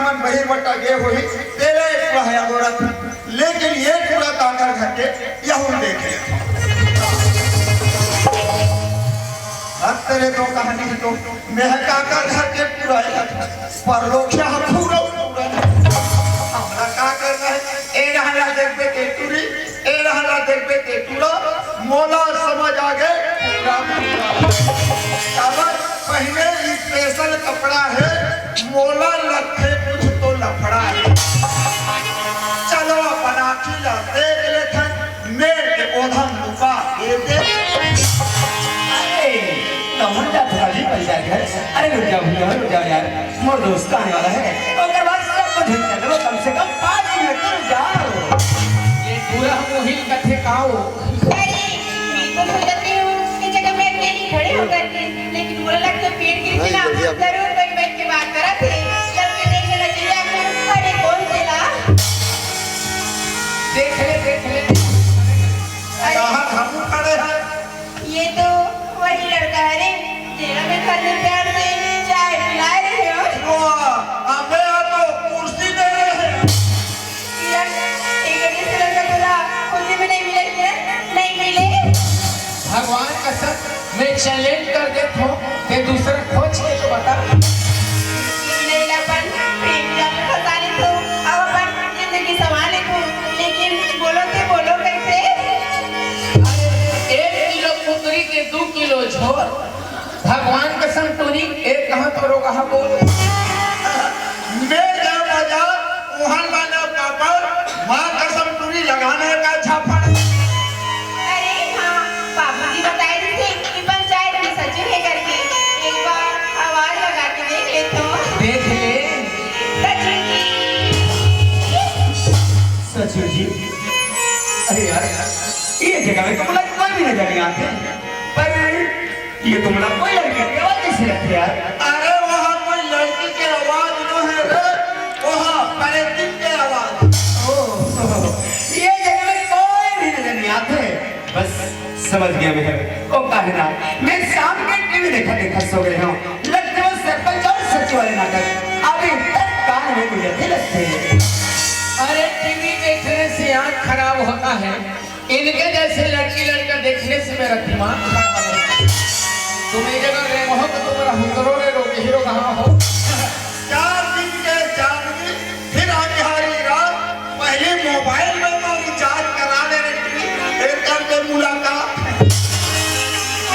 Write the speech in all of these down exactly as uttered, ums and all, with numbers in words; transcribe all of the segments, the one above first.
मन बहिर बट्टा गे होही, तेला एक टूरा हे अगोरत, लेकिन ये टूरा काकर घर के, यहू देख ले। हर तेरे तो कहानी हे तो, मैं काकर घर के टूरा हे, पर लोग क्या हम पूरा, पूरा। हमरा का करना हे? ए रहला देखबे ते टूरी, ए रहला देखबे ते टूरा, मोला समझ आ गे पूरा, पूरा। काबर पहिने special कपड़ा हे, मोला लगथे कुछ तो लफड़ा हे। चलो अपन आँखी ला देख लेथन, मेड़ के ओधम लुका दे दे। अरे, कहाँ जात भाजी पैसा घर? अरे रुक जाओ भैया, रुक जाओ यार, मोर दोस्त आने वाला है, ओकर बाद सब कुछ हो जाएगा, कम से कम पाँच मिनट तो रुक जाओ। ये पूरा मोहिल कथे काओ। अरे, मैं तो सोचती हूँ कि जगह मैं अकेली खड़े होकर के, लेकिन बोला लगता है पेड़ के नीचे ना जरूर बैठ बैठ के बात करा थे। सबके देखे ला चिड़िया घर, अरे कौन तेला? देख ले, देख ले। अरे, कहाँ हम खड़े हैं? ये तो वही लड़का है रे, जेला मैं घर में प्यार से चाय पिला रही हूँ। वाह, अबे आ तो कुर्सी दे रहे हैं। किरण, एक दिन से लड़का बोला, खुशी में नहीं मिले किरण, नहीं मिले। भगवान कसम, मैं challenge कर देता हूँ, ते दूसरा खोज के तो बता। लैलापन, प्रेम जाल में फंसा ले तू, अब अपन जिंदगी संभाले तू, लेकिन बोलो ते बोलो कैसे? एक किलो कुकरी के दू किलो झोर, भगवान कसम टूरी, एक कहाँ तो रोगा बोल। मैं गया बाजार, वहाँ लाना पापड़, माँ कसम टूरी लगाने का झापड़। अरे हाँ, बाबूजी बताए थे कि पंचायत में सचिव है करके, एक बार आवाज लगा के देख ले तो। देख ले। सचिव जी। सचिव जी, अरे यार, ये जगह में तो मुला कोई भी नजर नहीं आते, पर ये तो मुला कोई लड़की की आवाज कैसे लगती है यार? अरे वहाँ कोई लड़की की आवाज नो है रे, वहाँ परेतिन की आवाज। ओह, ये जगह में कोई भी नजर नहीं आते। बस समझ गया मैं, वो काहे ना, मैं शाम के टीवी देखा देखा सो गए हूँ। लगते वो सरपंच और सचिव वाले नाटक अभी तक कान में गुजरते लगते हैं। अरे टीवी देखने से आँख खराब होता है, इनके जैसे लड़की लड़का देखने से मेरा दिमाग खराब होता है। तुम ये जगह रहे हो तो तुम्हारा हुकरो रे रोके हीरो कहाँ हो? चार दिन के चांदनी, फिर अंधियारी रात, पहले मोबाइल में तो रिचार्ज करा दे रे, फिर करके मुलाकात।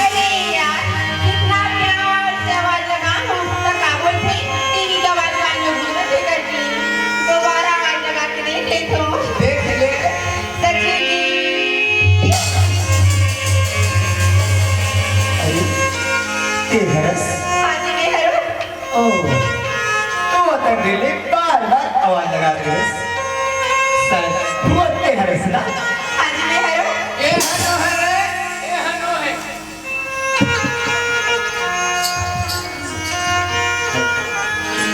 अरे यार, कितना प्यार से आवाज लगा हूँ, तो का बोलते, टीवी का आवाज कान में घुसत है करके, दोबारा आवाज लगा के देख ले तो। देख ले। सचिव जी। अरे, ते हरस? हाँ जी, मैं हरो। ओ, तो वतन दिले बार-बार आवाज लगा दे। सर, हुआ ते हरस ना? हाँ जी, मैं हरो। ए हनो हरे, ए हनो है।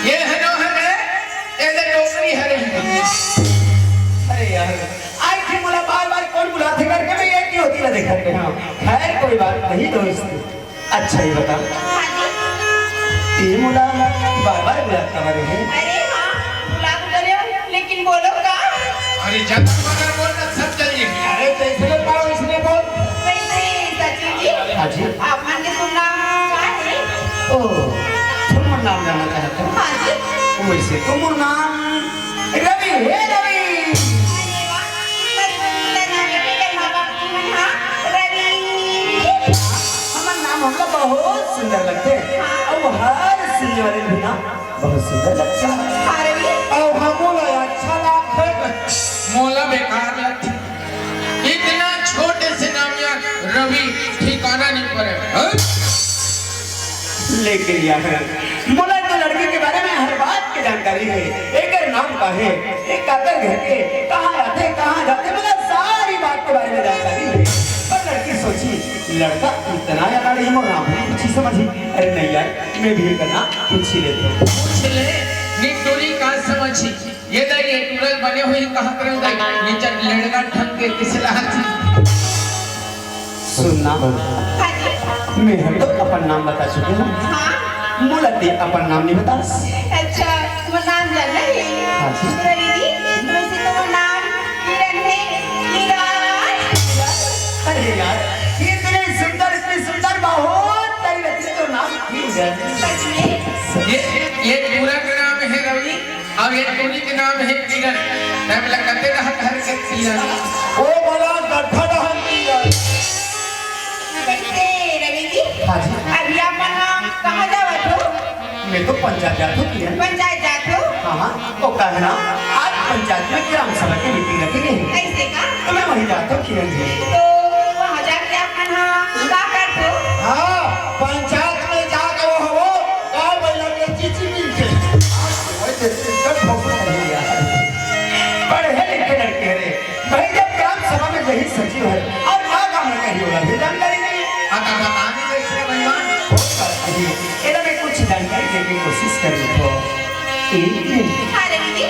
ये हनो हरे, ए ले डोकरी हरे। अरे यार, आज भी मुला बार-बार कौन बुलाते करके मैं ये क्यों होती ना देखते हैं। खैर, कोई बात नहीं दोस्त। अच्छा, ये बता, हाँ जी। ये मुला बार-बार बुलाता काबर है? अरे हाँ, बुला तो रहे हो, लेकिन बोलो का? अरे, जब मगर बोल ना, सब चलिए। अरे, जैसे बोल पाओ, इसने बोल। वैसे, सचिव जी, हाँ जी। आप मन के शुभ नाम का है? ओ, तुम नाम जानना चाहते हो? हाँ जी। वैसे तुम नाम रवि, हे रवि। अरे वाह, बचपन से लगा के बेटे माँ बाप की मन, हाँ, रवि। हमर नाम हमला बहुत सुंदर लगथे। हाँ। अउ हर सुनने वाले भी ना बहुत सुंदर लगथे। हाँ, रवि। अउ हमला अच्छा लगथे। मोला बेकार लगथे। इतना छोटे से नाम यार रवि ठिकाना नहीं पड़े। हाँ? लेकिन यार, मोला तो लड़की के बारे में हर बात के जानकारी है। एकर नाम का है, एक काकर घर के, कहाँ रहते, कहाँ जाते, मतलब सारी बात के बारे में जानकारी है। पर लड़की सोची, लड़का इतना ज्यादा नहीं, मोर नाम भी पूछी समझी। अरे नहीं यार, मैं भी एकर नाम पूछी लेता हूँ। पूछ ले, निटोरी का समझी। ये दाई, ये टूरा बने हुए कहाँ पर दाई? ये जब लड़का ढंग के किस लाहर थी? सुनना, हाँ जी। मैं हर तो अपन नाम बता चुके हूँ। हाँ। मोला ते अपन नाम नहीं बतास। अच्छा, वो नाम जानना है? रवि जी, वैसे तो वो नाम किरण है, किरण। अरे यार, इतनी सुंदर, इतनी सुंदर, बहुत प्यारी रखी तो नाम किरण। सच में? ये, ये पूरा के नाम है रवि और ये टूरी के नाम है किरण। मैं बोला, "कते रहा घर के किरण?" ओ बोला, "गड्ढा रहन किरण।" कैसे रवि जी? हाँ जी। अभी आप मन कहाँ जावत हो? मैं तो पंचायत जात हूँ किरण। पंचायत जात हो? हाँ, हाँ। वो का है ना, आज पंचायत में ग्राम सभा की मीटिंग रखी गई है। ऐसे का? तो मैं वहीं जाता हूँ किरण जी। तो वहाँ जाके आप मन हाँ का करत हो? हाँ, पंचायत में जाके वो, वो गाँव वाला के चिची मिल के। आज वैसे टिकट भोगना नहीं यार। पढ़े लिखे लड़के रे। भाई, जब ग्राम सभा में यही सचिव है और का काम में कही होला, भी जानकारी नहीं है। हाँ, तो बताने में इसलिए बेईमान। बहुत बात कही है। इधर मैं कुछ जानकारी देने की कोशिश कर रही हूँ। एक दिन हाँ, रवि जी।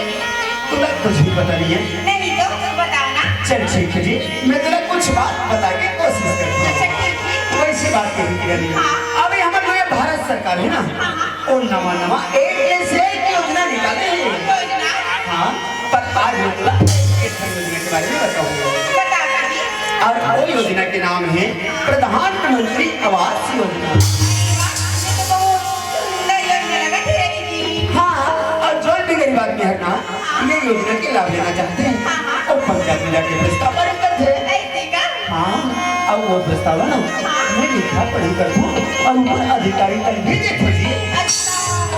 तुला कुछ भी पता नहीं है। नहीं तो, बताओ ना। चल ठीक है जी, मैं तुला कुछ बात बता के कोशिश करता हूँ। अच्छा, ठीक है। वैसी बात कही थी रवि। हाँ। अभी हमारे जो ये भारत सरकार है ना, हाँ, हाँ। वो नवा नवा एक से एक योजना निकाले है। योजना? हाँ, पर आज मैं तुला एक योजना के बारे में बताऊंगा। बता दीजिए। और वो योजना के नाम है प्रधानमंत्री आवास योजना। ये तो बहुत सुंदर योजना लगा थे रवि जी। हाँ, और जो भी गरीब आदमी है ना, ये योजना के लाभ लेना चाहते हैं, हाँ, हाँ। और पंचायत में जाके प्रस्ताव पारित करते हैं। ऐसे का? हाँ, अब वो प्रस्ताव है ना, हाँ। मैं लिखा पढ़ी कर दूँ और ऊपर अधिकारी तक भी दे दीजिए। अच्छा।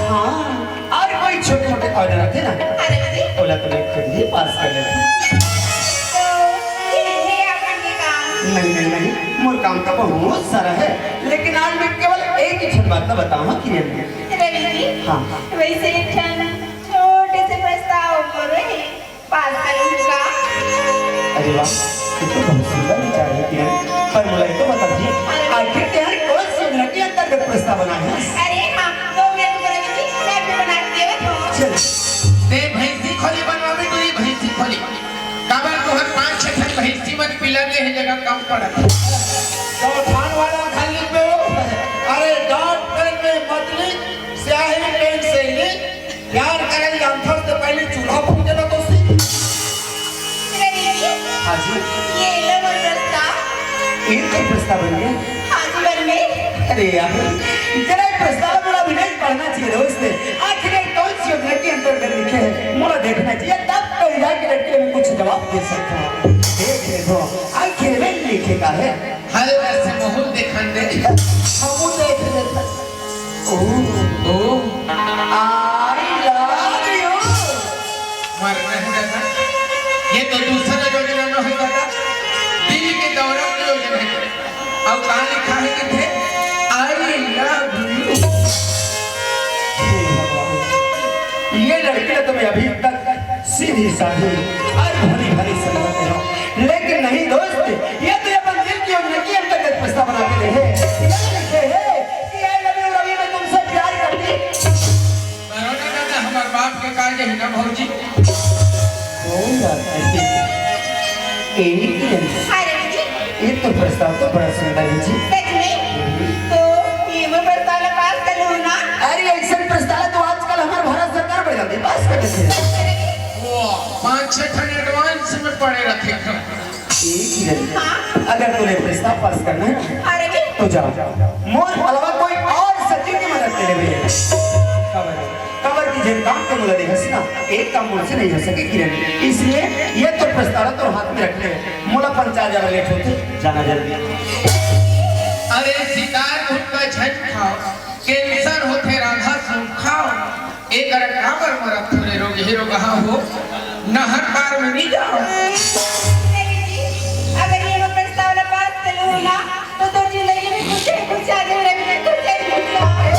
हाँ, और कोई छोटे मोटे ऑर्डर आते ना, अरे जी। ओला तो मैं खुद ही पास कर लेता हूँ। तो ये है अपन के काम। नहीं, नहीं, नहीं, मोर काम तो बहुत सारा है, लेकिन आज मैं केवल एक ही ठन बात तो बताऊँ, हाँ, किरण। रवि जी, हाँ। वैसे एक ठन छोटे से प्रस्ताव ऊपर है, पास करूँ का? अरे वाह, ये तो बहुत सुंदर विचार है किरण। पर मोला ये तो बता जी, आखिर तेहर कौन सी योजना के अंतर्गत प्रस्ताव बनाए है? अरे हाँ, दो मिनट रुको रवि जी, मैं अभी बना के देवत हूँ। चल। ते भैंसी खोली बनवावे तो ये भैंसी खोली। काबर तुहर पाँच छह ठन भैंसी मन पीला दे है, जगह कम पड़त। तो थान वाला खाली पे हो। अरे, डॉट पेन में मत लिख, स्याही पेन से लिख। प्यार करल जानथस त पहली चूल्हा फूके ला तो सीख। रवि जी, हाँ जी। ये लो मोर प्रस्ताव। ये तो प्रस्ताव बन गया? हाँ जी, बन गए। अरे यार, जरा ये प्रस्ताव मोला भी नहीं पढ़ना चाहिए दोस्त। आखिर ये कौन सी योजना के अंतर्गत लिखे हैं? मोला देखना चाहिए, तब कहीं जाके लड़के में कुछ जवाब दे सकता हूँ। देख ले तो, आखिर में लिखे का है। हल्का से मुंह देखन दे। हमू देख लेता। ओ, ओ, I love you। मर नहीं दादा, ये तो दूसरा योजना न हो दादा, दिल के दौरा की योजना है। अब कहाँ लिखा है कि थे, I love you। हे भगवान, ये लड़की ने तुम्हें अभी तक सीधी साधी और भली भली समझते हो, लेकिन नहीं दोस्त, ये तो अपन दिल की और नेकी अंतर्गत प्रस्ताव बना के रहे। ये लिखे है कि I love you रवि, मैं तुमसे प्यार करती। करो ना दादा, हमार बाप के काज है ना भौजी। कौन बात है? यही की है। हाँ रवि जी। ये तो प्रस्ताव तो बड़ा सुंदर है जी। सच में? तो ये मैं प्रस्ताव ला पास कर लूँ ना? अरे, ऐसा प्रस्ताव तो आजकल हमारे भारत सरकार में जाते पास कर देते हैं। वो पाँच छह ठन एडवांस में पड़े रखे हैं। एक ही जन। हाँ। अगर तूने प्रस्ताव पास करना है, अरे भी। तो जाओ। मोर अलावा कोई और सचिव की मदद ले ले भैया। काबर, काबर की जेन काम के मोला देहस ना, एक काम मोर से नहीं हो सके किरण। इसलिए ये तो प्रस्ताव तो हाथ में रख ले। मोला पंचायत जाना लेट होते, जाना जल्दी। अरे शिकार भुट्टा झन खाओ, कैंसर होथे राधा सुन खाओ। एकर काबर मरत हो रे रोगही रोगहा हो, नहर पार में नहीं जाओ। रवि जी, अगर ये मैं प्रस्ताव ला पास कर लूँ ना, तो तोर जिंदगी में खुशी ही खुशी आ जाए, रवि जी, खुशी ही खुशी आ जाए।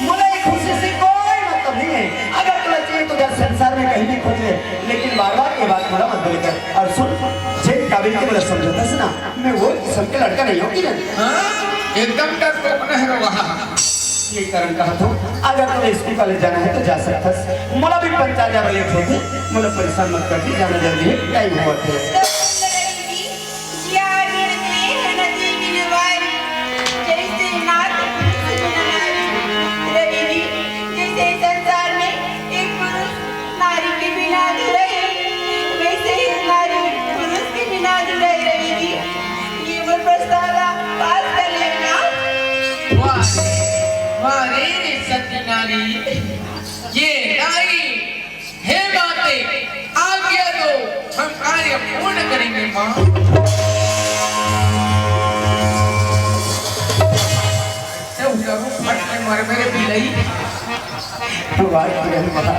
मोला ये खुशी से कोई मतलब नहीं है। अगर तुला चाहिए तो जा संसार में कहीं भी खोज ले, लेकिन बार-बार ये बात मोला मत बोले कर। और सुन, जेन काबिल के मोला समझथस ना, मैं वो किस्म के लड़का नहीं हूँ किरण। हाँ, एकदम डरपोक नहीं रहा। ये कारण कहा था, अगर तुम्हें स्कूल कॉलेज जाना है तो जा सकथस। मोला भी पंचायत जाए बर लेट होथे, मोला परेशान मत कर दी, जाना जल्दी है, टाइम होवत है। तो सुंदर रवि जी, जिया आगे रखे है नदी बिन वारी, जैसे नाथ पुरुष बिन नारी। रवि जी, जैसे संसार में एक पुरुष नारी वाह रे, वाह रे सती नारी, ये नारी, हे माते, आज्ञा दो, हम कार्य पूर्ण करेंगे माँ। से उसका रूप फट के मर मेरे बिलई। वाह, किरण वाह।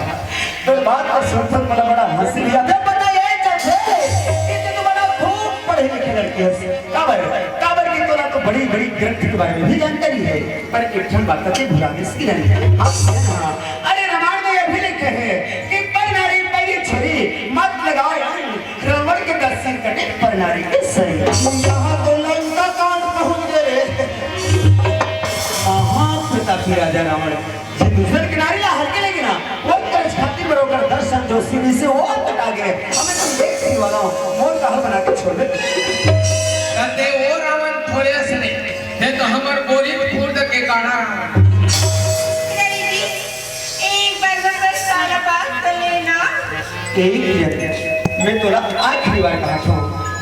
तो बात को सुन सुन बड़ा, बड़ा हंसी भी आता है। पता ये चलते कि तू बड़ा खूब पढ़े लिखे लड़की है। काबर, काबर की तोला तो बड़ी, बड़ी ग्रंथ के बारे में भी जानकारी है। पर एक ठन बात तो भुला दे इसकी नहीं। हाँ, हाँ। अरे रामायण में ये भी लिखे है कि पर नारी पैरी छुरी मत लगाओ अंग, रावण के दस सिर कटे पर नारी के संग। यहाँ तो लंका कांड पहुंच गए। महाप्रतापी राजा रावण जी दूसर किनारे ला हर के लेगे ना, वो कर्ज खातिर बरोबर दर्शन जो सीढ़ी से वो कटा गए। हमें तो देख नहीं वाला हूँ, मोर कहा बना के छोड़ दे। कहते वो रावण थोड़े से नहीं, ये तो हमर बोरी फूट के काढ़ा रावण। नहीं जी, एक बार बस सारा बात कर लेना। यही किरण, मैं तोला आखिरी बार कहा था,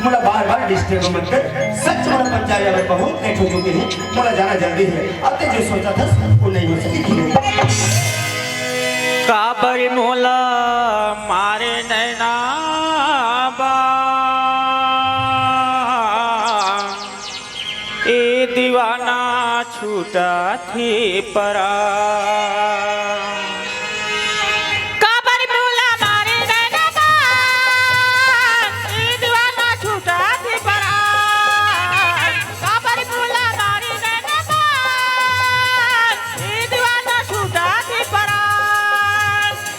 मोला बार बार डिस्टर्ब मत कर। सच मोला पंचायत में बहुत लेट हो चुके हैं, मोला जाना जल्दी है। अब ते जो सोचा था वो नहीं हो सकी थी। काबर मोला मारे नैना बा, ए दीवाना छूटा थी परा। काबर मोला मारे नैना बा, ए दीवाना छूटा थी परा। काबर मोला मारे नैना बा, ए दीवाना छूटा थी परा।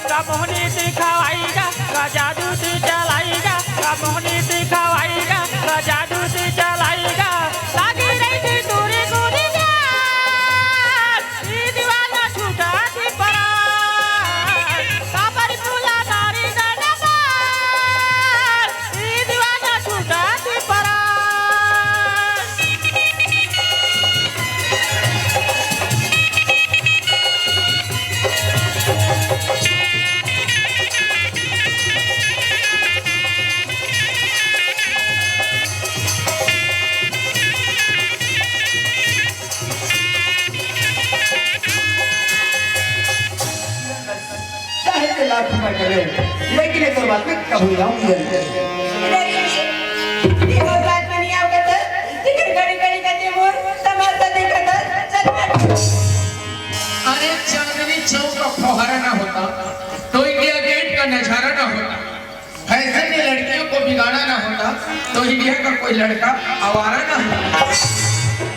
का मोहनी दिखावाईगा, का जादू से चलाईगा, का मोहनी दिखावाईगा, का जादू से चलाईगा। लागी रही थी दूरी दूरी जान, ई दीवाना छूटा थी परान। काबर फूला नारी नैना बान, ई दीवाना छूटा थी परान। चाहे ते लाख रुपए करे, लेकिन एक बात मैं कहूंगा, रवि जी, ये कोई बात नहीं, आपका तो टिकट घड़ी घड़ी करते मोर तमाशा देखा था, चल। अरे, चांदनी चौक का फुहारा ना होता, तो इंडिया गेट का नजारा ना होता। फैशन ने लड़कियों को बिगाड़ा ना होता, तो इंडिया का कोई लड़का आवारा ना होता।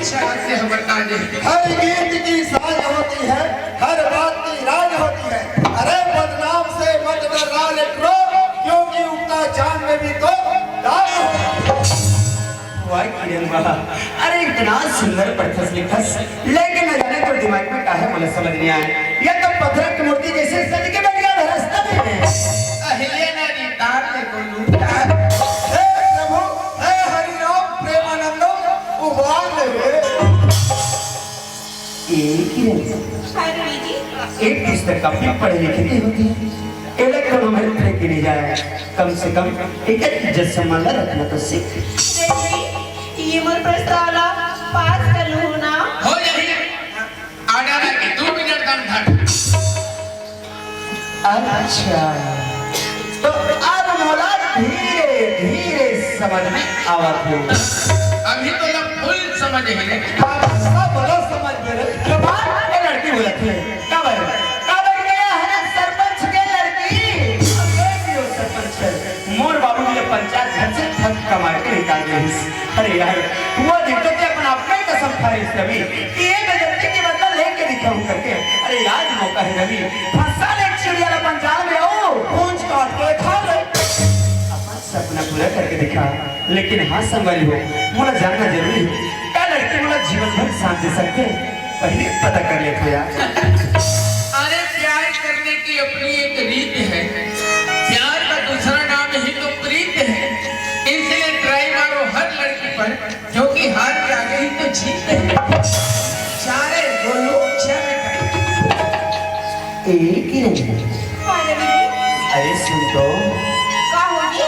शहर से खबरदार है। हर गीत की साज होती है, हर बात की राज होती है। अरे, बदनाम से मत डर्रा लेटरो, क्योंकि उगता चांद में भी तो दाग होता है। वाह किरण वाह, अरे इतना सुंदर पढ़थस लिखथस, लेकिन न जाने तोर दिमाग में का है, मोला समझ नहीं आए। ये तो पत्थर की मूर्ति जैसे सज के बैठ गया धरस तब में। अहिल्या नारी तार में को लूटा। हे प्रभु, हे हरि राम प्रेमानंदम, उबार ले रे। ए किरण, हाँ, रवि जी। एक पुस्तक काफी पढ़े लिखे के होती है। एला कोनो में फेंक नहीं जाए। कम से कम एक इज्जत सम्मान ला रखना तो सीख। रवि जी, ये मोर प्रस्ताव ला पास कर लूँ ना? हो जाही। आडर है कि दो मिनट दम धर। अच्छा, तो अब मोला धीरे धीरे समझ में आवत हे। अभी तो ला फुल समझ हे। हाँ, सब बड़ा समझ में रे। कमाल के लड़की बोलत हे। काबर, काबर गया है सरपंच के लड़की? अब गए भी हो सरपंच के। मोर बाबू जी पंचायत घर से थक कमा के निकाल दे। अरे यार, वो दिन तो ते अपन आप में कसम खा रही रवि कि ये बेइज्जती के बदला लेके दिखाऊं करके। अरे आज मौका है रवि, फंसा ले चिड़िया ला पंजाल में, आओ पूंछ काट के खा ले। अपन सपना पूरा करके दिखा। लेकिन हाँ संगवारी हो, मोला जानना जरूरी है, का लड़की मोला जीवन भर साथ दे सकते? पहले पता कर ले तो यार। अरे प्यार करने की अपनी एक रीत है, प्यार का दूसरा नाम ही तो प्रीत है, इसलिए ट्राई मारो हर लड़की पर, क्योंकि हार के आगे ही तो जीत है। चारे बोलो, चारे। ए किरण, हाँ, रवि जी। अरे सुन तो। का होगी?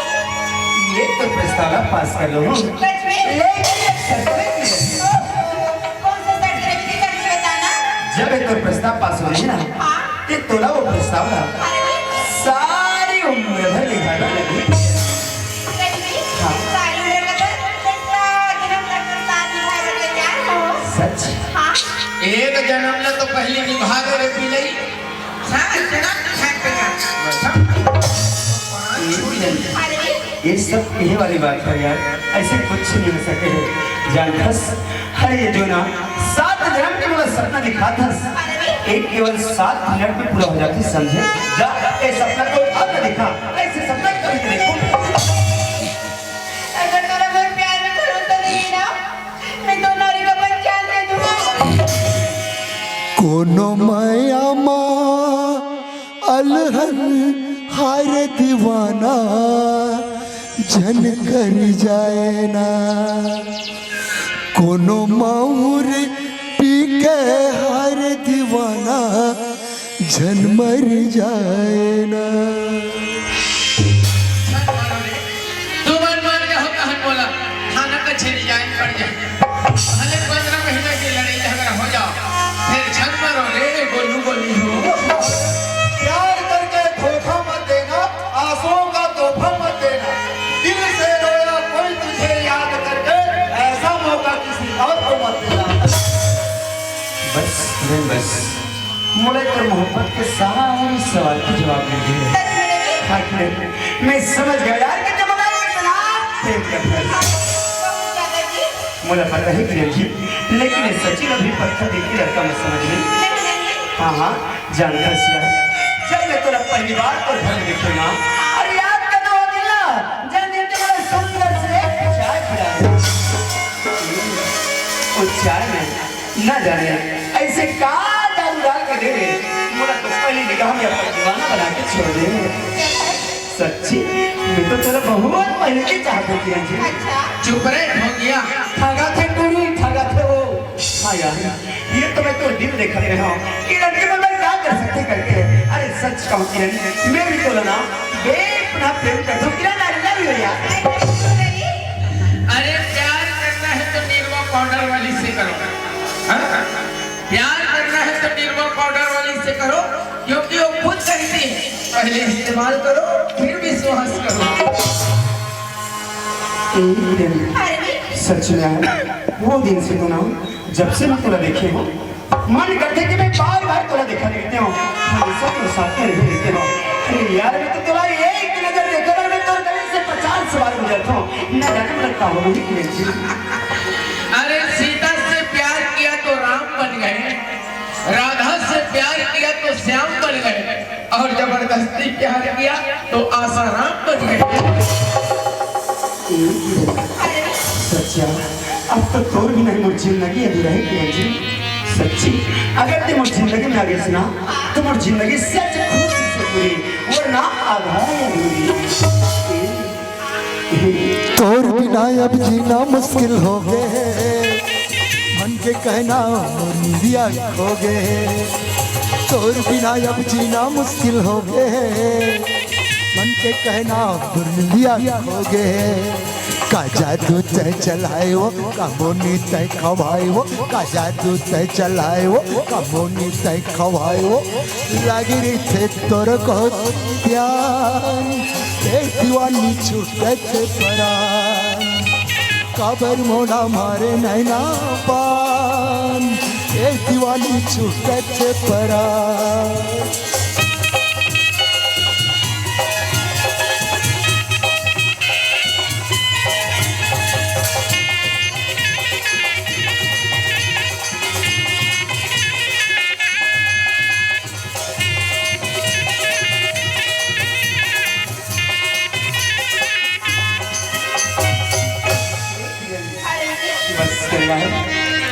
ये तो प्रस्ताव पास कर लो। सच में? लेकिन एक शर्त है किरण। कौन सा शर्त रवि जी? जब ये तोर प्रस्ताव पास हो जाही ना, हाँ। ते तोला वो प्रस्ताव ला अरे, सारी उम्र भर निभाना लगही। लगही? हाँ। सारी उम्र का तो रिश्ता, जन्म तक का साथ निभाए बर तैयार हो। सच? हाँ। एक जन्म ला तो पहले निभा दे रे पिलई। सात जन्म निभाए तैयार। अरे, ये सब यही वाली बात है यार, ऐसे कुछ नहीं हो सके है। जान बस, अरे ये जो ना सात जन्म के मोला सपना दिखात हस, एक केवल सात मिनट में पूरा हो जाती, समझे? जा, ए सपना को अब दिखा, ऐसे सपना कभी नहीं देखो। अगर तोला मोर प्यार में भरोसा नहीं है ना, मैं तो नारी का पंचायत दे दूंगा। कोनो मया मा अलहन हाय रे दीवाना, झन कर जाए ना। कोनो महुर पी के हाय रे दीवाना, झन मर जाए ना। तू मन मान के हो कहन बोला, थाना कचहरी जाए पड़ जाए, भले पंद्रह महीना की लड़ाई झगड़ा हो जाओ, फिर झन मरो रे गोलू गोली हो। प्यार करके धोखा मत देना, आंसुओं का तोहफा मत देना, दिल से रोया कोई तुझे याद करके, ऐसा मौका किसी और को मत देना। बस, बस। मोला तोर मोहब्बत के सारे सवाल के जवाब मिल गए। सच में? हाँ, मैं समझ गया यार कि जब मैं इतना प्रेम करता हूँ। बहुत ज्यादा जी। मोला पता है किरण जी, लेकिन ये सचिन अभी पत्थर दिल के लड़का मत समझ ले। नहीं, नहीं, नहीं। हाँ, हाँ, जानता सिया। जब मैं तोला पहली बार तोर घर में देखे ना, अरे याद करना वो दिन ना, जब दिन तुम्हारे सुंदर से चाय पिला दे। वो चाय में ना जाने ऐसे का जादू डाल के दे दे, मोला तो पहली निगाह में अपन दीवाना बना के छोड़ दे। सच्ची, मैं तो तोला बहुत पहले से चाहत हूँ किरण जी। अच्छा। चुप रे ढोंगिया। ठगा थे टूरी, ठगा थे वो। हाँ यार, ये तो मैं तो दिल देख रहे हूँ। ये लड़के में मैं क्या कर सकते करके। अरे सच कहूँ किरण, मैं भी तोला ना बेपनाह प्रेम करता हूँ किरण, I love you यार। अरे प्यार करना है तो निरमा पाउडर वाली से करो। हाँ? प्यार करना है तो निरमा पाउडर वाली से करो, क्योंकि वो खुद कहती है, "पहले इस्तेमाल करो, फिर विश्वास करो।" एक दिन सच में यार, वो दिन से तो ना, जब से मैं तोला देखे हूँ, मन करथे कि मैं बार-बार तोला देखा करते हूँ, हमेशा तोर साथ में रहे करते हूँ। अरे यार, मैं तो तोला एक नजर देखा और मैं तोर गले से पचास बार गुजरता हूँ। न जाने मेरा का हो गई कि नहीं। अरे सीता से प्यार किया तो राम बन गए, राधा से प्यार किया तो श्याम बन गए, और जबरदस्ती प्यार किया तो आसाराम बन गए। सच्चा, अब तो तोर बिना मोर जिंदगी अधूरा है किरण जी। सच्ची, अगर ते मोर जिंदगी में आ गइस ना, तो मोर जिंदगी सच खुशी से पूरी, वरना आधा अधूरी। तोर बिना अब जीना मुश्किल हो गे, मन के कहना मोर निंदिया खो गे। तोर बिना अब जीना मुश्किल हो गे, मन के कहना मोर निंदिया खो गे। का जादू तैं चलाए वो, का मोनी तैं खवाए वो, का जादू तैं चलाए वो, का मोनी तैं खवाए वो। लागी रहिथे तोर कहत प्यार, ए दीवानी छूटत परान। काबर मोला मारे नैना पान, ए दीवानी छूटत परान। बस करना है।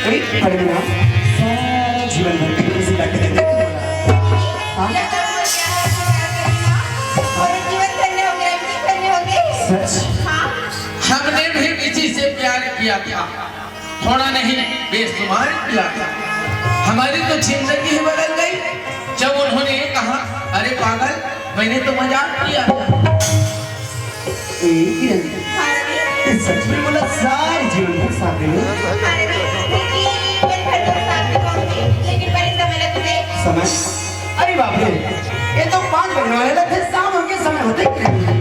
एक पल में ना सारा जीवन भर की जिंदगी दे दे। हाँ? पूरे जीवन धन्य हो गया, इतनी धन्य हो गई। सच? हाँ। हमने भी किसी से प्यार किया था, थोड़ा नहीं, बेशुमार किया था। हमारी तो जिंदगी ही बदल गई जब उन्होंने ये कहा, "अरे पागल, मैंने तो मजाक किया था।" ए किरण, हाँ जी। ये सच में बोला, सारे जीवन भर साथ देंगे। हाँ जी, देखिए, जीवन भर तो साथ निभाऊंगी, लेकिन पहले तो मैंने समय। अरे बाप रे, ये तो पाँच बजने वाले लगथे, शाम होके समय होथे कि नहीं?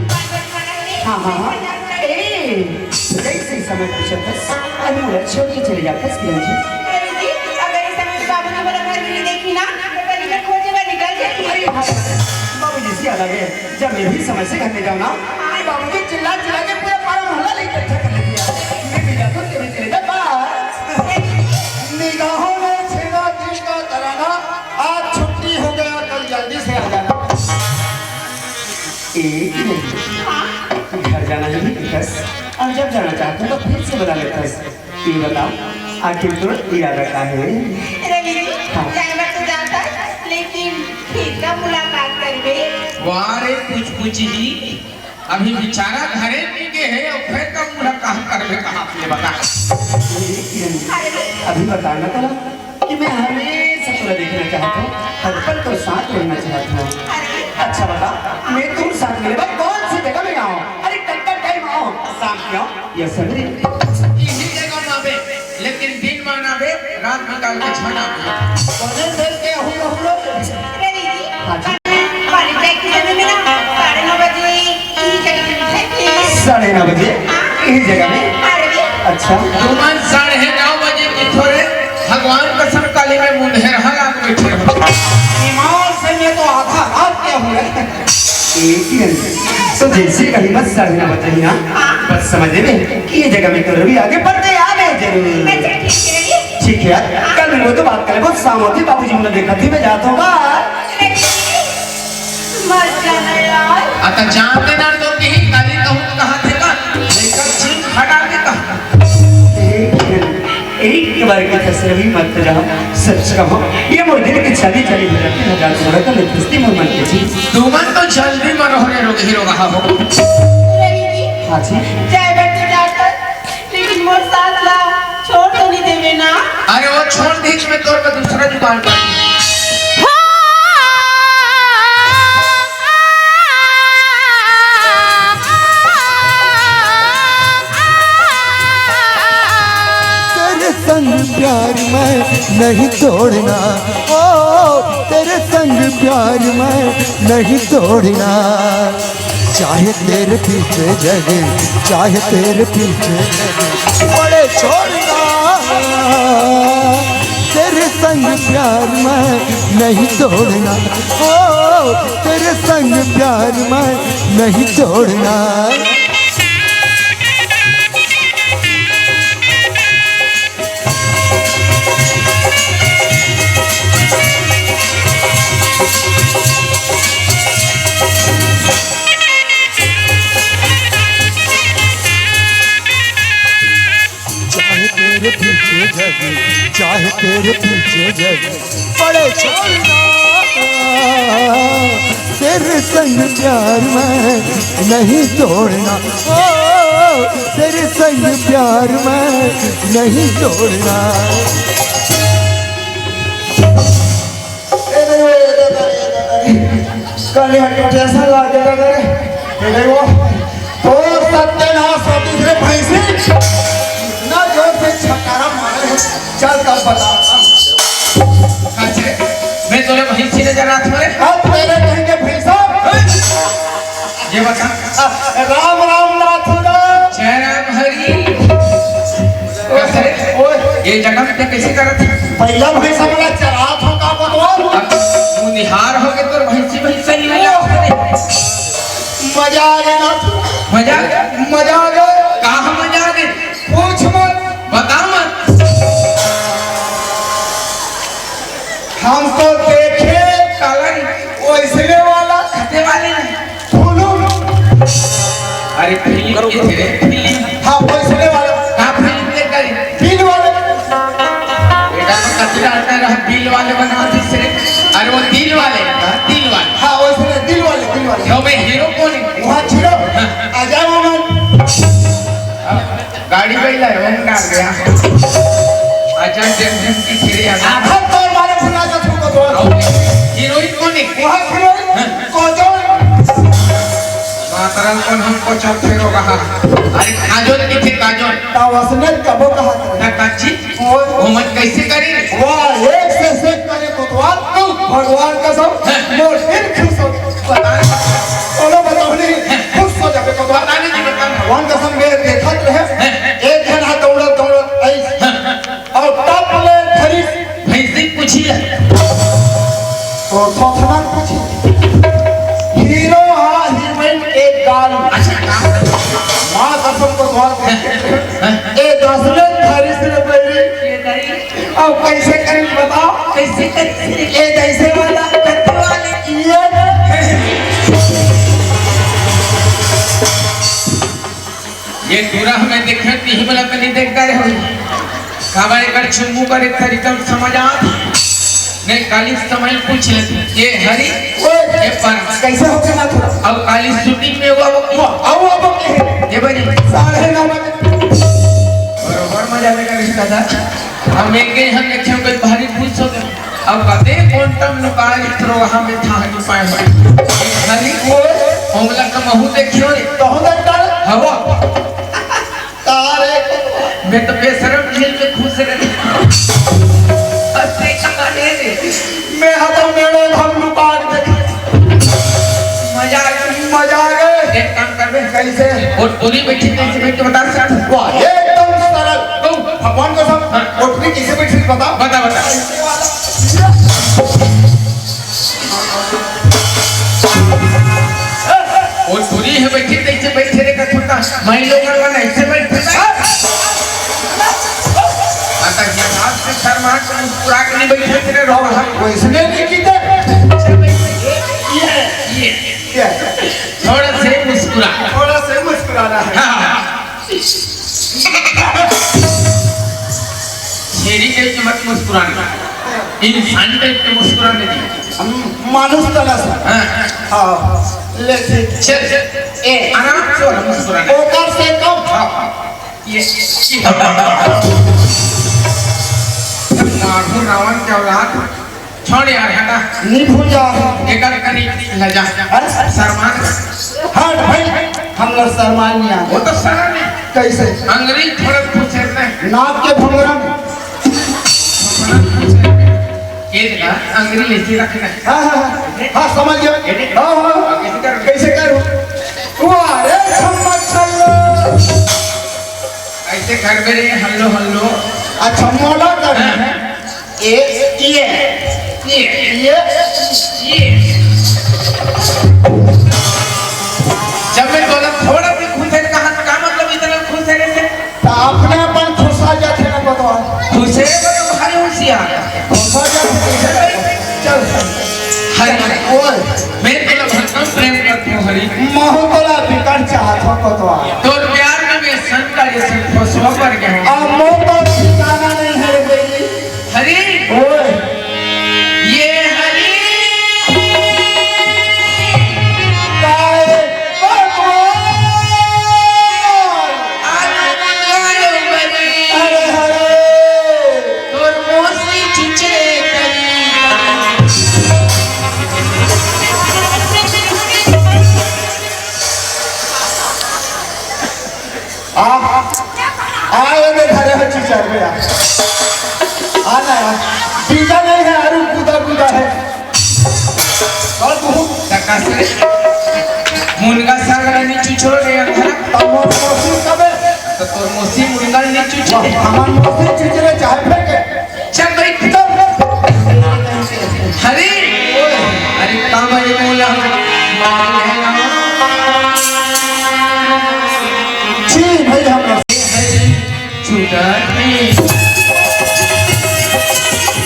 हाँ, हाँ, हाँ। ए, जैसे ही समय पूछत हस, अरे मोला छोड़ के चले जात हस, किरण जी। रवि जी, अगर इस समय पे बाबूजी मोला घर में नहीं देखी ना, तो कल मैं खोजे बर निकल जाही। अरे हाँ, बाबूजी से अलग है। जब मैं भी समय से घर नहीं जाऊँ ना, मेरे बाबू जी चिल्ला चिल्ला के पूरा पारा मोहल्ला लेके इकट्ठा कर लेती है। मैं भी जाता हूँ, तेरे तेरे दरबार। निगाहों में छेदा दिल का तराना, आज छुट्टी हो गया, कल जल्दी से आ जाना। एक ही नहीं, घर जाना ही नहीं कस, और जब जाना चाहते हो तो फिर से बुला लेता है। ये बता, आखिर तोर इरादा का है? रवि जी, हाँ। जाए बर तो जात हस, लेकिन फिर कब मुलाकात करबे? वाह रे, कुछ कुछ ही। अभी बेचारा घरे नइ गे हे, अउ फेर कब मुलाकात करबे कहा, ये बता। अरे, अभी बताना तोला कि मैं हमेशा तोला देखना चाहत हूँ, हर पल तोर साथ रहना चाहत हूँ। अरे। अच्छा बता, मैं तोर साथ मिले बर कौन सी जगह में आऊँ? अरे, कब तक टाइम आऊँ? शाम के आऊँ? या सवेरे? इही जगह में आबे, लेकिन दिन में ना आबे, रात निकाल के छाना आबे। बने देर के हम लोग। रवि जी, हाँ जी। कॉलेज जाए के समय में ना साढ़े नौ बजे इही जगह में मिलथे। साढ़े नौ बजे हाँ। इही जगह में? हाँ, रवि। अच्छा। तुमन साढ़े नौ बजे के थोरे भगवान कसम काली में मुंधेरहा लाग बैठे हो। ईमान से मैं तो आधा रात के हुए। एक ही घंटे। तो जैसे कहीं बस साढ़े नौ बजे ही ना, बस समझ लेबे कि ये जगह में तो रवि आगे बढ़ते आवे जरूर। अच्छा, ठीक है, रवि। ठीक है यार, कल मिलबो तो बात कर लेबो, शाम होती बाबूजी मोला देखत ही मैं जात हूँ, bye। मर जाना यार। आ त जानते ना तो कहीं काली कहूँ कहाँ थे का, लेकर जीव फटा के कहा। एक बार की तसल्ली मत जा, सच कहो, ये मोर दिल की छाती छाती भटकती हजार थोड़ा तो लिपस्टिक मोर मन के जी। तुमन तो जल्दी मरो रे रोग ही रोग हो। हाँ जी। जाए बर तो जात हस, लेकिन मोर सास ला छोड़ तो नहीं देवे ना? अरे वो छोड़ दीच, मैं तोर पर दूसरा जुगाड़ कर दूँ। तेरे संग प्यार मैं नहीं तोड़ना, ओ, तेरे संग प्यार मैं नहीं तोड़ना। चाहे तेरे पीछे जग, चाहे तेरे पीछे जग, पड़े छोड़ना। तेरे संग प्यार मैं नहीं तोड़ना, ओ, तेरे संग प्यार मैं नहीं तोड़ना। चाहे तेरे पीछे जग, चाहे तेरे पीछे जग, पड़े छोड़ना। तेरे संग प्यार मैं नहीं तोड़ना, ओ, तेरे संग प्यार मैं नहीं तोड़ना। ए नहीं वो, ए दादा, ए दादा रे। कल यहाँ टेंशन ला दे दादा रे। ए नहीं वो, तो सत्यानाश होती रे भैंसी। ना जोर से छटकारा मारे। चल तब बता। अच्छा, मैं तोरे भैंसी नजर आत हूँ रे? अब तेरे कहीं के भैंसा। ये बता। राम राम नाथ राम। जय राम हरि। ओए, ओए। ये जगह में कैसे करत है? पहला भैंसा वाला चरात हो का बतवा? अब मुनिहार हो के तोर भैंसी भैंसा ही लगा। मजा आ गया नाथ। मजा आ गया? मजा आ गया। कहाँ मजा आ गया? पूछ मत। बता मत। हम तो देखे काला नहीं। वैसने वाला। खते वाले नहीं। फुलू। अरे फिल्म के थे रे, फिल्म। हाँ, वैसने वाला। हाँ, फिल्म देख गए। बिल वाले। बेटा तो कचरा आता रहा, बिल वाले बना दी से। अरे वो दिल वाले, हाँ, दिल वाले। हाँ, वैसने दिल वाले, दिल वाले। तो मैं हीरो कौन है? वहाँ हीरो। हाँ। अजय मामन। गाड़ी पे ही लाए, हम डाल गया। अजय देवगन की फिर याद। आधा तोर मारे फुला का तुमको बोल। हीरोइन कौन है? वहाँ हीरोइन हाँ। काजोल। मातरम कौन हमको चौक फेरो कहा। अरे काजोल की थी काजोल। ता वसने कबो कहा था। ना काची? वो वो मत कैसे करे? वाह, एक से सेक करे कोतवाल। तू भगवान कसम, मोर दिल खुश हो। बता। बोलो, बताओ नहीं, खुश हो जाबे, बताओ। बता नहीं जी, बता। भगवान कसम, मैं देखत रहे, एक झन हा दौड़त, दौड़त आइस, अउ टप ले धरिस। भैंसी पूछी है। तो थोथना पूछी। हीरो हा हीरोइन के गाल। अच्छा, काम कर। माँ कसम को द्वार देखे। ए दस में धरिस रे बैरी। ये धरी। अब कैसे करी बताओ? कैसे करी? ये जैसे वाला, गद्दे वाले। ये ये दूरा में देखे, तीही वाला तो नहीं देखता रहे हो। काबर एकर चुम्बू करे तरीका समझ आ। नहीं, काली समय पूछ ले। ये हरी, ओए, ये पर। कैसे हो गया थोड़ा? अब काली शूटिंग में हुआ वो। वो, आओ, आओ, आओ, ये। ये बनी। साढ़े नौ बजे। बरोबर मजा लेगा रिश्ता था। हम एक ही हम देखे, कोई भारी खुश हो गए। अब कते क्वांटम लुकाए इतरो वहाँ में था नहीं पाए। हरी, ओए। हमला का महू देखियो रे। तो हो सकता है। हवा। तारे। मैं तो बेशरम झील में खुश रहे। हंसते कहाँ रे? मैं हतम मेरे हम लुका के देखे। मजा आ गया। मजा आ गए। एक काम करबे। कैसे? और पूरी बैठी कैसे बैठ के बता सकता? वाह, एकदम सरल। ओ। भगवान कसम, हाँ। और पूरी कैसे बैठी बता? बता, बता। ऐसे वाला। ओ टूरी हे बैठी, तैसे बैठे रे कथुका। माई लोगन मन ऐसे बैठे ना। आता ये बात से शर्मा के मुस्कुरा के नहीं बैठे तेरे रोग हम। वैसने नहीं कीते। ये, ये, ये। थोड़ा से मुस्कुरा। थोड़ा से मुस्कुराना है। हाँ। छेरी टाइप के मत मुस्कुराना, इंसान टाइप के मुस्कुराने दी। हम मानुष तरह से। हाँ। हाँ, ले ठीक। चल, चल। ए। आराम से वाला मुस्कुराना। ओकर से कम। हाँ, हाँ। ये, ये। मारू रावण के औलाद। छोड़ यार, हटा। नहीं भूल जा। एकर कनी लजा। अरे? शर्मा। हट भाई, हम लोग शर्मा नहीं आए। वो तो शर्म है। कैसे? अंग्रेज थोड़ा पूछे थे। नाक के भंगरम। ये देखा, अंग्रेज ऐसे रखना है। हाँ, हाँ, हाँ। हाँ, समझ गया। ये देखा। हाँ, हाँ। कैसे कर? कैसे करूँ? वाह रे, छम्मा छल्लो। ऐसे घर में रहिए, हल्लो, हल्लो। अच्छा, मोला कर। हाँ। ये, ये, ये, ये, ये। जब मैं बोला थोड़ा भी खुश है, कहा, का मतलब इतना खुश है रे? तो अपने अपन खुशा जाथे ना बतवा। खुश है, वो तो भारी होशियार। खुशा जाथे कैसे? चल। हरी, ओए। मैं तोला भक्कम प्रेम करता हूँ, हरी। महू तोला बिकट चाहत हूँ, बतवा। तोर प्यार में मैं सन का जैसे फसवा पर गया हूँ। अब मौत का ठिकाना नहीं है रे बेटी। हरी। ओए। ये हरी। काय भगवान। आलो मंगालो बनी। अरे हरे। तोर मौसी चुचरे करी। आ, आ, ये में धरे हो चीचर में आ। आ ना यार, बीजा नहीं है, अरु गुदा गुदा है। और तू? टका से मुनगा साग रानी चुचरो रे अंधरा। तब मोर मौसी कबे? तो तोर मौसी मुनगा नहीं चुचरे। हमार मौसी चुचरे चाहे फेंके। चल भाई, खत्म। हरी, अरे कांवरी मोला मारी है ना। जी भाई, हम छुटत में।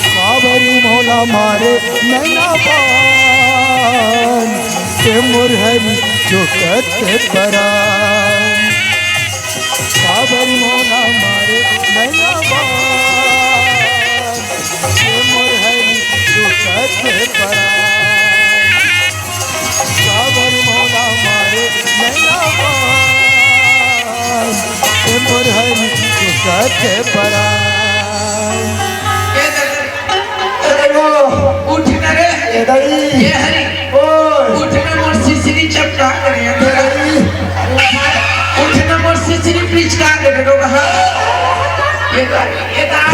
कांवरी मोला मारे नैना बान, के मोर हरी छुटत के परान। कांवरी मोला मारे नैना बान, के मोर हरी छुटत के परान। कांवरी मोला मारे नैना बान, के मोर हरी छुटत के परान। ए ददा, अरे वो। उठ ना रे। ए दई। ए हरी। ओए। उठ ना, मोर सिसरी चपका करे। ए दई। उठ ना, मोर सिसरी पिचका करे। रो रहा। ये कर, ये कर।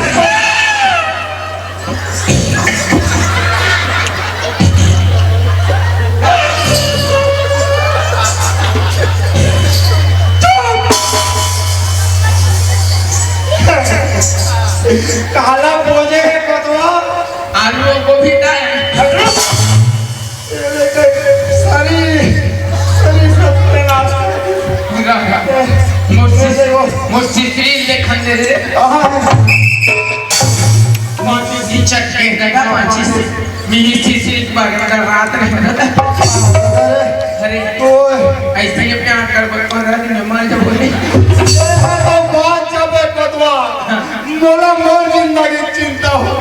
वो सिसरी देखन दे रे। माचिस ही चटके कटा, माचिस मिली सिसरी पर कर रात रहे। अरे, ओए। ऐसे ये प्यार कर, पर पंद्रह दिन में मर जाओगे। ये तो बात जब है कोतवाल। मोला मोर जिंदगी चिंता हो।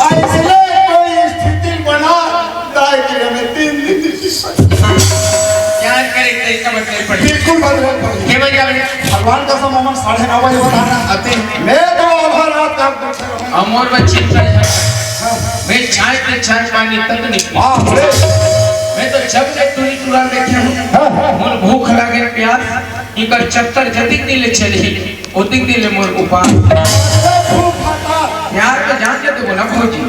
ऐसे कोई स्थिति बना, दाई के हमें तीन दिन की सजा। प्यार करे, तरीका बदले पड़े। बिल्कुल बदले पड़े। के बन जावे? भगवान कसम, हमन साढ़े नौ बजे बताना। अते। मैं तो आधा रात का अमोर में चिंता है। मैं चाय पे चाय पानी तक नहीं पी। हाँ, बोले। मैं तो जब से टूरी टूरा देखे हूँ, हाँ, हाँ। मोर भूख लागे, प्यास, इकर चक्कर जतिक दिन ले चली, ओतिक दिन ले मोर उपास। अरे, भूख खाता। प्यार तो जान के तो बोला भौजी।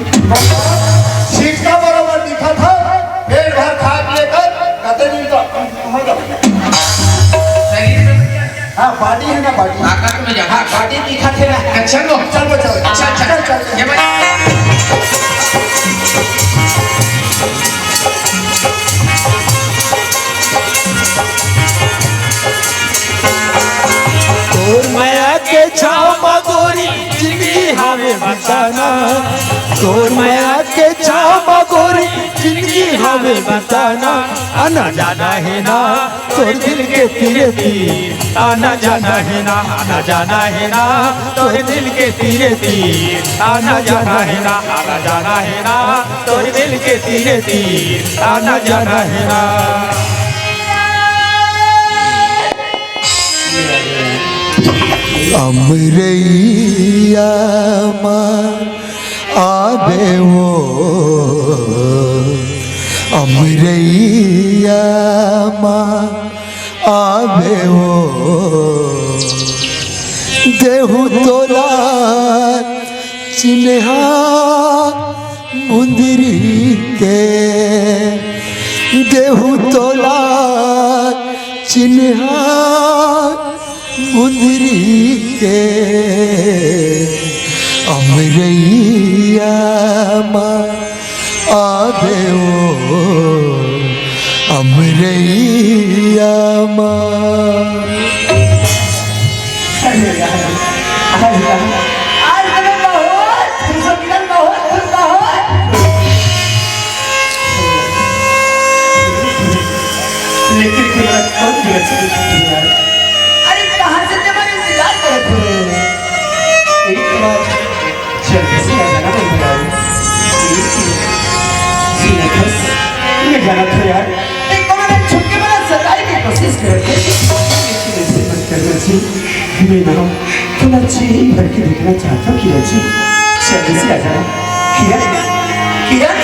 छिटका बराबर दिखा था, पेट भर खा के लेकर, कते दिन तो शरीर में हाँ, body है ना, body। ताकत में जा। हाँ, body दिखा थे ना। अच्छा, लो। चल, वो चल। अच्छा, अच्छा। चल, चल, चल। ये भाई। तोर मया के छाव मा गोरी जिंदगी हावे बताना। तोर मया के छाव मा गोरी जिंदगी हावे बताना। आना जाना है ना तोर दिल के तीरे तीर, आना जाना है ना, आना जाना है ना, तोर दिल के तीरे तीर, आना जाना है ना, आना जाना है ना, तोर दिल के तीरे तीर, आना जाना है ना। अमरैया मा आबे वो, अमरैया मा आबे वो, देहू तोला चिन्हा मुंदरी के, देहू तोला चिन्हा मुंदरी के। अमरैया मा आबे वो, अमरैया मा। अरे यार, आज, आज मैं बहुत खुश हूँ किरण, बहुत खुश, बहुत। लेकिन तुम्हारा कौन दिया चली थी यार? अरे कहाँ से तुम्हारे इंतजार करत हो? एक बार जल्दी से आ जाना, मैं बुला रही हूँ। जी, जी। जी, मैं बस, मैं जाना था यार। एक बार मैं छुप के बड़ा सताई की कोशिश करत हूँ। लेकिन ऐसे मत करना जी। मैं ना थोड़ा चेहरे भर के देखना चाहता हूँ किरण जी। जल्दी से आ जाना। किरण, किरण,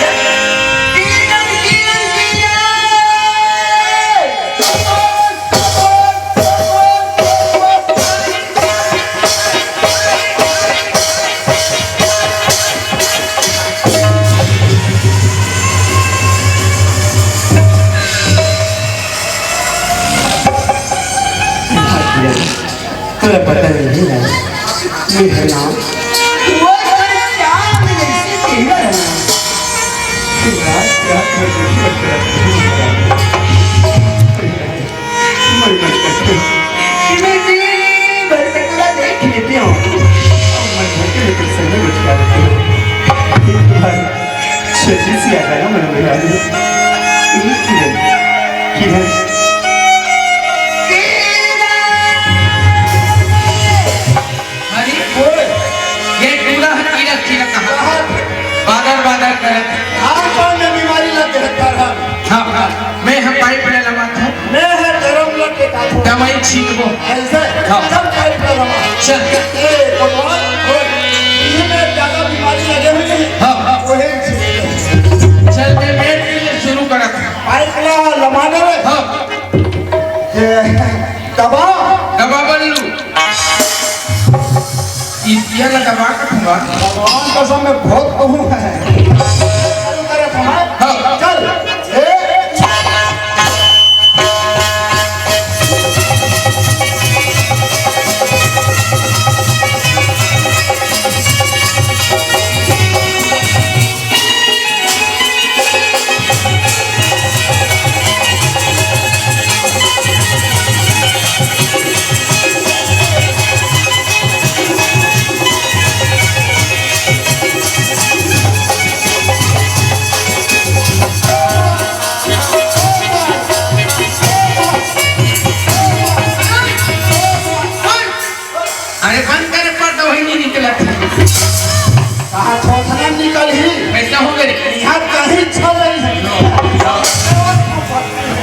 किरण, किरण, किरण। तोला पता नहीं है, मेरा नाम वो तेरे प्यार में जैसे तेरा नाम। रात रात भर देखी बस रात। मर मत कर। मैं दिन भर तक पूरा देख लेती हूँ। और मर मर के मैं तुझसे नहीं बच पाती हूँ। एक बार जल्दी से आ जाना, मैं बुला लूँ। एक मिनट। किरण। अरे, ओए। ये टूरा ह कीरा कीरा कहा। कहा? बादर बादर करत। हाँ, कौन ने बीमारी लग गया था? हाँ, हाँ। मैं हम पाइप ले लगा था। मैं है गरम लग के काटो। दवाई छींटबो। ऐसे? हाँ। सब पाइप ले लगा। चल। ए, भगवान, ओए। इन्हें में ज्यादा बीमारी लगे हुए हैं। हाँ, हाँ। वही छींट। चल, मैं बैठ के शुरू करत। पाइप ला, लमाने में। हाँ। ये दबा। दबा बल्लू। इतिया ला दबा के ठुआ। भगवान कसम, मैं बहुत कहूँ है। चालू करे ठुआ। हाँ। चल। ए।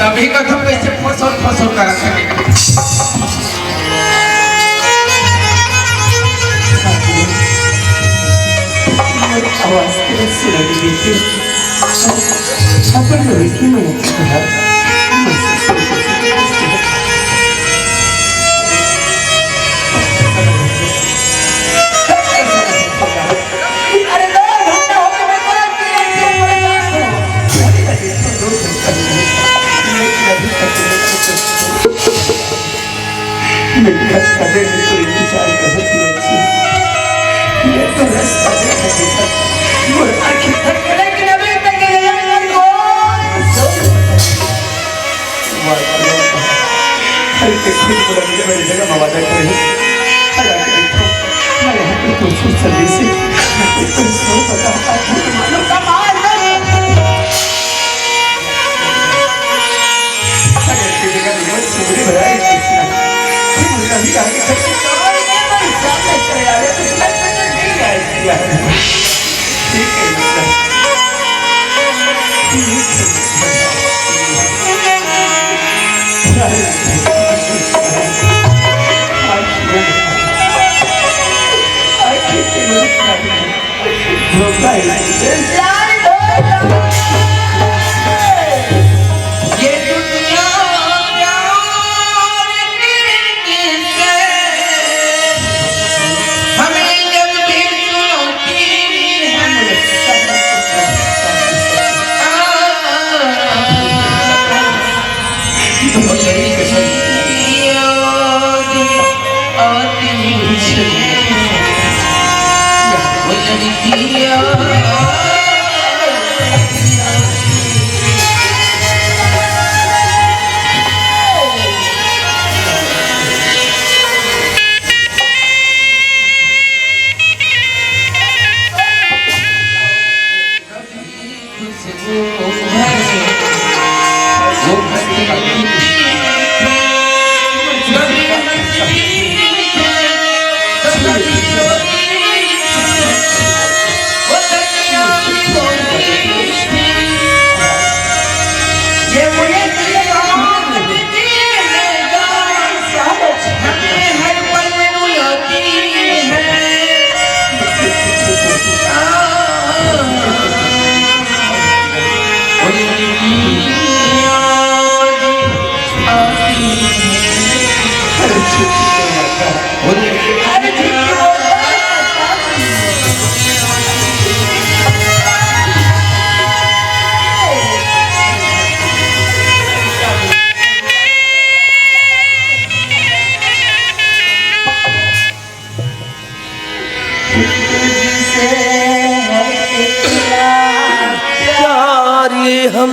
अभी कथम कैसे फसर फसर करत हे। आवाज कैसे लगी देखिए। अपन लड़की में अरे दो घंटा हो गया, मैं तेरा पीरियड के ऊपर बात करूं। अभी तक इसको दो घंटा नहीं है। लेकिन अभी तक मैं कुछ नहीं कर सकता। मेरी हर कदम में कोई विचार करने की अच्छी। ये तो रस कदम है बेटा। वो आंखें थक गए, लेकिन अभी तक ये अंदर को हर किसी को मेरी जगह मवादा करे। अरे देखो, मैं यहाँ पे कुछ कुछ सर्विस है। मैं कोई कोई सो पता है, मानो कमाल है। अगर की जगह में सुगरी भरा है किसका? ये मुझे अभी आगे तक और ये भाई सामने चले आ रहे, तो इसमें तो नहीं आएगी यार। ठीक है, ठीक है। प्यारी हम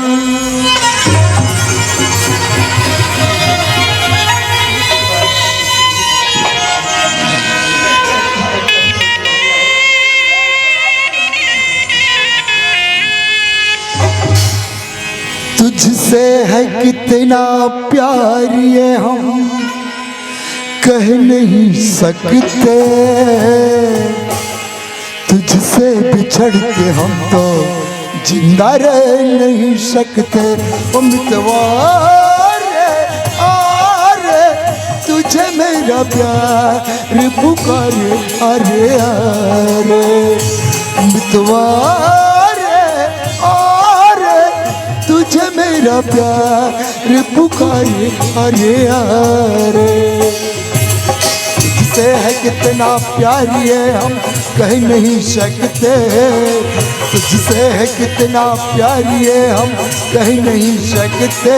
तुझसे है कितना प्यार ये हम कह नहीं सकते। तुझसे बिछड़ के हम तो जिंदा रह नहीं सकते। ओ मितवा रे, आ रे, तुझे मेरा प्यार पुकारे, अरे, अरे। मितवा रे, आ रे, तुझे मेरा प्यार पुकारे, अरे, अरे। तुझसे है कितना प्यार ये हम कह नहीं सकते। तुझसे है कितना प्यार ये हम कह नहीं सकते।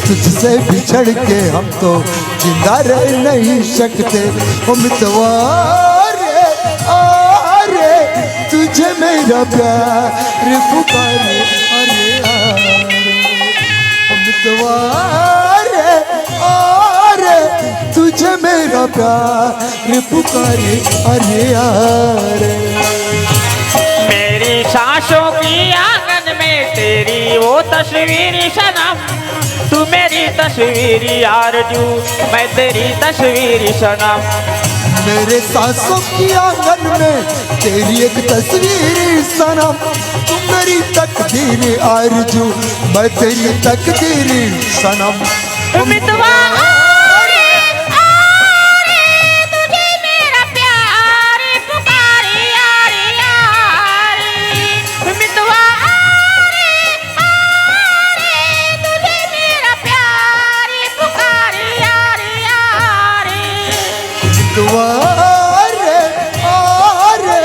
तुझसे बिछड़ के हम तो जिंदा रह नहीं सकते। ओ मितवा रे, आ रे, तुझे मेरा प्यार पुकारे, अरे, आ रे। ओ मितवा रे, आ रे, तुझे मेरा प्यार पुकारे, अरे, आ रे। मेरी सांसों की आंगन में तेरी वो तस्वीर सनम, तू मेरी तस्वीर आरज़ू, मैं तेरी तस्वीर सनम। मेरे सांसों की आंगन में तेरी एक तस्वीर सनम, तू मेरी तकदीर आरज़ू, मैं तेरी तकदीर सनम। मितवा आ रे, आ रे, तुझे मेरा प्यार पुकारे, आ रे, आ रे। मितवा आ रे, आ रे, तुझे मेरा प्यार पुकारे, आ रे, आ रे। मितवा आ रे, आ रे,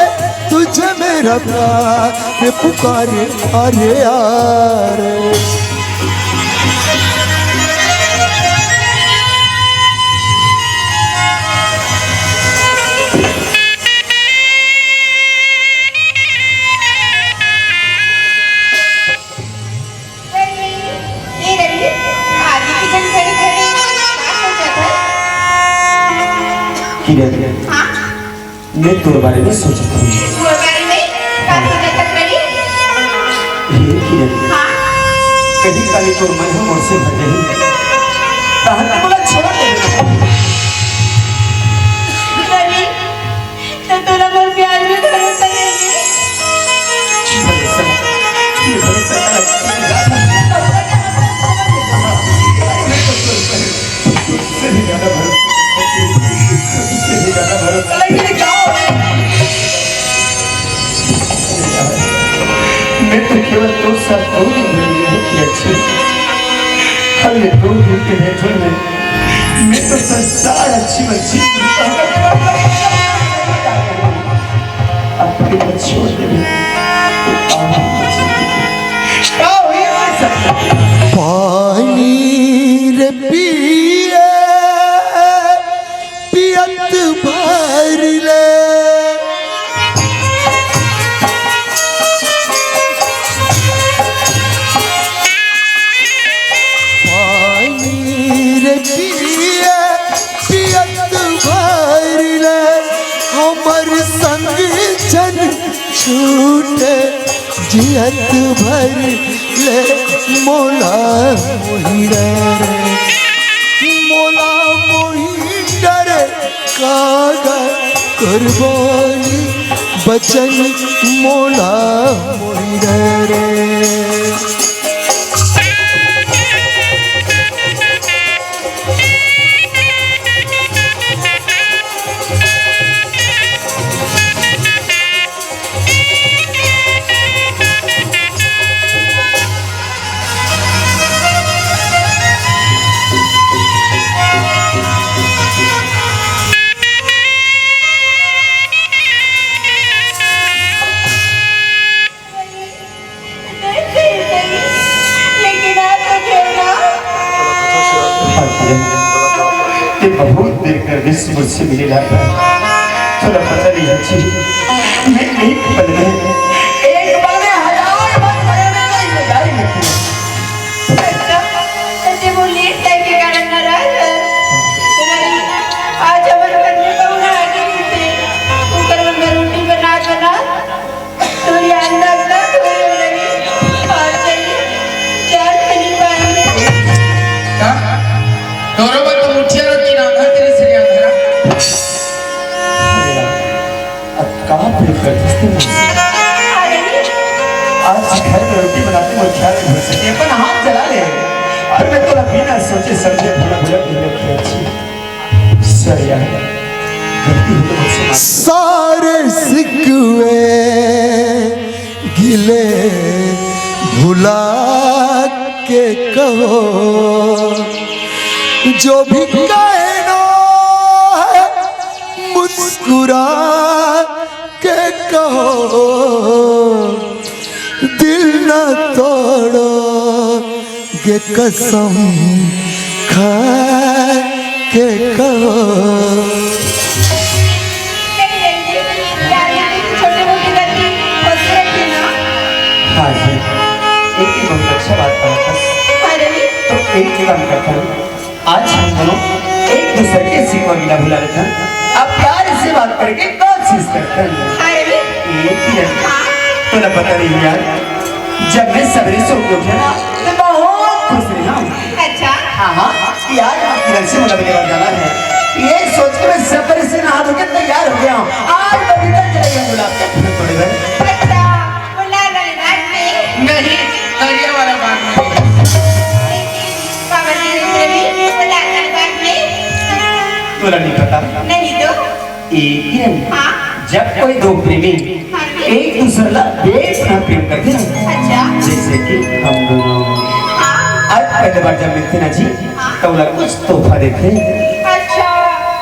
तुझे मेरा प्यार पुकारे, आ रे, आ रे। ए रवि, आगे की झन खड़ी खड़ी का सोचत हस? किरण, हाँ? मैं तोर बारे में सोचत हूँ। तोर बारे में का सोचत हस रवि? हे किरण, हाँ? कहीं काली तोर मन ह मोर से भर जाही, तहन तो मोला छोड़ दे। रवि, त तोला मोर प्यार में भरोसा नइ हे। भरोसा, ये भरोसा गलत। तुझसे भी ज्यादा भरोसा, तुझसे भी ज्यादा भरोसा। लेकिन क्या हो गया? मैं तो केवल दो साल दो दिन भर में हूँ कि अच्छे। हर ये दो दिन के भेंट में मैं तो संसार अच्छी बच्ची अब के तो छोड़ दे। पानी रे पिए पियत भर ले। पानी रे पिए पियत भर ले, हमर संग झन छूटे जियत भर ले। मोला मोहि डरे, मोला मोहि डरे, कागा कुर्बानी बचन मोला मोहि डरे। लेकिन आज तो खेलना। आखिर ये बहुत देर कर दिस मुझसे मिले लाता। थोड़ा पता नहीं अच्छी। मैं एक पल में, एक पल में हजार बार मरने का इंतजार करती हूँ। अच्छा, तो वो लेट टाइम के कारण नाराज है। आज हमारे घर में पहुना आ गए थे। ऊपर में मैं रोटी बना बना तोरी अंदर ना तोरी लगी। और चलिए, चार खनी पानी। का? गौरव तो मुठिया रोटी ना था तेरे से क्या धरा? अब कहाँ पे कर सकते हैं? अरे, आज घर में रोटी बनाते वो ख्याल नहीं भूल सकती, अपन हाथ जला ले। और मैं तो बिना सोचे समझे भूला भूला के रखी अच्छी। सॉरी यार, गलती हो तो मुझसे माफ। सारे शिकवे गिले भुला के कहो, जो भी कहना है मुस्कुरा के कहो। दिल ना तोड़ो गे कसम खा के कहो। छोटी मोटी गलती होती रहती है ना। हाँ जी, एक ही बहुत अच्छा बात कहा था। अरे। तो एक काम करता हूँ, आज हम दोनों एक दूसरे के सिकवा गिला भुला लेथन, अब प्यार से बात करके कोशिश करथन। अरे। ये किरण, हाँ। तोला पता नहीं यार, जब मैं सवेरे सो के उठे ना, मैं बहुत खुश रही हूँ। अच्छा। हाँ, हाँ, कि आज हम किरण से मुलाकात करने जाना है। ये सोच के मैं सवेरे से नहा धो के आज बगीचा चले गए गुलाब के फूल तोड़े बर। अच्छा, वो लाल वाले बाग में? नहीं, करिया वाला बाग में। लेकिन बाबा जी ने तेरे भी वो लाल वाले बाग में? तोला नहीं पता। नहीं तो? ए किरण, हाँ? जब कोई दो प्रेमी हाँ जी। एक दूसर ला बेपनाह प्रेम करथे ना, अच्छा। जैसे कि हम दोनों हाँ। आज पहली बार जब मिलथे ना जी, हाँ। त ओला कुछ तोहफा देथे। अच्छा,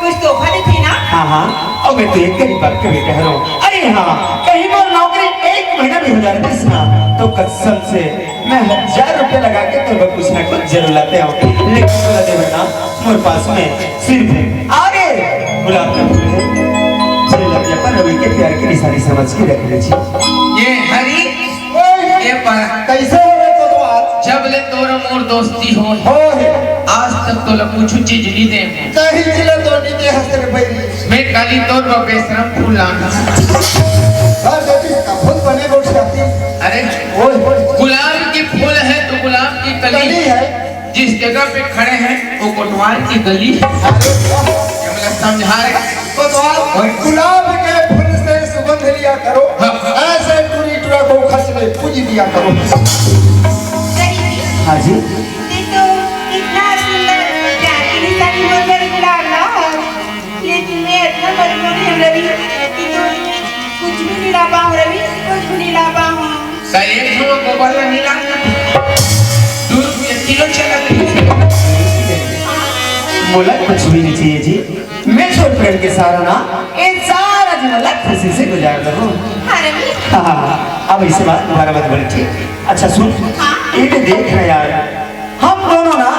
कुछ तोहफा देथे ना? हाँ, हाँ। अउ मैं तो एक गरीब बाप के बेटा हरंव। अरे हाँ, कहीं मोर नौकरी एक महीना भी हो जातिस ना, तो कसम से मैं हजार रुपया लगा के तोर बर कुछ ना कुछ जरूर लातेंव। लेकिन तोला देबर ना मोर पास में सिर्फ एक गुलाब का फूल है, जेला मैं अपन रवि के प्यार के निशानी समझ के रख ले छी। ये हरी, ओए, ये पर कैसे हो रहे कोतवाल? जब ले तोर मोर दोस्ती हो, हो है। आज तक तोला कुछ चीज नहीं दे। कहीं जिला तो नहीं दे हंस रे भाई। मैं खाली तोर बर बेशरम फूल लाना। हाँ, बेटी, का फूल बने गोट जाती। अरे, ओए, ओए। गुलाब की फूल है तो गुलाब की कली कली है। जिस जगह पे खड़े हैं, वो कोटवार की गली है। अरे वाह। ये मतलब समझा रहे। कोतवाल, ओए। गुलाब के फूल से सुगंध लिया करो। हाँ। ऐसे टूरी टूरा को खर्च में पूंजी दिया करो। हाँ जी। ये तो इतना सुंदर प्यार की निशानी हो गई गुलाब ना। लेकिन मैं इतना मजबूर हूँ रवि कि तू कुछ भी नहीं ला पाऊँ रवि, कुछ भी नहीं ला पाऊँ। त एक ठो गोबर ला नहीं लाना। दू रुपया किलो चलत रहिस। मोला कुछ भी नहीं चाहिए जी। मैं तोर प्रेम के सहारा ना, ये सारा जीवन ला खुशी से गुजार दूँ। हाँ रवि। हाँ, हाँ, हाँ। अब ऐसे बात दोबारा मत बोले, ठीक? अच्छा सुन, हाँ। ये तो देख ना यार, हम दोनों ना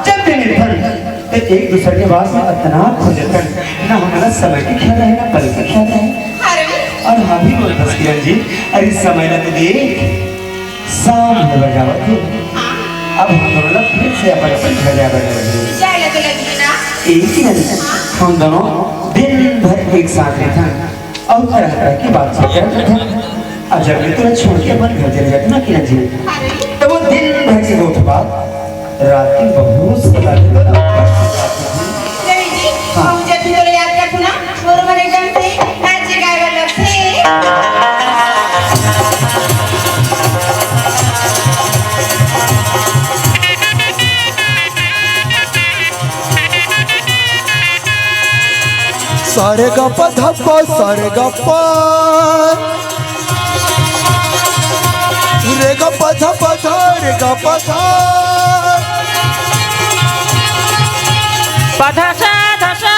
जब भी मिलथन, तो एक दूसर के बात में इतना खो जतन, ना हमला समय के ख्याल रहे, ना पल के ख्याल रहे। अरे। और हम भी बोल बस किरण जी, अरे समय ना तो देख, शाम होय बर जावत हे। हाँ। अब हम दोनों ला फिर से अपन अपन घर जाए बर लगही। जाए लगे लगी ना। एक ही दिन हाँ। हम दोनों दिन भर एक साथ रहथन। अउ तरह-तरह के बातचीत करत रहिथन। अब जब मैं तोला छोड़ के अपन घर चले जाथों ना किरण जी, अरे। त वो दिन भर के गोठ बात रात के बहुत सताथे। रवि जी, हाँ। हम जब भी तोला याद करथों ना, मोरो मन एकदम से नाचे गाए बर लगथे। सारे गा पा धा पा, सारे गा पा। रे गा पा धा पा धा, रे गा पा धा। पा धा सा धा सा।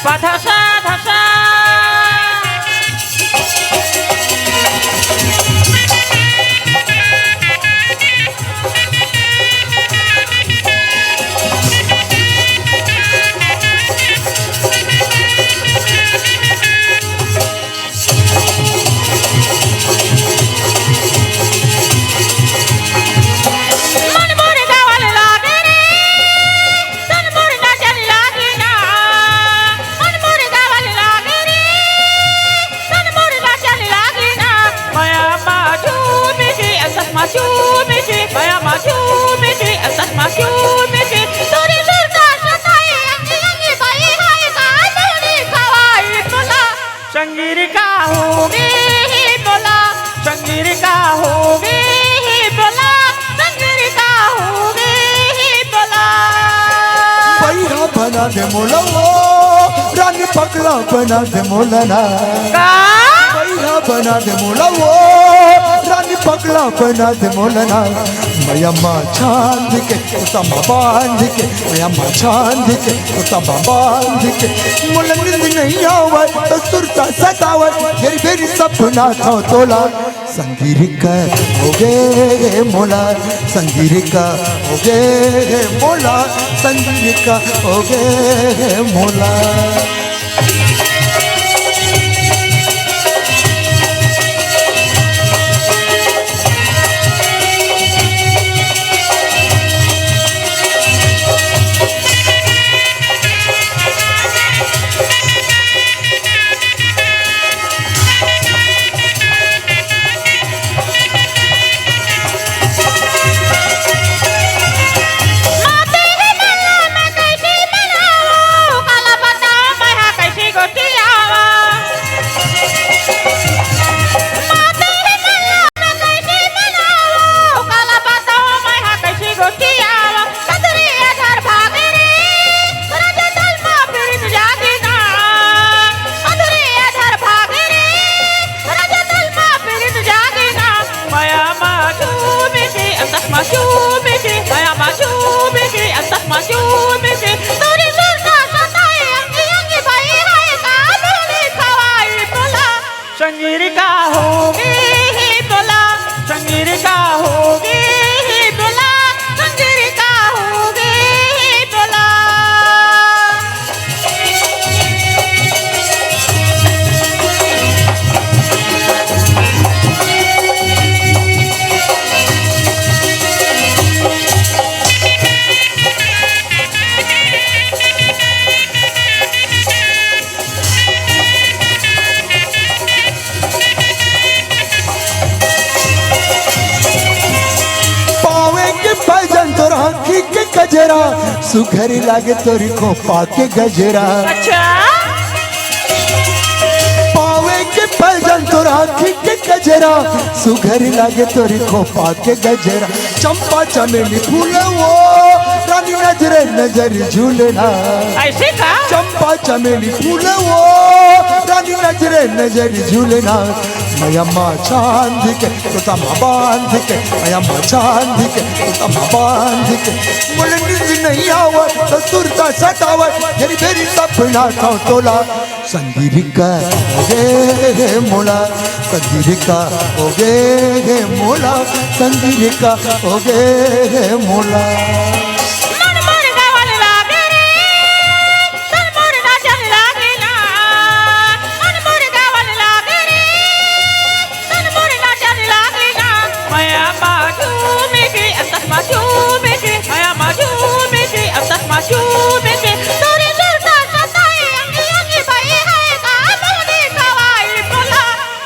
पा धा सा धा सा। मन मोर गावल लागे रे, तन मोर नाचन लागे ना। मन मोर गावल लागे रे, तन मोर नाचन लागे ना। माया मा झूमे छे, असत मा झूमे छे, माया मा झूमे छे, असत मा झूमे छे। तोरे सुरता सताए, अंगे अंगे बाए हाय का, तोरे खवाई तोला। संगीर का होगे हे मोला, संगीर का होगे हे मोला, संगीर का होगे हे मोला। बइहा बना दे मोला वो, रानी पगला बना दे मोला ना। का? बइहा बना दे मोला वो, रानी पगला बना दे मोला ना। मया मा छांद के, उतम बांध के, मया मा छांद के, उतम बांध के। मोला नींद नहीं आवय, तो सुरता सतावय, घेरी घेरी सपना थव तोला। संगीर का होगे हे मोला, संगीर का होगे हे मोला, संगीर का होगे हे मोला। सुघर लागे तोर खोपा के गजरा। अच्छा। पावे के पैजन तोर आँखी के गजरा, सुघर लागे तोर खोपा के गजरा। चंपा चमेली फूल वो, रानी नजरे नजर झूलना। ऐसे का? चंपा चमेली फूल वो, रानी नजरे नजर झूलना। मया मा चांद के, तोता मा बांध के, मया मा चांद के, तोता मा बांध के। मोला नींद नहीं आवे, तो सुरता सतावे, घेरी घेरी सपना खाओ तोला। संगीरिका होगे हे मोला, संगीरिका होगे हे मोला, संगीरिका होगे हे मोला। मन मोर गावल लागे रे, तन मोर नाचन लागे ना। मन मोर गावल लागे रे, तन मोर नाचन लागे ना। मया मा झूमे के, अंतस मा झूमे के, मया मा झूमे के, अंतस मा झूमे के। तोरे सुरता सताए, अंगी अंगी भई है, का मोने खवाई बोला।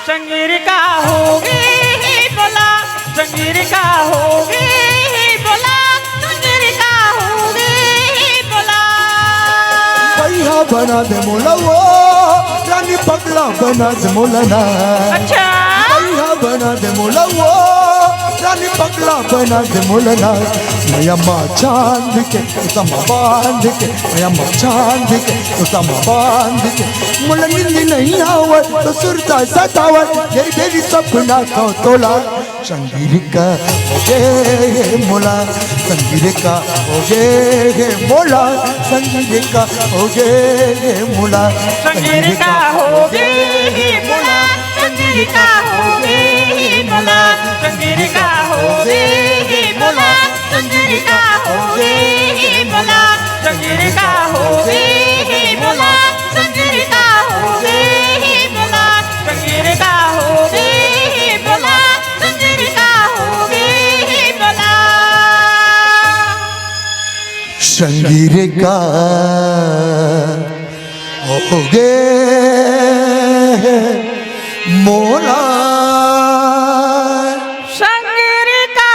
संगीरिका होगे हे बोला, संगीरिका होगे हे बोला, संगीरिका होगे हे बोला। बइहा बना दे मोला वो, रानी पगला बना दे मोला ना। अच्छा। बइहा बना दे मोला वो, रानी पगला बना दे मोला ना। मया मा चांद के, तोता मा बांध के, मया मा चांद के, तोता मा बांध के। मोला नींद नहीं आवे, तो सुरता सतावे, घेरी घेरी सपना खाओ तोला। संगीरिका होगे हे मोला, संगीरिका होगे हे मोला, संगीरिका होगे हे मोला, संगीरिका होगे हे मोला, संगीरिका होगे हे मोला, संगीरिका होगे हे मोला, संगीरिका होगे हे मोला, संगीरिका होगे हे मोला, संगीरिका होगे हे मोला, संगीरिका होगे हे मोला, संगीरिका होगे हे मोला। संगीरिका होगे हे मोला। संगीरिका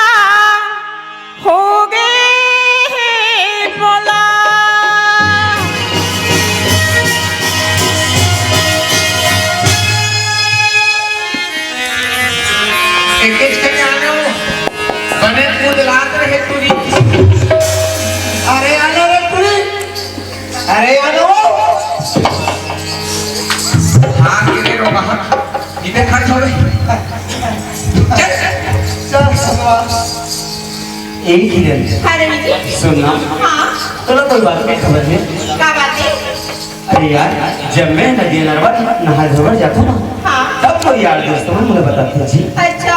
होगे हे मोला। एक एक जने आना हो, बने मुदलात रहे टूरी। अरे आना रे टूरी, अरे आना हो। हाँ, गिरे रो बाहर, इधर खर्च हो गई। चल। चल, सुनवा। ए किरण। हाँ, रवि जी। सुन ना। हाँ। तोला कोई बात के खबर हे? का बात हे? अरे यार, जब मैं नदिया नरवा नहाय धोय बर जाथों ना, हाँ। तब मोर यार दोस्त मन मोला बताथे जी। अच्छा,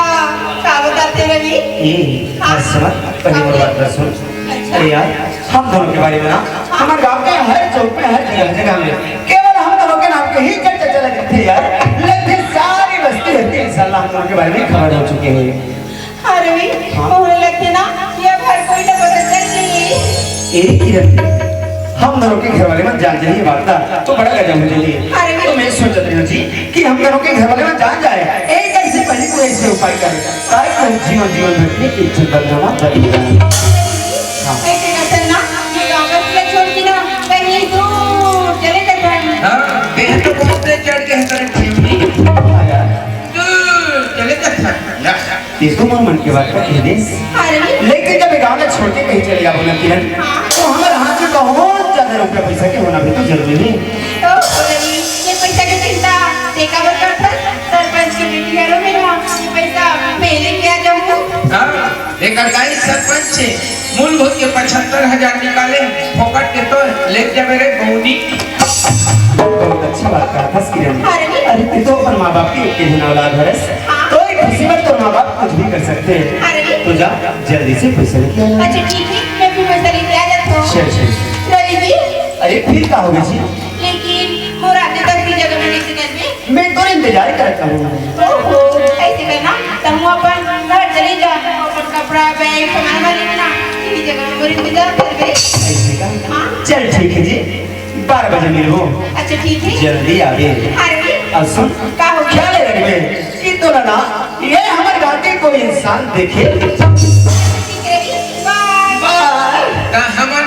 का बताथे रवि? ए, हाँ। हंस मत, पहले मोर बात ला सुन। अच्छा। अरे यार, हम दोनों के बारे में ना, हाँ। हमर गांव के हर चौक में, हर जगह, जगह में केवल हम दोनों के नाम के ही चर्चा चलत रहिथे यार। लगथे सारी बस्ती हर के इंसान ला हम दोनों के बारे में खबर हो चुके हे। हाँ रवि, हाँ। मोला लगथे ना, ये अब हर कोई ला पता चल गे। ए किरण, हम दोनों के घर वाले मन जान जाही ये बात ला, तो बड़ा गजब हो जाही। हाँ रवि। तो मैं सोचत रहेंव जी कि हम दोनों के घर वाले मन जान जाए, एक दिन से पहले कोई ऐसे उपाय करे, ताकि हम जीवन, जीवन भर के इज्जत बदनामा बन जाए। हाँ। ऐसे करथन ना, ये गाँव में छोड़ के ना, कहीं दूर चले जाथन। हाँ, बेहद तो बहुत तेज चढ़ के है तेरे ठेमनी। हाँ यार। दूर चले जाथन। या। ये तो मोर मन के बात ला कह देस। हाँ रवि। लेकिन जब ये गाँव ला छोड़ के कहीं चले जाबो ना किरण, हाँ। तो हमर हाथ में बहुत ज्यादा रुपया पैसा के होना भी तो जरूरी हे। तो रवि, ये पैसा के चिंता ते काबर करथस? सरपंच के बेटी हरव मैं हा, ये पैसा मैं लेके आ जाहूँ। हाँ, एकर दाई सरपंच हे, मूल भोज के पचहत्तर हजार निकाले, फोकट के तो ले जाबे रे बौनी। बहुत अच्छी बात कहा था किरण। हाँ, रवि। अरे, तू तो अपन माँ बाप की एक ही औलाद हरस। हाँ। तो एक खुशी में तो माँ बाप कुछ भी कर सकते हैं। हाँ, रवि। तो जा, जल्दी से पैसा लेके आ। अच्छा, ठीक है, मैं भी पैसा लेके आ जाता हूँ। चल, चल। रवि जी। अरे, फिर का हो गया जी? लेकिन वो रात तक भी जगह में नहीं मैं तोर इंतजार करत हूँ। ओहो, ऐसे करना, तहूँ अपन घर चले जा, अपन कपड़ा, बैग, सामान वामान लेके ना, यही जगह में मोर इंतजार करबे। ऐसे का? हाँ। चल ठीक है जी, बारह बजे मिलबो। अच्छा ठीक है। जल्दी आबे। हाँ रवि। अब सुन, का हो गया? ख्याल रखबे कि तोला ना ये हमर गाँव के कोई इंसान देखे। ठीक है, बाय। बाय। त हमर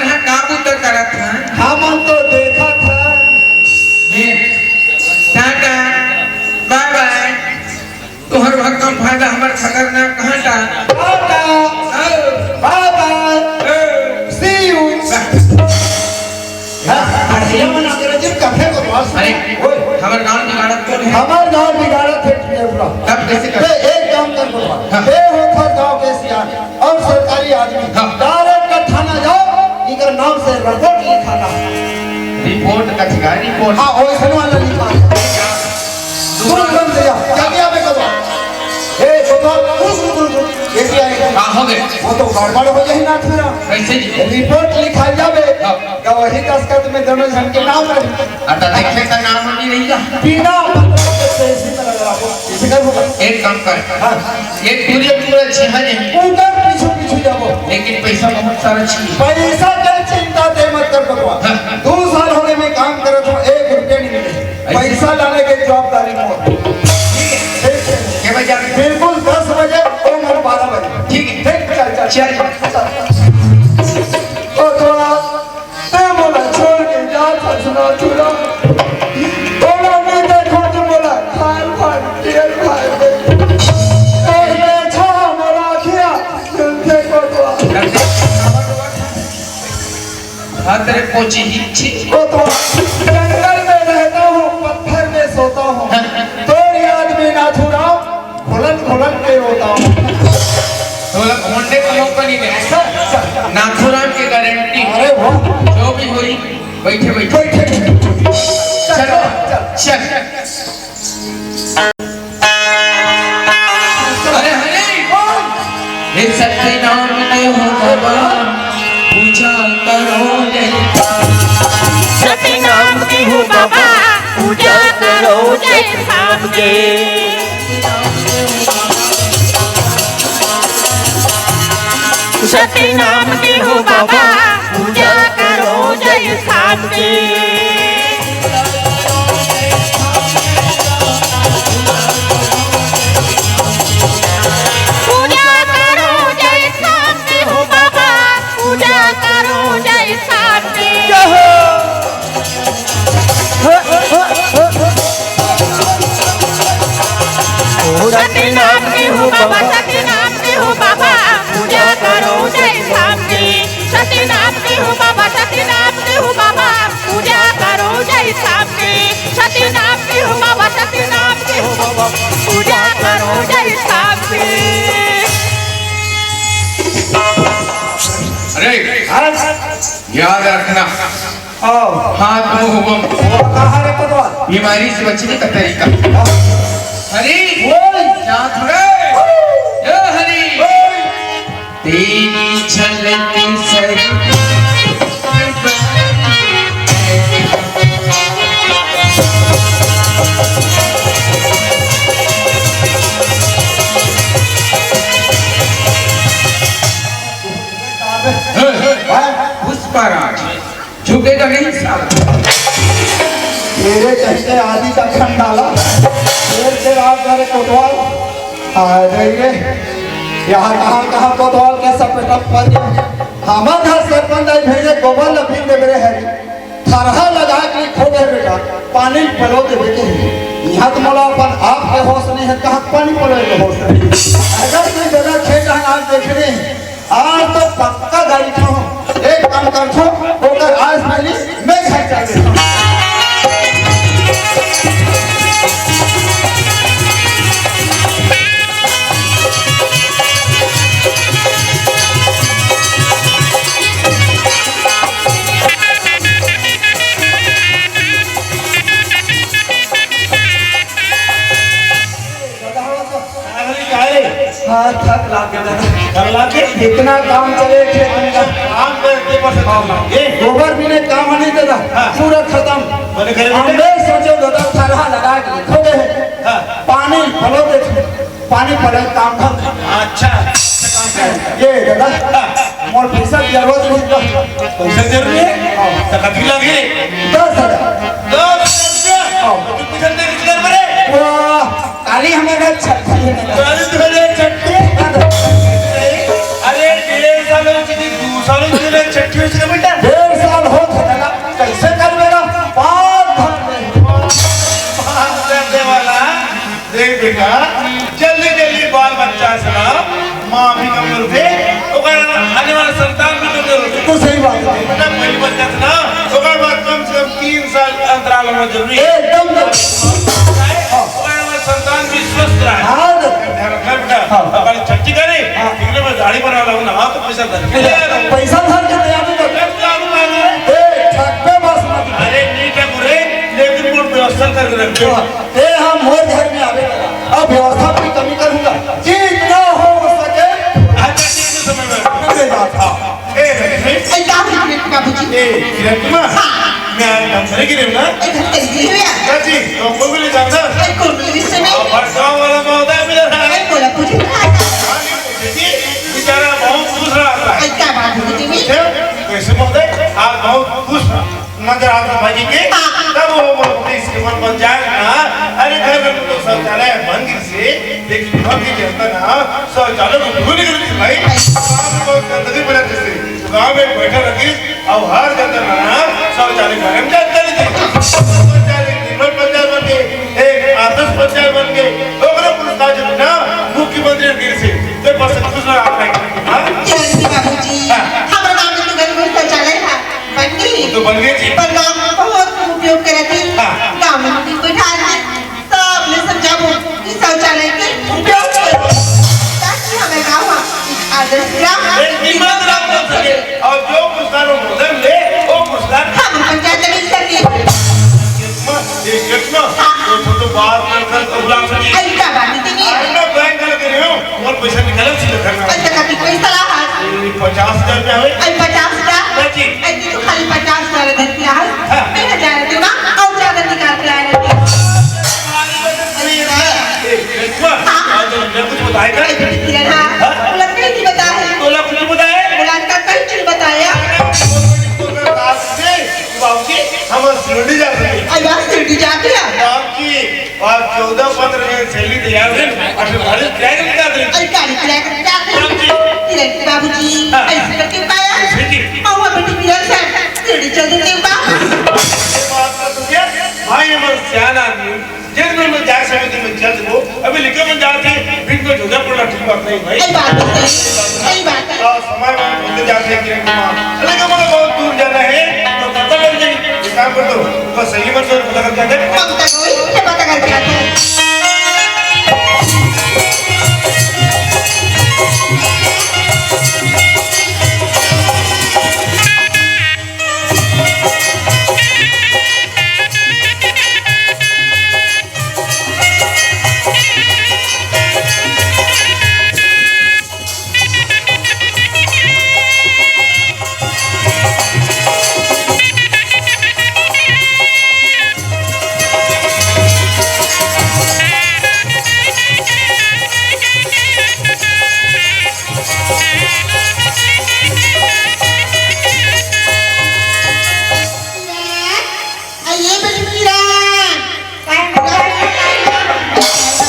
हमर गांव बिगाड़त कोन हे? हमर गांव बिगाड़त हे टियरपुरा। तब कैसे कर? बे, एक काम कर बबा। हाँ। बे होथस गांव के सियान अउ सरकारी आदमी। हाँ। डायरेक्ट थाना जाओ, इकर नाम से रिपोर्ट लिखाना। रिपोर्ट कथी का रिपोर्ट? हाँ, ओइसन वाला लिखा। तू तुरंत ले जा, जल्दी आबे करो। ए, बबा, रुक, रुक, रुक, रुक। कैसे आए? का हो गए? वो तो गड़बड़ हो जाही ना थोड़ा। कैसे जी? रिपोर्ट लिखा जाबे। हाँ। गवाही दस्तखत में दोनों झन के नाम रही। आ, त देखे त नाम नहीं रही। बिना मतलब के पैसे में लगा हो। इसे कर बबा। एक काम कर। हाँ। ये पूरे पूरे छह ने। उधर पीछे पीछे जाबो। लेकिन पैसा बहुत सारा चाहिए। पैसा के चिंता ते मत कर बबा। हाँ। दो साल हो गए मैं काम करत हूँ, एक रुपया नहीं मिले। ऐसे? पैसा लाने के जवाबदारी मोर। ठीक है। ठीक है। के बजे आबे? बिल्कुल दस बजे और बारह बजे। ठीक है। ठीक, चल, चल, चल, चल। चल। ओ थोड़ा, ते मोला छोड़ के जा, फसना चुरा। थोड़ा नहीं देखो तो मोला, खाल फाड़, तेल फाड़ दे। ए, अच्छा, मोला खिया, सुनते को तो। हाँ, तेरे पोची ही छी। ओ तो जंगल में रहता हूँ, पत्थर में सोता हूँ। हाँ। तोर याद में नाथुराम घुलन घुलन के रोता हूँ। तो मतलब होंडे का मौका नहीं दे। अच्छा, अच्छा। नाथुराम की गारंटी। अरे वाह। जो भी हुई, बैठे, बैठे। बैठे, बैठे। चलो, चलो, चलो। चल। अरे हरे, हे सत्यनाम के हो बाबा, पूजा करो जय। सत्यनाम के हो बाबा, पूजा करो जय साम के। सत्यनाम के हो बाबा, पूजा करो जय साम के। पूजा करो जय साम के हो बाबा, पूजा करो जय साम के। जय हो। सत्यनाम के हो बाबा, सत्यनाम के हो बाबा, पूजा करो जय साम के। सत्यनाम के हो बाबा, सत्यनाम के हो बाबा, पूजा करो जय साम के। सत्यनाम के हो बाबा, सत्यनाम के हो बाबा, पूजा करो जय साम के। अरे, याद रखना, आओ। हाथ मुंह बम। वो कहाँ रे पटवा? बीमारी से बचने का तरीका। अरे, ओए। जात रे। ए हरी। ओए। तेरी झलक सर। पुष्पराज। झुकेगा नहीं साला। तेरे कहीं के आदि का खंडाला। शेर के राज करे कोतवाल। आ जाइए। यहाँ कहाँ कहाँ कोतवाल के सपेटा पड़ गया। हमार घर सरपंच आई भेजे गोबर लफीन दे मेरे हरी। थरहा लगा के खो गए बेटा। पानी पलो देवे के है। यहाँ तो मोला अपन आप के होश नहीं है, कहाँ पानी पलो के होश है। अगर कोई जगह खेत है, आज देख रहे हैं। आज तो पक्का गाड़ी खाऊं। एक काम करथो, ओकर आज पहली मैं घर चल देता हूं। अरे, काय रे? हाँ, थक लाग गया दादा। थक लाग गया? इतना काम चले खेत में। काम करते बस थक लाग गए। गोबर भी नहीं काम नहीं दादा, हाँ। पूरा खत्म। बोले, करे हम बेटा? बे सोचे दादा, थरहा लगा के खो गए। हाँ। पानी पलो दे, पानी पलो काम खत्म। अच्छा, अच्छा काम है। ये दादा, हाँ। मोर पैसा की जरूरत नहीं बा। पैसा जरूरी है? हाँ। तो कथी लगे? दस हजार। दस हजार रुपया? हाँ। तो तू पैसा दे किस घर पर है? वाह, काली हमारे घर छठी है ना। काली तुम्हारे छठी है? अरे, डेढ़ साल हो चुकी, दो साल हो चुके, छठी हो चुके बेटा। डेढ़ साल हो चुका, कैसे कर मेरा पाँच धन में? पाँच धन दे वाला। देख बेटा, जल्दी जल्दी बाल बच्चा से ना, माँ भी कमजोर थे, ओकर आने वाला संतान भी कमजोर होते। बिल्कुल सही बात है। बेटा, पहली बच्चा से ना, ओकर बाद कम से कम तीन साल अंतराल होना जरूरी है। एकदम। हाँ। अब छट्टी करे, हाँ। इतने में गाड़ी बना लाऊं ना, हाँ, तो पैसा धर के ले आ रहा हूँ। पैसा धर के तैयारी कर। मैं तो आलू खा लूँ। ए, ठगबे बस मत। अरे, नहीं ठगू रे, लेकिन वो व्यवस्था करके रख दे। हाँ, ए, हम मोर घर में आवे लगा। अब व्यवस्था की कमी करूंगा। जितना हो सके। अच्छा, ठीक है, समय में। कर दे बात। हाँ। ए, लक्ष्मी। ए, का हुआ रे बाबूजी? ए, किरण की माँ? हाँ। मैं आज धमतरी गिरे हूँ ना? ए, धमतरी गिरे हुए हैं? चाची, तो को भी ले जाता? ए, कौन मिली से नहीं? अब भड़काव वाला महोदय मिला था। ए, बोला पूछे ना। हाँ, नहीं पूछे जी। बेचारा बहुत खुश रहा था। ए, क्या बात हुई थी? पूछे, कैसे महोदय? आज बहुत खुश रहा। नजर आता भाई के? हाँ। तब वो बोला, इसके मन बन जाए ना। अरे, घर में तो शौचालय बन गई से, लेकिन घर की जनता ना शौचालय को भूल गई थी भाई। गाँव में बहुत गंदगी फैला जैसे। गाँव में बैठा रखी, अब हर जगह ना शौचालय कायम जात करे थे। शौचालय निर्मल पंचायत बन गए, एक आदर्श पंचायत बन गए। ओकरे पुरस्कार जो ना मुख्यमंत्री गिर से, तो बस कुछ ना आप नहीं। हाँ? जय श्री बाबूजी, हाँ। हमारे गाँव में तो गरीब शौचालय है, बन गई। तो बन गई जी। पर गाँव में बहुत उपयोग करे थे। हाँ। गाँव में कोई ठार नहीं। सबले समझाबो कि शौचालय के उपयोग करो, ताकि हमर गाँव ह एक आदर्श ग्राम एक दिमाग राम बन सके। और जो पुरस्कार वो महोदय ले, वो पुरस्कार हम पंचायत में मिल सके। ये चश्मा, हाँ। तो, तो, तो बात कर, कर, तो बुला सके। अरे, क्या बात है, इतनी है। अरे, मैं बैंक लग रही हूँ, और पैसा निकाला सीधा घर में। अच्छा, कभी कोई सलाह है? ये पचास हजार रुपया है। अरे, पचास हजार? हाँ जी। अरे, तो खाली पचास हजार दे दिया है। हाँ। मैं हजार दूंगा, और ज्यादा निकाल के लाया। ए, रेशमा, हाँ। आज हमने कुछ बताया क्या? अरे, किरण, हाँ। हाँ? बोला, कहीं नहीं बताया। बोला, कुछ नहीं बताया? बोला, का कहीं नहीं बताया। बाबूजी, हम शिरडी जा रहे हैं। अरे, वाह, शिरडी जा रहे हैं। बाबूजी, आज चौदह पंद्रह जन सहेली तैयार है, अच्छा, गाड़ी किराए करके जा रहे हैं। अरे, गाड़ी किराए करके जा रहे हैं। बाबूजी। किरण, बाबूजी, हाँ। ऐसे करके पाया। जी। और वो बेटी किरण से शिरडी चल देते हैं, बा। ये बात तो तुझे, भाई, हम सियान आदमी। जेन में मैं जा सके तो मैं चल देबो। अभी लिखे में जात हे, बीच में झोझा पड़ना ठीक बात नहीं भाई। सही बात है, सही, सही बात है। और समय में भूल जाते हैं कि माँ। लेकिन मुझे बहुत दूर जाना है, तो पता कर दे, एक काम कर दो, बस सही मत करो, पता कर जाते हैं। हम तक वही से पता करके आते हैं। आ, ये बेटी किरण। काय, काय,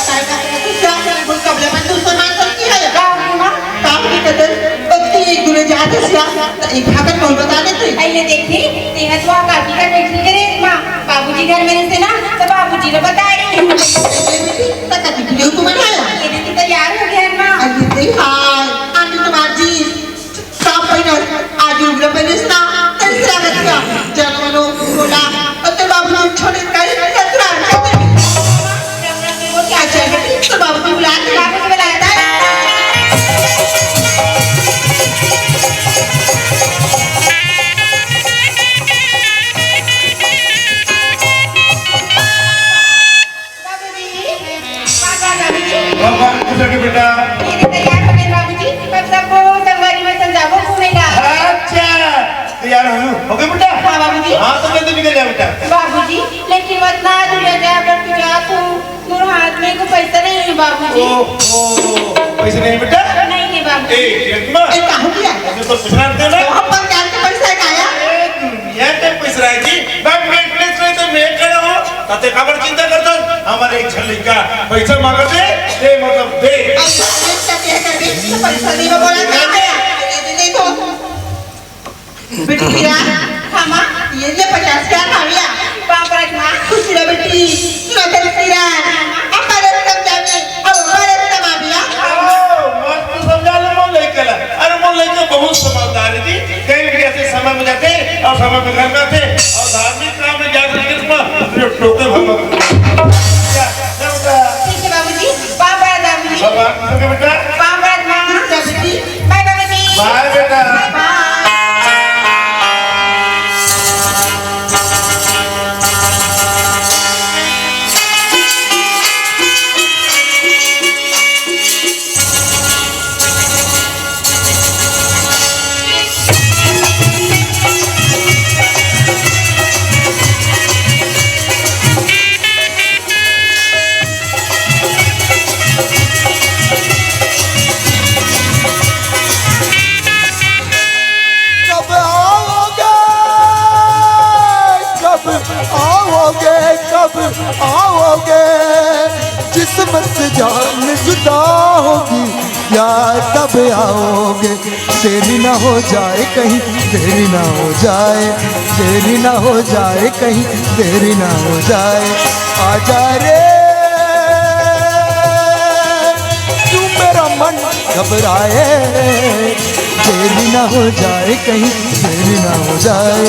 काय, काय? तू क्या करे? बोल, कबले पण तू सामान करती है? का हुआ, माँ? काम नहीं करते। तो तू एक दूर जाते सिया, तो एक हाथ कौन बता देते? अरे देखी, तेरा तो आ काकी का टेंशन करे, माँ। बाबूजी घर में से ना, तो बाबूजी ने बताई। ये बेटी, तो कभी वीडियो को बनाया? ये देखी, तैयार हो गया, माँ। अरे, हाय, आंटी तुम्हारी जी। का पहिनस, आज उग्र पहिनस ना, तैसे लागत का। जन्मनो, बोला, अते बाबू छोड़े काई, ससुराल में। अच्छा, तो बाबू को बुला के, बाबू को बुलाता है। बाबूजी, बाबा, बाबूजी। भगवान खुश रखे बेटा। ये तैयार हो गए बाबूजी, अब सबको संगवारी में संजाबो घूमेगा। अच्छा, तैयार हो, हो गए बेटा? हाँ बाबूजी। हाँ, तो जल्दी निकल जा बेटा। बाबूजी, लेकिन मत ना दूर जा, अगर तू जा तो दूर हाथ में को पैसा नहीं है बाबूजी। ओ, ओ, पैसे नहीं बेटा? नहीं है बाबूजी। ए, ये मत। ए, कहाँ गया? ऐसे तो कुछ ना देना। तो हम पर जान के पैसा है क्या? ए, दुनिया के पैसा है जी। बैंक में इंटरेस्ट नहीं तो मैं खड़ा हूँ। ताते काबर चिंता करता? हमारे एक झन लइका पैसा मांगत हे, दे मतलब दे। अरे, पैसा दे, दे, दे, तो पैसा दे, मैं बोला, कहाँ है? ये दे, दे तो। बेटी किरण, हाँ माँ, ये ले पचास हजार भाविया। बाप रे माँ, खुशी रह बेटी, सुना तेरे किरण, हमारे समझा में, अब हमारे समझा में आ। ओ, मस्त समझा ले मोर लइका ला। अरे मोर लइका बहुत समझदार है जी। कहीं भी ऐसे समय में जाते और समय में घर में आते और धार्मिक काम में जाते, कृष्ण, ये टोके भगवान। क्या, क्या होता है? ठीक है बाबूजी, बाबा, बाबूजी। बाबा, ठीक है बेटा। आओगे, कब आओगे? जिस्म से जान जुदा होगी, यार, तब आओगे। देरी ना हो जाए कहीं, देरी ना हो जाए, देरी ना हो जाए कहीं, देरी ना हो जाए। आजा रे, क्यों मेरा मन घबराए। देरी ना हो जाए कहीं, देरी ना हो जाए,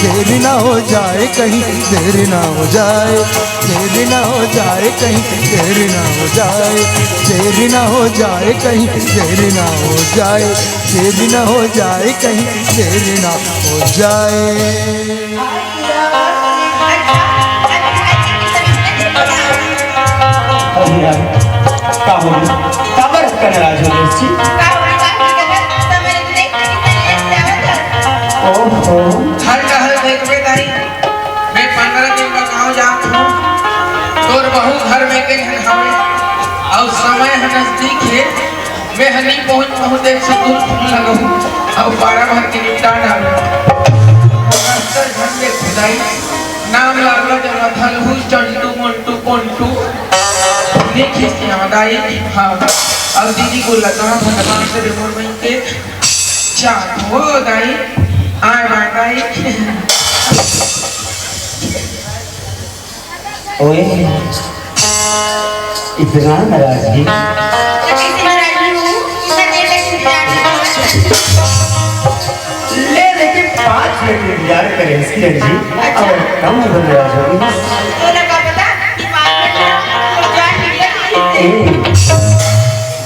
देरी ना हो जाए कहीं, देरी ना हो जाए, देरी ना हो जाए कहीं, देरी ना हो जाए, देरी ना हो जाए कहीं, देरी ना हो जाए, देरी ना हो जाए कहीं, देरी ना हो जाए। अरे यार, का हो गया? काबर अतका नाराज हो गए जी? ओहो। हर कहल देखबे दाई, मैं पंद्रह दिन बर गाँव जात हूँ, तोर बहू घर में गई हन हवे, अउ समय ह नजदीक हे, मैं ह नी पहुँच पाहूँ, देख से दूर फोन लगाहूँ, अउ बारह भर के निपटा डालूँ। मास्टर झन देखबे दाई, नाम लागा जब अथल हूँ, चंटू, मंटू, पंटू, नी खींच के आवा दाई। हाँ, अब दीदी को लगा भगवान से मोर बहन के चाट हो दाई, आए बाय दाई। ओए, इतना नाराजगी? तो कैसे नाराजगी हूँ? इतना देर तक इंतजार किया। ले, लेकिन पाँच मिनट इंतजार करे इसकी रंजी, अच्छा। अब कम हो नाराज हो गई। तो लगा पता कि पाँच मिनट में तो जान निकले। ए,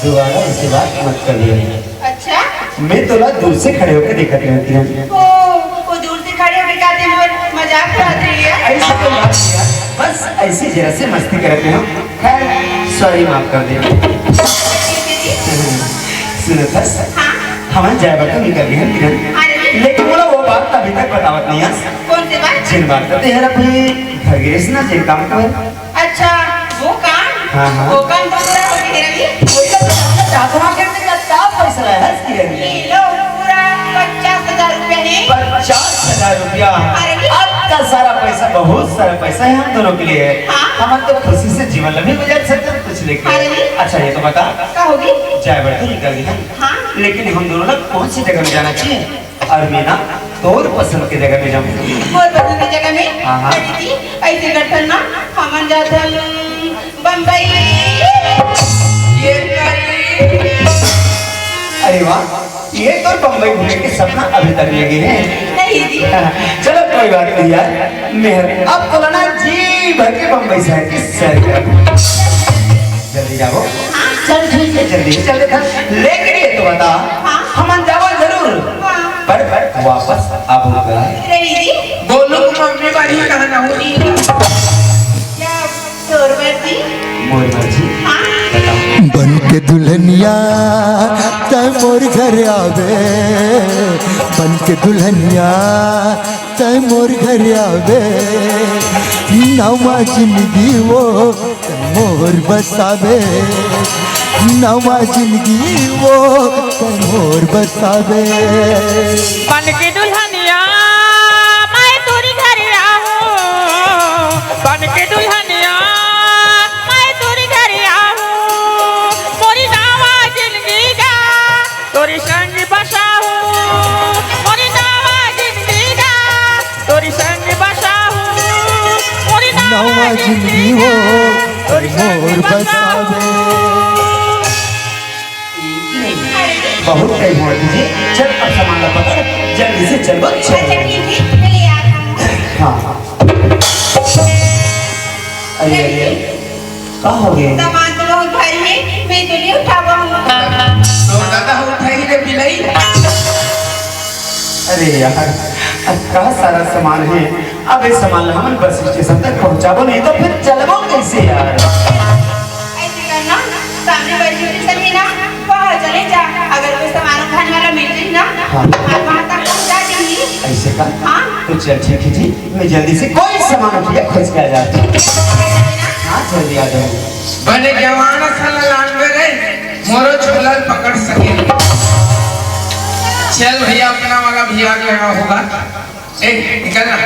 दोबारा ऐसी बात मत करिए। अच्छा? मैं तोला दूर से खड़े होकर देखत रहूं, किरण। ओ, वो दूर से खड़े होकर का दिन भर मजाक उड़ात रही है? ऐसा कोई बात नहीं यार, बस ऐसे जरा से मस्ती करत रहूं। खैर, सॉरी, माफ कर दे। सुनत हस? हाँ। हमन जाए बर तो निकल गए हन, किरण। अरे। लेकिन मोला वो बात अभी तक बतावत नहीं हस। कौन सी बात? जेन बात तेहर अभी घर गिरेस ना, जेन काम कर। अच्छा, वो काम? हाँ, हाँ। वो काम तो पूरा हो गया रवि। वही तो बताना चाहता हूँ, आखिर में कितना पैसा लाया है इसकी रवि? ये लो, पूरा पचास हजार रुपया है। पचास हजार रुपया? अरे। आपका सारा पैसा, बहुत सारा पैसा है हम दोनों के लिए। हाँ। हम तो खुशी से जीवन भी गुजार सकते हैं कुछ लेके। अरे। अच्छा, ये तो बता। का होगी? जाए बर तो निकल गई है। हाँ। लेकिन हम दोनों ना कौन सी जगह में जाना चाहिए? अउ मैं ना तोर पसंद के जगह में जाऊँ। मोर पसंद के जगह में? हाँ, हाँ। अरे जी, ऐसे करथन ना, हमन जाथन बम्बई। ये अरे वाह, ये तो बम्बई घूमे के सपना अभी तक लेगे हे। नहीं जी। चलो कोई बात नहीं यार, मैं अब तो ना जी भर के बम्बई शहर की सैर कर। जल्दी जाओ। चल ठीक है, जल्दी से चल देता। लेकिन ये तो बता, हाँ। हमन जाबो जरूर। हाँ। पर, पर वापस आबो का? रही जी। गोलू की मम्मी बड़ी कहना हुई। क्या तोर मर्जी? मोर मर्जी? हाँ। बताओ। बन के दुल्हनिया तै मोर घर आबे, बन के दुल्हनिया तै मोर घर आबे, नवा जिंदगी वो तै मोर बसाबे, नवा जिंदगी वो तै मोर बसाबे। बन के दुल्हनिया मैं तोरी घर आहूँ, बन के दुल्हनिया मैं तोरी घर आहूँ, मोरी नवा जिंदगी गा तोरी संग बसाहूँ, मोरी नवा जिंदगी गा तोरी संग बसाहूँ, मोरी नवा जिंदगी हो तोरी मोर बसावे। बहुत टाइम हुआ तुझे, चल अब सामान ला पकड़, जल्दी से चल, बस चल। अच्छा, ठीक है, मैं ले आता हूँ। हाँ। अरे, अरे, का हो गया? सामान तो बहुत भारी है, मैं तो नहीं उठा पाऊंगा। तो दादा उठाई रे बिलाई। अरे यार, अतका सारा सामान है, अब ये सामान ला हमन बस स्टेशन तक पहुंचाबो नहीं तो फिर चलबो कैसे यार? ऐसे करना, सामने बस स्टेशन है ना, वहाँ चले जा। अगर कोई सामान उठाने वाला मिल जाए ना, हाँ। और वहाँ तक पहुँचा देंगे। ऐसे का? हाँ। तो चल ठीक है जी, मैं जल्दी से कोई सामान उठा खोज के आ जाता हूँ। हाँ, जल्दी आ जाऊंगा। बने जवान सन लानबे रे, मोरो झोला ल पकड़ सके। चल भैया, अपना वाला भी आ गया होगा। ए, निकल ना।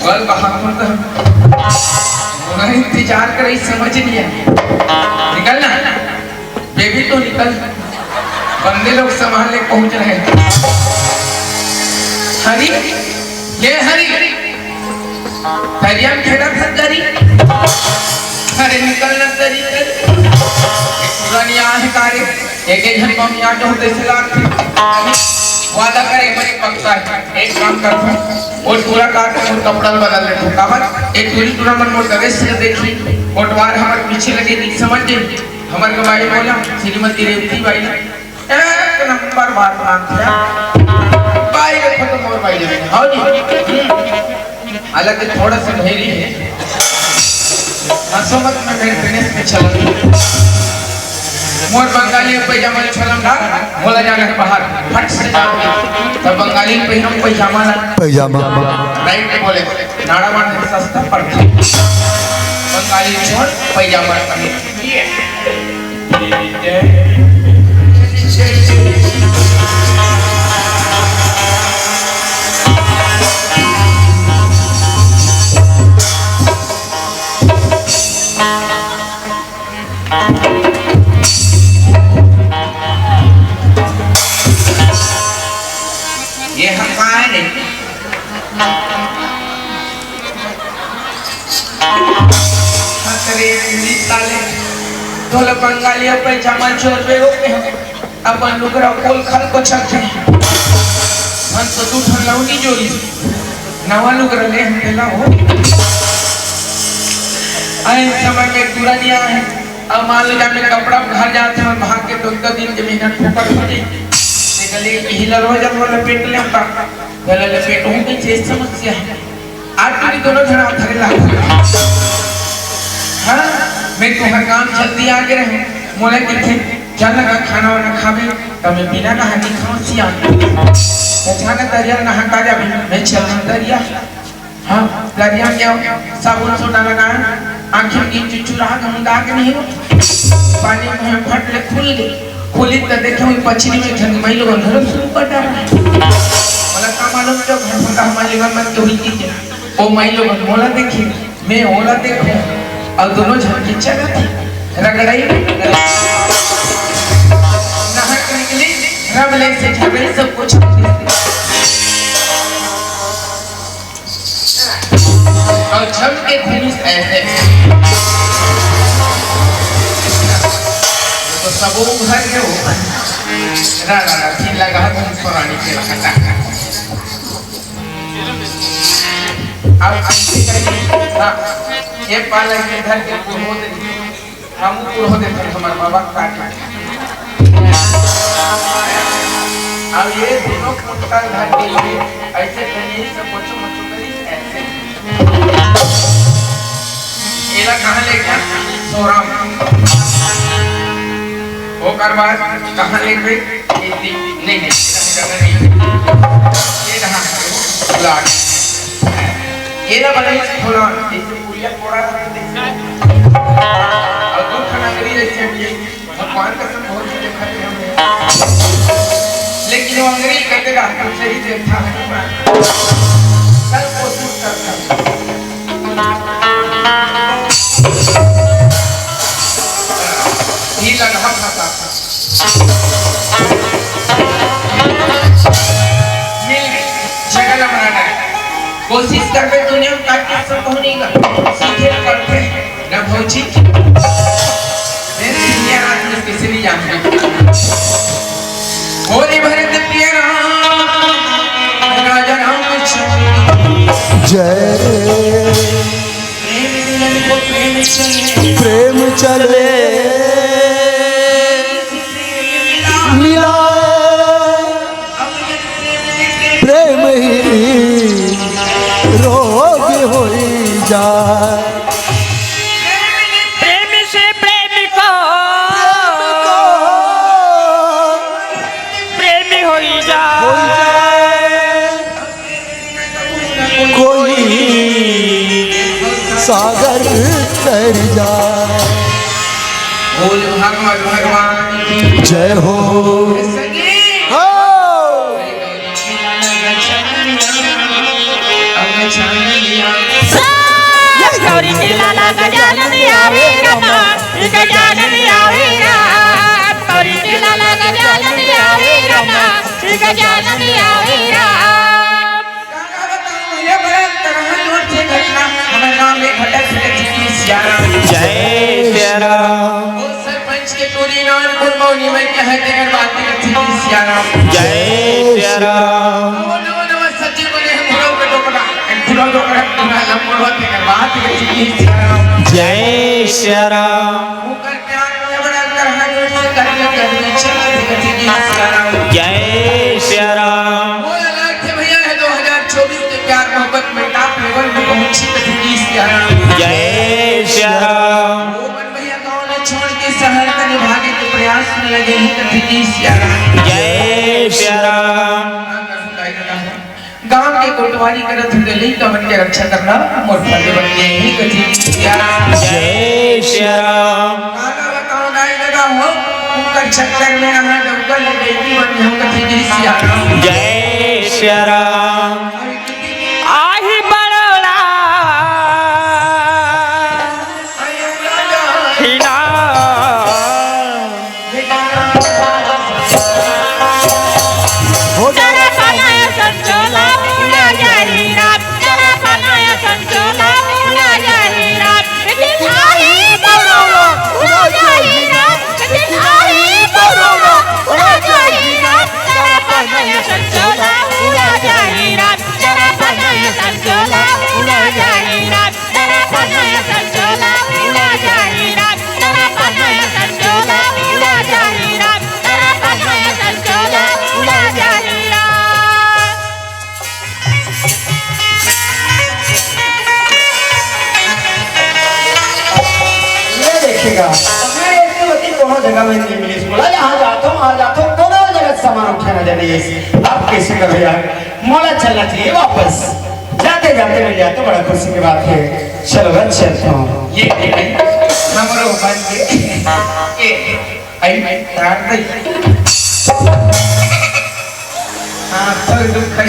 कल कहाँ पर था? वहाँ इंतजार करे, समझ नहीं आया। निकल ना, बेबी तो निकल, बंदे लोग संभाल ले पहुँच रहे हैं। हरी, ये हरी, तरिया में खेला था तरी। अरे निकल ना तरी, तरी। पुरानी आहे कारे। एक एक झन मम्मी आ जाऊं तैसे लागथे। वादा करे बड़े पक्का है। एक काम करता हूँ, वो पूरा काट के वो कपड़ा बदल लेता हूँ। काबर? एक टूरी टूरा मन मोर दवेश से देखी, कोटवार हमर पीछे लगे नहीं समझ गई। हमर के बाई बोला, श्रीमती रेवती बाई, एक नंबर बात मानथे। बाई देखो तो मोर बाई जैसे। हाँ जी। हम्म। हालांकि थोड़ा सा भैरी है। हंसो मत, मैं मेंटेनेंस में चला गया। मोर बंगाली पैजामा ले छोलम डाल, बोला जा रहा बाहर, फट से जाओ। तब बंगाली पे हम पैजामा ला। पैजामा। राइट बोले, नाड़ा मार सस्ता पड़ता। बंगाली छोड़, पैजामा कमी। ये हम कहाँ है? अरे, पुलिस वाले, तोला बंगाली पैजामा चोर बे हो के हम अपन लुगरा पोल खल को छक है। हम तो दू ठन लौनी जोड़ी, नवा लुगरा ले हम देला हो। आए समय में तुरंत आए, अब मान लो, जब मैं कपड़ा घर जाते हैं, भाग के दो, दो दिन के मेहनत फुकट हो जाए। ते गले यही ललवा जब वो लपेट ले, हम गला लपेट हूँ, कोई चीज समस्या है। आज तुम दोनों झन आप धरे लागो। हाँ, मैं तुम्हार काम जल्दी आगे रहे। मोला किथे, "चल ना, खाना वाना खाबे।" तब मैं बिना कहा नहीं खाऊं सिया। अचानक दरिया नहा का जाबे, मैं चल दरिया। हाँ, दरिया में आओ, साबुन सोडा लगा, आंखें की चुचुरा के हम गा के नहीं हो। पानी में फट ले खुल गई। खुली त देखे हुई पछली में झन माई लोगन धरम शुरू कर डाला। बोला, "का मालूम जो घर में का हमारी मन मन के हुई की क्या?" ओ माई लोगन मोला देखी, मैं ओला देखूं, और दोनों झन के चलत ही रगड़ाई। नहा के निकली, रब ले से झगड़ी सब कुछ। और जम के घूमिस ऐसे। तो सबो घर के हो। रा, रा, रा, फिर लगा तुम पुरानी के लगा। अब ऐसे करके, हाँ, ये पाला के घर के पूर्वो दे, हम पूर्वो दे, हमारे बाबा का। अब ये दोनों कुत्ता घर के लिए ऐसे करिए, सब बच्चों, बच्चों करिए, ऐसे। एला कहाँ ले गया? सोराम। ओकर बाद कहाँ ले गए? इतनी। नहीं, नहीं, इतना जगह नहीं। ये रहा। लाग। एला बनाई थोड़ा, जैसे पुड़िया पोड़ा रहता है, और दो खाना करी जैसे हम ये भगवान का सब बहुत चीजें खाते हैं हमने। लेकिन वो अंग्रेज कहते रहते हैं, "सही से था हनुमान।" कल कोशिश करता हूँ। ये लगा था, था, था। मिल गई, जगह ना बनाना है। कोशिश करबे दुनिया में का के संभव नहीं कर। सीखे पढ़ते ना भौजी। मैं दुनिया रात में किसी नहीं जानते। होली भरत पिया राम, राजा रामचंद्र। जय। प्रेम मिलन को प्रेम चले। प्रेम चले। मिला। प्रेम ही रोग होई जाए। प्रेम से प्रेम को प्रेम को प्रेमी होई जाए। होई जाए। कोई सागर तर जाए। बोल भागवत भगवान की जय हो। संगीत। हो। गौरी के लाला गजानन आवे रामा, गजानन आवे राम। गौरी के लाला गजानन आवे रामा, गजानन आवे राम। का बताऊं भैया, बड़ा तरह जोर से घटना। हमर गांव में घटक से कथी की सियाराम। जय सियाराम। सरपंच के टोली नानपुर मौनी में कहे तेकर बात के कथी की सियाराम। जय सियाराम। नवा नवा सच्चे बने हैं घुड़ाऊ के डोकरा, घुड़ाऊ डोकरा तुम्हारा लंबा तेकर बात के कथी की सियाराम। जय सियाराम। ओकर प्यार में बड़ा तरह जोर से करके करके चला के कथी की सियाराम। जय सियाराम। वो अलग थे भैया है दो हज़ार चौबीस के प्यार मोहब्बत में top level में पहुंची कथी की सियाराम। जय सियाराम। वो मन भैया गाँव न छोड़ के शहर तनी भागे के प्रयास में लगे ही कथी की सियाराम। जय सियाराम। गांव के कोटवारी करत हुए लइका मन के रक्षा करना मोर फर्ज बन गए ही कथी की सियाराम। जय सियाराम। काला बताओ दाई दादा हो, उनकर चक्कर में अहाँ डौका ले गई की बन हम कथी की सियाराम। जय सियाराम। आही बड़ौला हिना। ये देखिएगा, मैं एक वकील दोनों जगह में नहीं मिली। बोला, यहाँ जाता हूँ, वहाँ जाता हूँ, दोनों जगह सामान उठाना जाने। अब कैसे कर भैया, मोला चलना चाहिए वापस। जाते जाते मिल जाए तो बड़ा खुशी की बात है। चलो बस चलता हूँ। ये हमरो बन के। ए, आई, तार दे। हाँ, थोड़ी दुख खाई।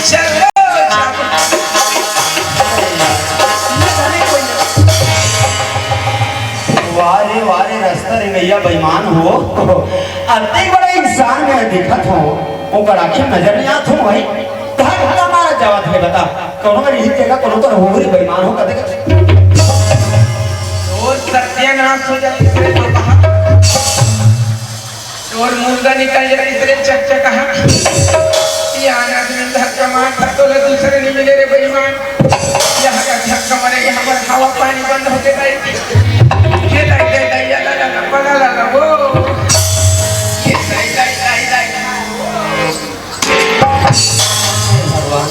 चलो, चलो। वाह रे, वाह रे, रास्ता रे गैया बेईमान हो। अतने बड़ा इंसान में दिखत हो, ओकर आँखें नजर नहीं आत हो भाई। धक्का मारा जावत है, बता, कोनो में नहीं देगा, कोनो तो हो रे बेईमान हो, कदे कदे। ओ सत्यानाश हो जाए, तेरे तो कहा। तोर मुर्दा निकल जाए, तेरे चकचक कहा। ये आना आदमी धक्का मार, धक्का ले दूसरे नहीं मिले रे बेईमान। यहाँ का धक्का मारे, यहाँ पर हवा पानी बंद होते भाई। ये दाई, दाई, दाई, या ला, ला, ला, बना ला, ला, वो। ये दाई, दाई, दाई, दाई, हाँ, वो। भगवान,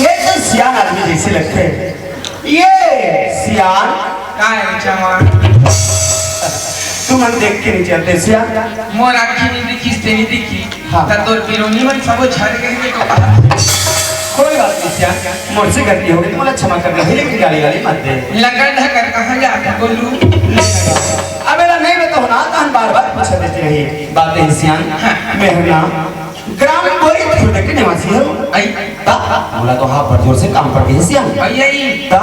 ये तो सियान आदमी जैसे लगते हैं। ये सियान। का है जवान? तुमन देख के नहीं चलते सियान। मोर आँखी नहीं दिखी, से नहीं दिखी। हाँ। त तोर बिरोनी मन सबो झड़ गए रे तो कहा। कोई बात नहीं सियान, मोर से गलती हो गई, मोला क्षमा कर दे, लेकिन गाली गाली मत दे। लंगड़ ढंगर कहाँ जाता गोलू? अबे ला नहीं, मैं तो ना तहन बार बार पूछा देते रही। बात है सियान, हाँ। मैं हूँ ना ग्राम बोरी खुर्द के निवासी हूँ। आई। ता, मोला तो हाँ पर जोर से काम पड़ गई सियान। आई, आई। ता,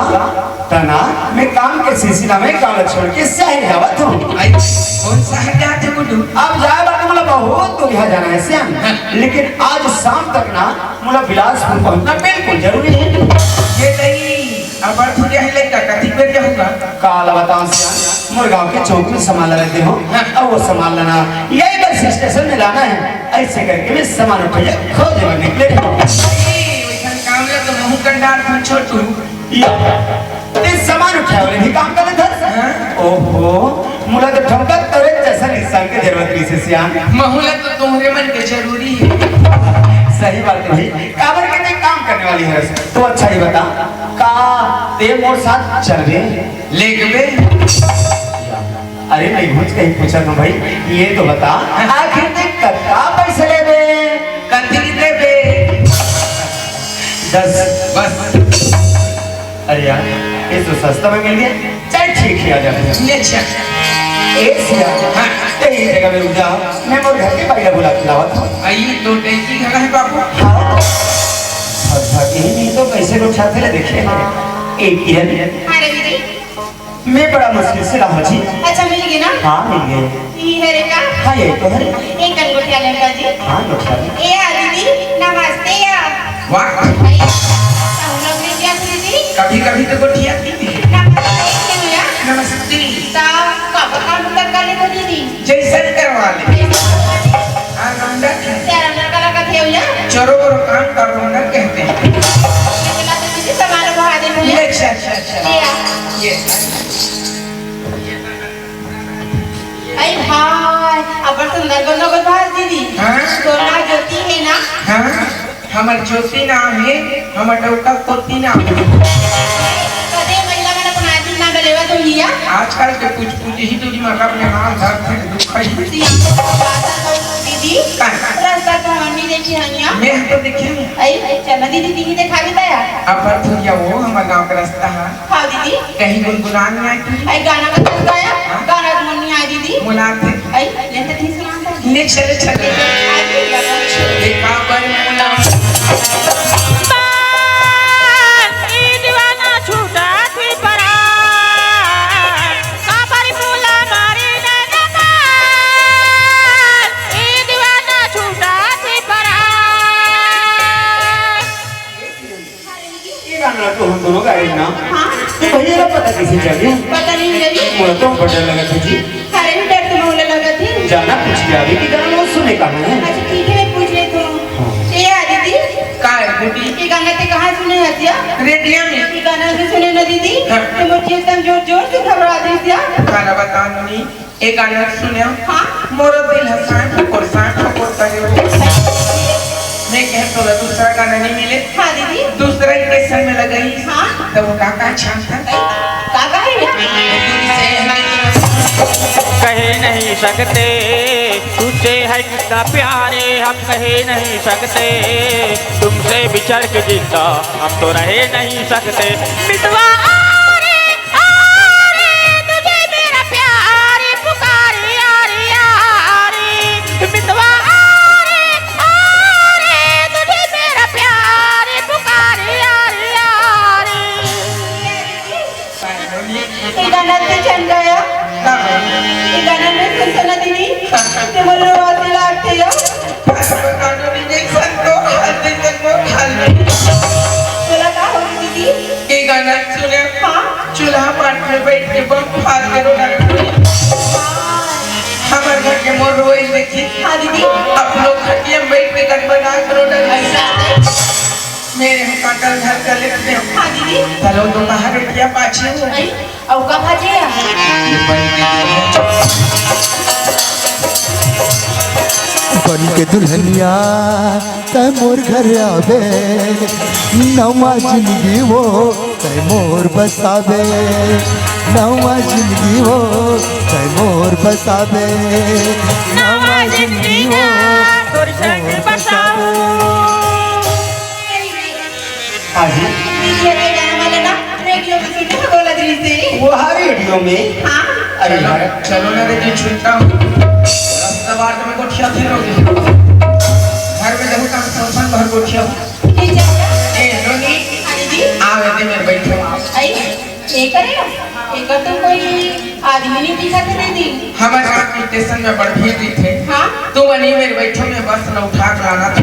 तना, मैं काम के सिलसिला में काम छोड़ के शहर जावत हूँ। आई, कौन शहर जाते गुड्डू? अब जाए बाटे मोला बहुत दूर यहाँ जाना है सियान। हाँ। लेकिन आज शाम तक ना मोला बिलासपुर पहुँचना बिल्कुल जरूरी है। ये नहीं, अब बढ़ चुके हैं लड़का, कथी पे क्या होगा? काला बताओ सियान, मोर गांव के चौक में सामान ला रख दे हो, हाँ। अब वो सामान लाना, यही बस स्टेशन में लाना है। ऐसे करके मैं सामान उठा खोजे में निकले हो। वैसन काम ले तो महू कंडार तुम छोटू। या, ते सामान उठाए वाले भी काम कर लेता। हाँ। ओहो, मोला तो ठमका तोरे जैसा इंसान के जरूरत नहीं से सियान। महू ला तो तुम्हारे मन के जरूरी है। सही बात है भाई, काबर के नहीं काम करने वाली है। तो अच्छा ही बता, का ते मोर साथ चलबे? लेगबे? अरे नहीं, कुछ कहीं पूछा तो भाई, ये तो बता, आखिर ते कत्ता पैसा लेबे? कथी देबे? दस। बस। अरे यार, ये तो सस्ता में मिल गया। चल ठीक है, आ जा। ले चल। ए सिया, हाँ। ते ये जगह में रुक जा, मैं मोर घर के बाइला बुला के लावत हूँ। आई तो टैंकी खड़ा है बाबू। हाँ। भग भाग यही तो छाती ला देखे। ए किरण, हाँ रवि जी। मैं बड़ा मुश्किल से रहा जी। अच्छा, मिल गए ना? हाँ, मिल गए। ये है रे का? हाँ, ये तो है। एक अंगूठिया लेकर जी। हाँ, अंगूठिया। ए आ दीदी, नमस्ते या। वाह। भाई, तो हम लोग ने क्या दीदी? कभी कभी तो गोठिया थी। नमस्ते, क्यों या? नमस्ते। तो कब काम उतर कर ले तो दीदी? जैसन करवा ले। जैसन करवा ले। हाँ, रौनक है। क्या रौनक का लगा थे भैया? चोरों को काम का रौनक कहते हैं। ये चला तो दीदी सामान उठा दे भैया। ये अच्छा, अच्छा, अच्छा। ये आ। ये। अरे भाई, अब सुंदर को नगद भाज दीदी। हाँ? तो ना ज्योति है ना? हाँ? हमर ज्योति नाम हे, हमर डौका पोती नाम हे। कदे महिला मन अपन आदमी नाम लेवत होही या? आजकल के कुछ कुछ ही दूरी में अपने हाथ धर के दुख है। दीदी, का? रास्ता तो हम नहीं देखी हन या। मैं तो देखी हूँ। आई, चल दीदी, दीदी देखा भी दया। अब पर थोड़िया वो हमर गाँव का रास्ता है। हाँ दीदी। कहीं गुनगुनान नहीं आती। आई गाना का सुन गाया? हाँ। गाना तो मन नहीं आया दीदी। मुलाकात। आई, ये तो ठीक सुना। ले चले, चले। ए काबर मुला। ई दीवाना छूटा थी परान, काबर मुला मारी नैना पान, ई दीवाना छूटा थी परान। ये गाना तो हम दोनों गाए ना। हाँ। तो भैया का पता कैसे चले? पता नहीं भैया जी। मोला तो बड़ा लगा था जी। अरे भी डर तो मोला लगा थी। जाना कुछ क्या भी कि गाना वो सुने कहाँ है? अच्छा ठीक है, मैं पूछ लेती हूँ। हाँ। ए आ दीदी। का है बेटी? ये गाना ते कहाँ सुने हस या? रेडियो में। ये गाना भी सुने ना दीदी। हाँ। तो मुझे एकदम जोर जोर से घबरा दी या। गाना बता नोनी। एक गाना सुने हो? हाँ। मोरो दिल ह साठ ठोकर, साठ ठोकर करे हो। मैं कहे तोला दूसरा गाना नहीं मिले? हाँ दीदी। दूसरा स्टेशन में लगाई। हाँ। तो वो काका अच्छा था। काका है या? कहे नहीं सकते तुझसे है कितना प्यारे, हम कहे नहीं सकते तुमसे बिछड़ के जिंदा हम तो रहे नहीं सकते। मितवा आ रे, आ रे, तुझे मेरा प्यार पुकारे, आ रे, आ रे, मितवा आ रे, आ रे, तुझे मेरा प्यार पुकारे, आ रे, आ रे। ये गाना ते चल गया। ये गाना मैं सुन सुना दीदी। ते बोलो आते लागते हो। गाना नहीं देख सकते हो, हाल देख सकते हो, हाल नहीं। बोला का हो दीदी? ये गाना सुने। हाँ। चूल्हा पाट में बैठ के बम फाड़ के रोना। हाँ। हमारे घर के मोर रोए देखी। हाँ दीदी। आप लोग खटिया में बैठ के गनगना के रोना। ऐसा है। मेरे हम काटल घर कर लेते हैं। हाँ दीदी। चलो तो बाहर बैठिया पाछे हो। नहीं, और का भाजे या? ये बन के बन के दुल्हनिया तै मोर घर आबे, नवा जिंदगी वो तै मोर बसाबे, नवा जिंदगी वो तै मोर बसाबे, नवा जिंदगी वो तोर संग बसाबे। हाँ जी। दीदी, अरे गाना वाला ना रेडियो में सुनने को बोला दीदी से। वो हाँ, रेडियो में। हाँ। अरे चलो, यार। चलो ना रे जी, छुट्टा हूँ। रास्ता बाट में गोठिया थे लोग। घर में जब काम संसन घर गोठिया हूँ। ठीक है। ए, रोनी। हाँ जी। आवे ते मेरे बैठो, आओ। आई, ये करे ना? एकर तो कोई आदमी नहीं दिखत है दीदी। हमारे रात स्टेशन में बड़ भीड़ रही थे। हाँ। तू बनी मेरे बैठो में बस न उठा के लाना था।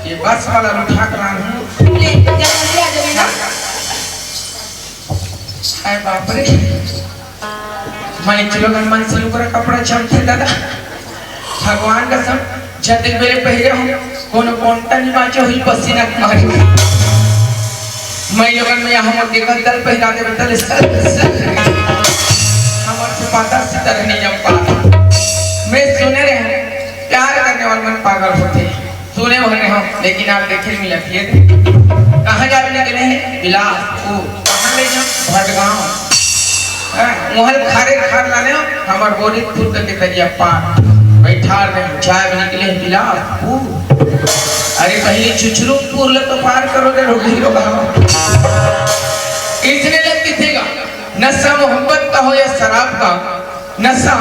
ये बस वाला उठा के लाना हूँ। ले, जल्दी आ जावे ना। हाय बाप रे। मैं चलो मन से ऊपर कपड़ा चमके दादा। भगवान कसम, जब तक मेरे पहले हो, कोनो कोंटा नहीं बांचे हुई पसीना के मारे। मैं लोगन में यहाँ मोटे का दल पहना दे, बता ले, सर, सर। हमारे से पता सितर नहीं जम पाता। मैं सुने रहे, प्यार करने वाले मन पागल होते हैं। सुने भर रहे हो, लेकिन आप देखे मिलत ये। कहाँ जावे निकले हैं? बिलासपुर। कहाँ ले जाओ? भटगांव। हाँ, मोहल खारे खार लाने हो, हमार बोरी फुट के तरिया पार। बैठार में जाए निकले हैं बिलासपुर। अरे पहले चुचरुमपुर ले तो पार करो रे रोटी रो बाबा। इसने लग किथे का? नशा मोहब्बत का हो या शराब का, नशा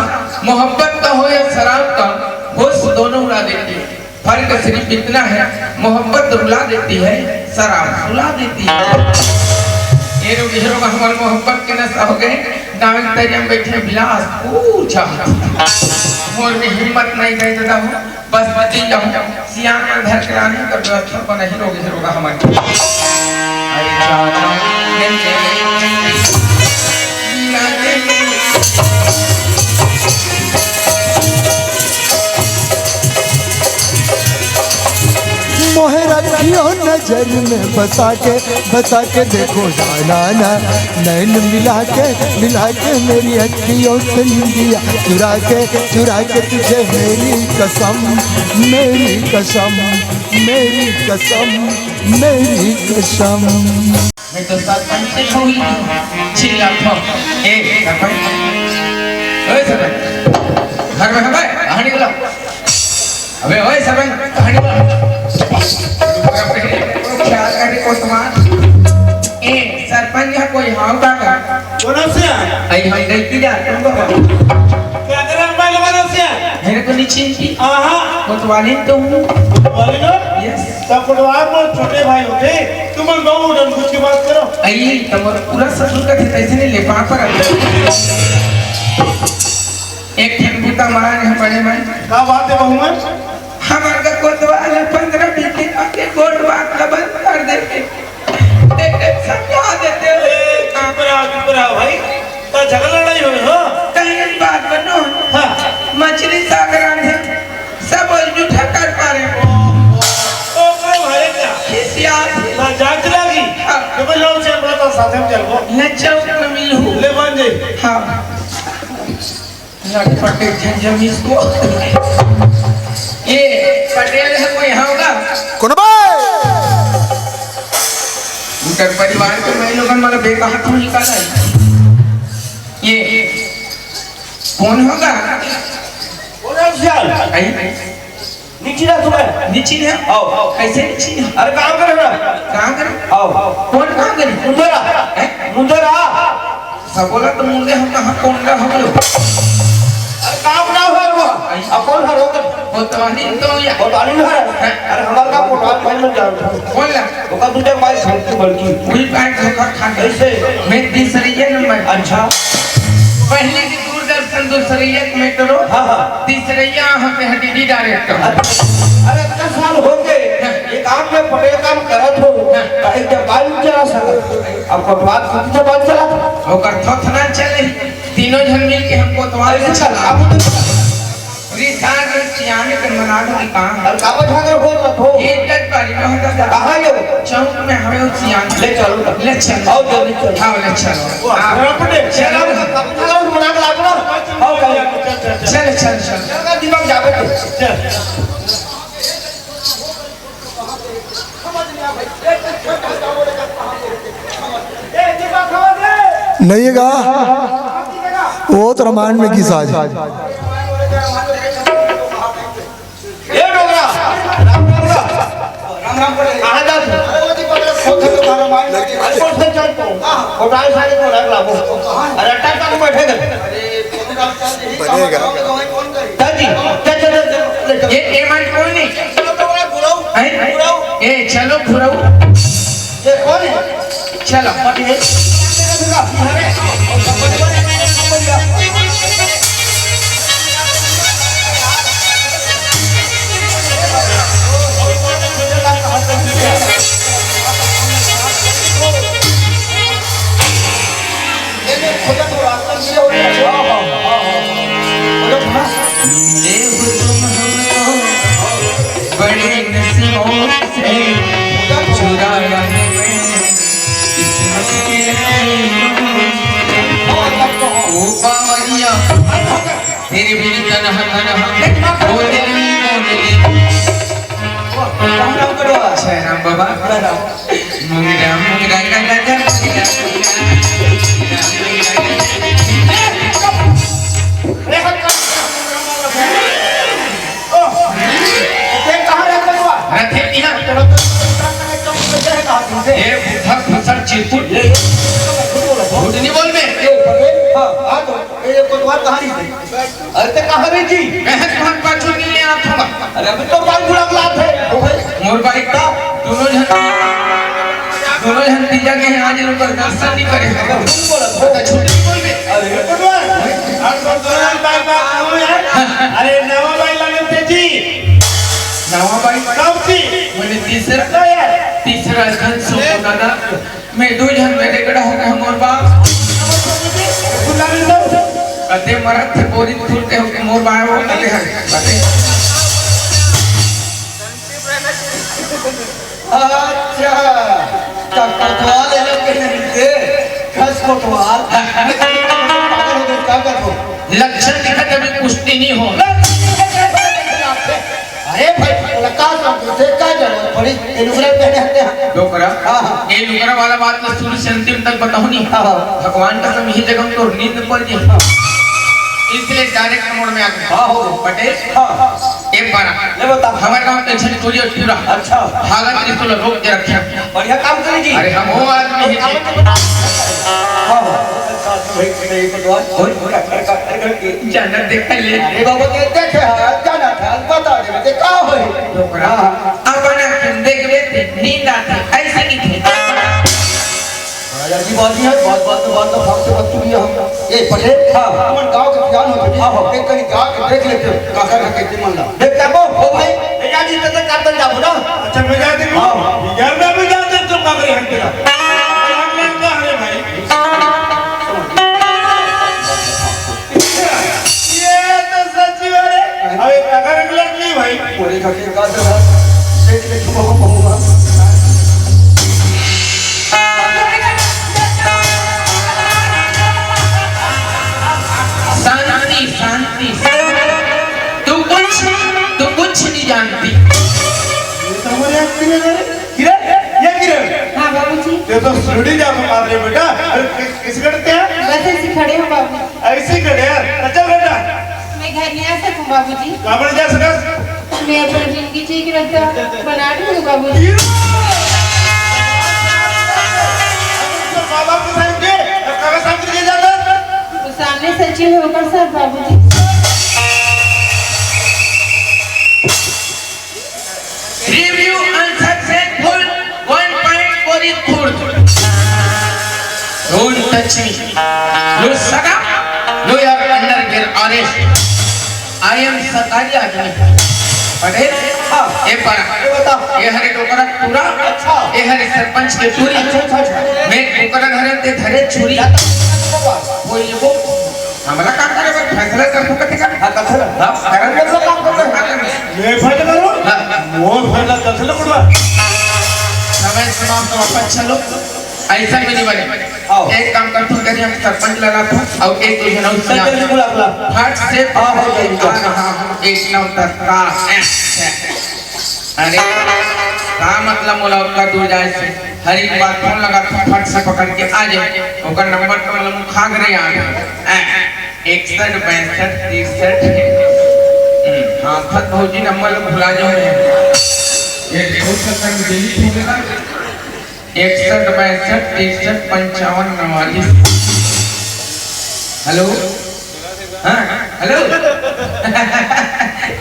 मोहब्बत का हो या शराब का, होश दोनों उड़ा देती है। फर्क सिर्फ इतना है, मोहब्बत रुला देती है, शराब सुला देती। ए रोग, ए रोग, हमर मोहब्बत के नशा हो गए। गाँव के तरिया में बैठे बिलास, ऊ चाहत। मोर में हिम्मत नहीं गए दादा हो। बस बची जाऊँ। सियान में घर के रानी कर व्यवस्था बना ही रोग, ए रोग हमर। अरे जाना, मोहे रखियो नजर में बसा के, बसा के देखो जाना ना, नैन मिला के, मिला के मेरी अखियों से निंदिया चुरा के, चुरा के तुझे मेरी कसम, मेरी कसम, मेरी कसम, मेरी कसम। मैं तो सरपंच से छुई चिल्ला था। ए सरपंच, ओए सरपंच, घर में है भाई, बाहर निकलो। अबे ओए सरपंच, बाहर निकलो। क्या कर रहे कोतवाल? ए सरपंच है कोई हाँ का का? कोन से? आई हम गई की जा तुम को। क्या कर रहा है मोबाइल वाला से? मेरे को नहीं चिंती। आहा। कोतवाली तो हूँ। कोतवाली ना? यस। तो पटवार में छोटे भाई होते, तुम लोग बहुत उठन कुछ की बात करो। आई, तुम्हारा पूरा ससुर का थे, ऐसे नहीं ले पा पर। एक ठन बूता मारा ने हम बड़े भाई। का बात है बहू मन? हमार का कोतवाल है, पन्द्रह बीस दिन आके गोट बात का बंद कर देते। एक एक समझा देते हो। ए, चुप रहा, चुप रहा भाई। का झगड़ा लड़ाई होई हो? कहीं बात बनो। हाँ। मछली साग रांधे। सब और जूठा कर पा रहे हो। तो ओकरे घरे क्या? खिसियात। ना जांच लागी। हाँ। तो मैं लौट चल रहा था, साथे में चलबो। न चौक में मिलू। ले बन जाई। हाँ। लटपटे झंझम इसको। ये पटेल है कोई यहाँ होगा? कौन बे? उनकर परिवार के मैं लोगन मला बेटा हाथ में निकाला है। ये कौन होगा? कौन है सियान? आई नीचे ना तुम्हें। निचिन है? आओ, आओ। कैसे निचिन है? अरे काम करे ना। कहाँ करे? आओ। कौन कहाँ करे? मुंदेरा। हैं? मुंदेरा। सब बोला तो मुंडे हम कहाँ कोंडा हम लोग। अरे काम ना हो वो। अब कौन हर होकर? कोतवाली तो या। बताली ना है। अरे हमारे का कोटवाल भाई में जानता हूँ। कौन ला? ओका दूसरे भाई छोटू बल्कि। वही पैंट धोखा खा गए। कैसे? मैं तीसरे नंबर। अच्छा। पहले की दूरदर्शन दूसरे एक मेट्रो। हाँ, हाँ। तीसरे यहाँ हम पे हटी डायरेक्टर। अरे इतना साल हो गए, ये काम में पटेल काम करत हो, कहीं जब बाल चला सकत, अब कोटवाल खुद से बाल चला था। ओकर थोथना चले, तीनों जन मिल के हम कोतवाल ऐसे में चला, चला। अब तो रिसार में सियाने के मना के काम। और काबा झागर हो तो हो। ये तक बारी में होता था। कहाँ ये? चौक में हमें वो सियान। ले चलो। ले चल। आओ जल्दी चलो। हाँ, ले चलो। वो अपने शेरा में काबा झागर मना के लाओ ना। आओ, आओ। चल, चल, चल। चल, दिमाग जावे थे। चल। नहीं गा, वो तो रामायण में घिसा जी। ए डोगरा, राम राम राम। कहाँ जा तू? अरे कौन से चल तू? वो डाल सारे को रख ला वो। अरे अट्टा तक बैठे गए। बनेगा। दादी, चल, चल, चल, चल, ले चल। ये ए मार कोई नहीं। चलो, डोगरा, बुलाओ। हैं? बुलाओ। ए चलो घुराओ। ये कौन है? चलो। मिले हो तुम हमको बड़े नसीबों से, चुराया है मैंने किस्मत के लकीरों। ओ बावरिया, तेरे बिन तनहा तनहा, ओ दिल, ओ दिल। जय राम बाबा। मुंगरा, मुंगरा, गा, गा, गा, मुंगरा, मुंगरा, मुंगरा, मुंगरा। ते कहाँ रहते हो? रथे तिहा। तेरा तो काम करने का मुझे क्या है कहा तुमसे? ए बुढ़ा फसर चिरकुट। ये, ये, ये, ये, ये, झूठ नहीं बोल बे। ये, पटेल, हाँ, हाँ, तो ये कोतवाल कहाँ रही थी? अरे, ते कहाँ रही थी? मैं तुम्हारे पाछू नहीं ले आता हूँ। अरे, अभी तो बाल बुढ़ा बुला थे। मोर बाइक था, दोनों जन। दोनों झन तीजा के हैं, आज लोग दर्शन नहीं करे। अरे, तुम बोला, बोला, छुट्टी बोल बे। अरे, कोटवार, अरे, कोटवार, बात, बात, सुनो यार। अरे, नवा बाई लगे तेजी। नवा बाई? कब थी? मैंने तीसरा, ना यार। तीसरा झन सो ए। दादा, मैं दो झन मेरे गड़ा हो गए, मोर बाप। बुला ले तो। कते मरत थे, बोरी खुलते हो के मोर बाप, वो कते हैं, कते। अच्छा, का कोतवाल है लोग के नहीं थे, खस कोतवाल। पागल हो गए, का कर दो? लक्षण दिखत अभी पुष्टि नहीं हो। अरे भाई, बोला, का कर दो? से का जरूरत पड़ी? ये नुकरा पहने आते हैं। डोकरा? हाँ, हाँ। ये नुकरा वाला बात तो शुरू से अंतिम तक बताओ नहीं। हाँ, हाँ। भगवान का सब यही जगह में तो नींद पड़ गई। हाँ। इसलिए direct मोड़ में आ गया। हाँ, हो। पटेल? हाँ। एक बार ले बता। हमारे गांव के छठ पूजा पूरा अच्छा। भागत रिश्तों लोग रोक के रखे। बढ़िया काम करे जी। अरे हम वो आदमी है जी। हाँ, हाँ। अच्छा, तो भाई, भाई, पटवार। ओए। घर, घर, घर, घर के। जाना देख ले। अरे बाबा, ये देखे है, जाना था, बता दे, बता, का होई? डोकरा। हाँ, हाँ। अब ना तुम देख लेते, नींद आती, ऐसे की थी। राजा जी, बाजी है, बात, बात में, बात में, फालतू बात तू भी हम। ए, पटेल, हाँ। अपन गांव के ज्ञान होते, हाँ, हाँ। एक कनी गांव के देख लेते, काका का कहते मन ला। देख, जाबो, हो भाई। ए, यार, इधर तक काटन जाबो ना। अच्छा, मैं जाते हूँ। हाँ। यार, मैं भी जाते तो काकरे हंसते ना। अरे भाई। ये तो सच्ची बात है। अबे, काकरे लग गई भाई। बोले, काके का तो देख ले, चुप हो, हो, हो। शांति, शांति, शांति। तू कुछ, तू कुछ नहीं जानती। ये तो बोले, किरण, अरे, किरण, ये किरण। हाँ, बाबूजी। ये तो सीढ़ी जा मार रहे बेटा। अरे, कि-, किस करते हैं? बस ऐसे खड़े हो, बाबू। ऐसे खड़े हैं? अच्छा बेटा। मैं घर नहीं आ सकूं, बाबूजी। कहाँ पर जा सकस? मैं अपनी जिंदगी जी की रद्दा बना दूंगी, बाबूजी। ये बाबा को साइन दे, अब काका साइन दे जाता। वो सामने सचिव होकर सर, बाबूजी। Review unsuccessful, one point four is good. Don't touch me. You shut up. You are under arrest. I am सरकारी आदमी। पटेल? हाँ। ए पारा। ये बता। ये हरे डोकरा पूरा। अच्छा। ये हरे सरपंच के टूरी। अच्छा, अच्छा, अच्छा। मैं डोकरा धरे ते धरे छुरी। जाता हूँ, जाता हूँ। वो ये वो हमला काम करे बर फैसला कर सकते का? हाँ, कर सकते। हाँ, करन कर सकते, काम कर सकते। मैं फैसला करूँ? हाँ। वो फैसला कर सकते बड़वा। समय समाप्त हो, अपन चलो। ऐसा भी नहीं बने। आओ। एक काम कर, तू करिए, हम सरपंच लगा था, और एक दो जन और चल, जल्दी बुला, बुला। फट से हाँ, हो जाएगी। हाँ, हाँ, हाँ, एक नौ दस का। अरे, का मतलब मोला ओतका दूर जाए से? हर एक बार फोन लगा, फट से पकड़ के आ जाए। ओकर नंबर तो मतलब मुखा करे यार। ए, इकसठ, बासठ, तिरसठ। हम्म, हाँ, फट भौजी नंबर ला भुला जाओ। ये देखो, चक्कर में delete हो गया। इकसठ, बासठ, तिरसठ, पंचावन, नवालीस। हेलो? हाँ, हेलो।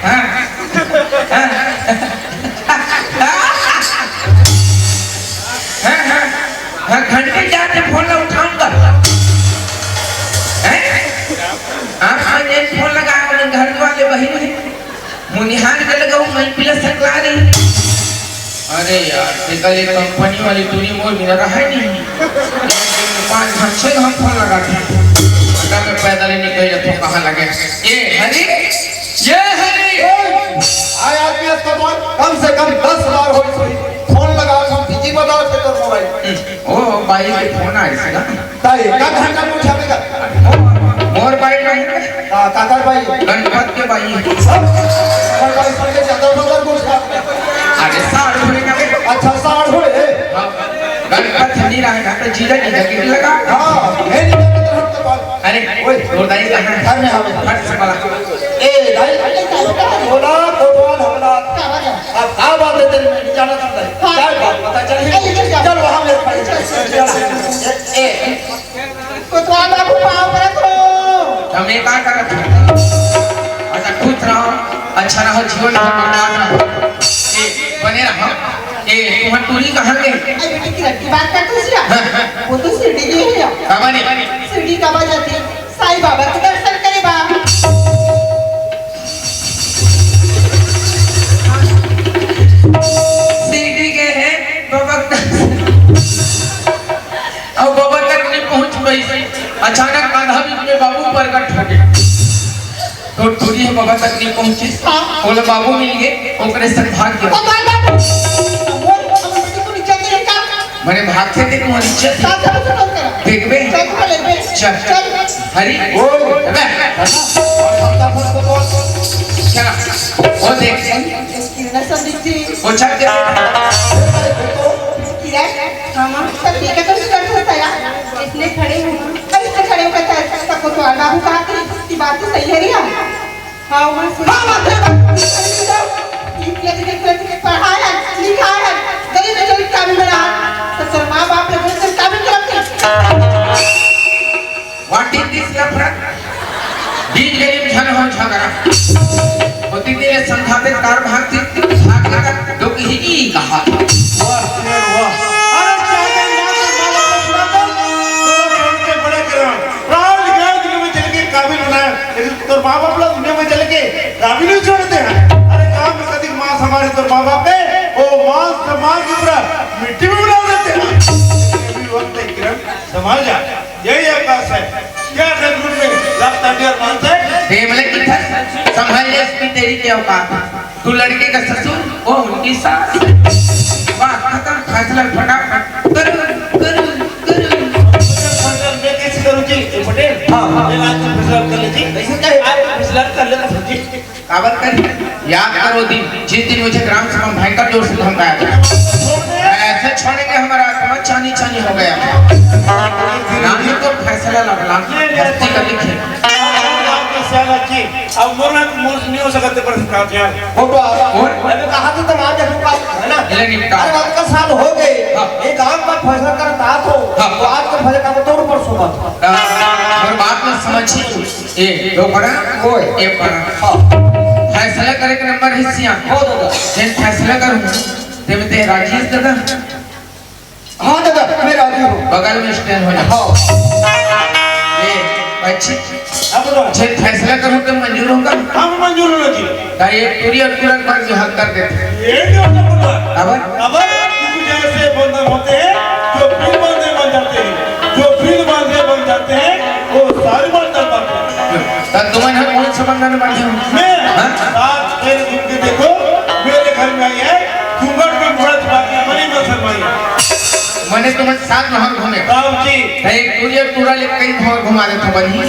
हाँ, हाँ। हाँ, हाँ, हाँ, घंटे जाते फोन ला उठाऊंगा। हैं? आप हाँ, ये फोन लगा, मैं घर वाले बहिन है। मुनिहार के लगाऊं, मैं पिला सकला रही। अरे यार, देखा ले, कंपनी वाली टूरी मोर बिना रहा ही नहीं। पाँच घंटे हम फोन लगा थे। अगर मैं पैदल ही निकल जाता हूँ, कहाँ लगे? ये हरी, ये हरी। आय आदमी अस्पताल कम से कम दस बार होई, होई। फोन लगा, हम busy बता थे तो मोबाइल। हम्म, ओ, बाई के फोन आए थे ना। ताई, का घंटा पूछा बेटा? मोर बाई नहीं। का, काकर बाई? गणपत के बाई। सब? मोर बाई सुन के ज्यादा नंबर पूछा। अरे, साढ़ हो गए। अच्छा, साढ़ हो गए। हाँ। गणपत नहीं रहा, तो जीजा, जीजा के लगा। हाँ, ये नहीं लगा तो हम तो बात। अरे, ओए। मोर दाई कहाँ है? घर में हमें। फट से बड़ा। ए, दाई, बोला, कोतवाल हमला। अब का बात है तेरे में? जाना था अंदर। हाँ। क्या बात? पता चल ही नहीं। ए, इधर जा। चल, वहाँ मेरे पास। ए, ए। कोतवाल बाबू, पाँव परत हो। हम ये का करत हन? अच्छा, खुश रहो, अच्छा रहो, जीवन भर बरकरार रहो। ए, बने रहो। ए, तुम्हार टूरी कहाँ गे? अरे बेटी, किरण की बात करत हस या? हाँ, हाँ। वो तो शिरडी गे हे या। काबर रे? शिरडी काबर जाथे? साईं बाबा के दर्शन करे बर। शिरडी गे हे, बाबा के दर्शन। अउ बाबा तक नइ पहुँच पाइस। अचानक आधा बीच में बाबू प्रगट हो गे। तोर टूरी ह बाबा तक नइ पहुँचिस। हाँ। ओला बाबू मिल गे, ओकरे संग भाग गे। ओ बाबा, बोल, अब बेटी को नीचे गिरे का? मने भागथे ते तुम्हारी इज्जत। साथ साथ से कौन करा? देखबे। चल, चल, चल। चल। हरी। ओ। अबे। क्या? वो देख। किरण संदीप जी। वो चल के। किरण, हाँ माँ, सब ठीक है, तुम कर सकता यार। इसने खड़े हो, अरे इसने खड़े होकर शायद सबको तो आना होगा कि इसकी बात तो सही है रिया। हाँ माँ, सही। हाँ माँ, सही बात। ये देख, देख, पढ़ा है, लिखा है, गली में चल काबिल बना, तो तेरे माँ बाप ने बोलते काबिल करते। What is this लफड़ा? बीच गली में झन हो झगड़ा। होती तेरे संघाते कार भागती, भाग लगा, दुख ही की कहा। वाह, वाह। अरे, चादर ना तो माला को सुना दो, तो उनके बड़े करो। पढ़ा लिखा है, दुनिया में चल के काबिल बनाया, लेकिन तोर माँ बाप लोग दुनिया में चल के काबिल ही छोड़ते हैं। अरे, गाँव में कदी मांस हमारे तोर माँ बाप पे, वो मांस का मांस की पूरा मिट्टी में मिला देते हैं। ये भी वक्त है, किरण, संभाल जा। यही अवकाश है। क्या जरूरत में लाख तालियां मारता है? ते मला किथस संभाल ले इसकी तेरी क्या औकात? तू लड़के का ससुर, वो उनकी सास। वाह, खत्म फैसला फटाफट। करो, करो, करो। फैसला मैं कैसे करूँ जी? ए पटेल, हाँ, हाँ। मैं आज तो फैसला कर ले जी। ऐसे क्या है? आज तो फैसला कर ले जी। काबर कर? याद करो दिन, जिस दिन मुझे ग्राम सभा में भयंकर जोर से धमकाया था। ऐसे छोड़ेंगे, हमारा आत्मा चानी चानी हो गया। नाम तो फैसला लफड़ा, हस्ती का लिखे। अब मोर ना, मोर नहीं हो सकते पर सरकार यार। वो तो आप, और? अरे कहा तो तुम आज देखो का है ना? इले निपटा। अरे बात का साल हो गए। हाँ। ये गांव का फैसला करता तो, हाँ। तो आज का फैसला का तोड़ पर सुबह। और बात ना समझी। ए, दो पड़ा? ओए। एक पड़ा। हाँ। फैसला करे के नंबर है सिया। हो दादा। जेन फैसला करूँ, ते में ते राजी है दादा? हाँ दादा, मैं राजी हूँ। बगल में stand हो जा। हाँ। ए, अच्छी। अब तो। जेन फैसला करूँ तो मंजूर होगा? हाँ, मंजूर होना चाहिए। ताई एक टूरी अउ टूरा के बारे में हक कर देथे। ये नहीं होता पुत्र। अब? अब क्योंकि जैसे बंधन होते हैं, जो फिर बंधे बन जाते हैं, जो फिर बंधे बन जाते हैं, वो सारी बात कर पाते हैं। त तुमन ह कोन से बंधन में बंधे हो? मैं हाँ? सात फेरे घूम के देखो, मेरे घर में आई है, घूंघट में घूंघट बाकी मनी में शर्माई है। मने तुमन सात महल घूमे। बाबू जी। त एक टूरी अउ टूरा ले कई घर घुमा देथे बनी।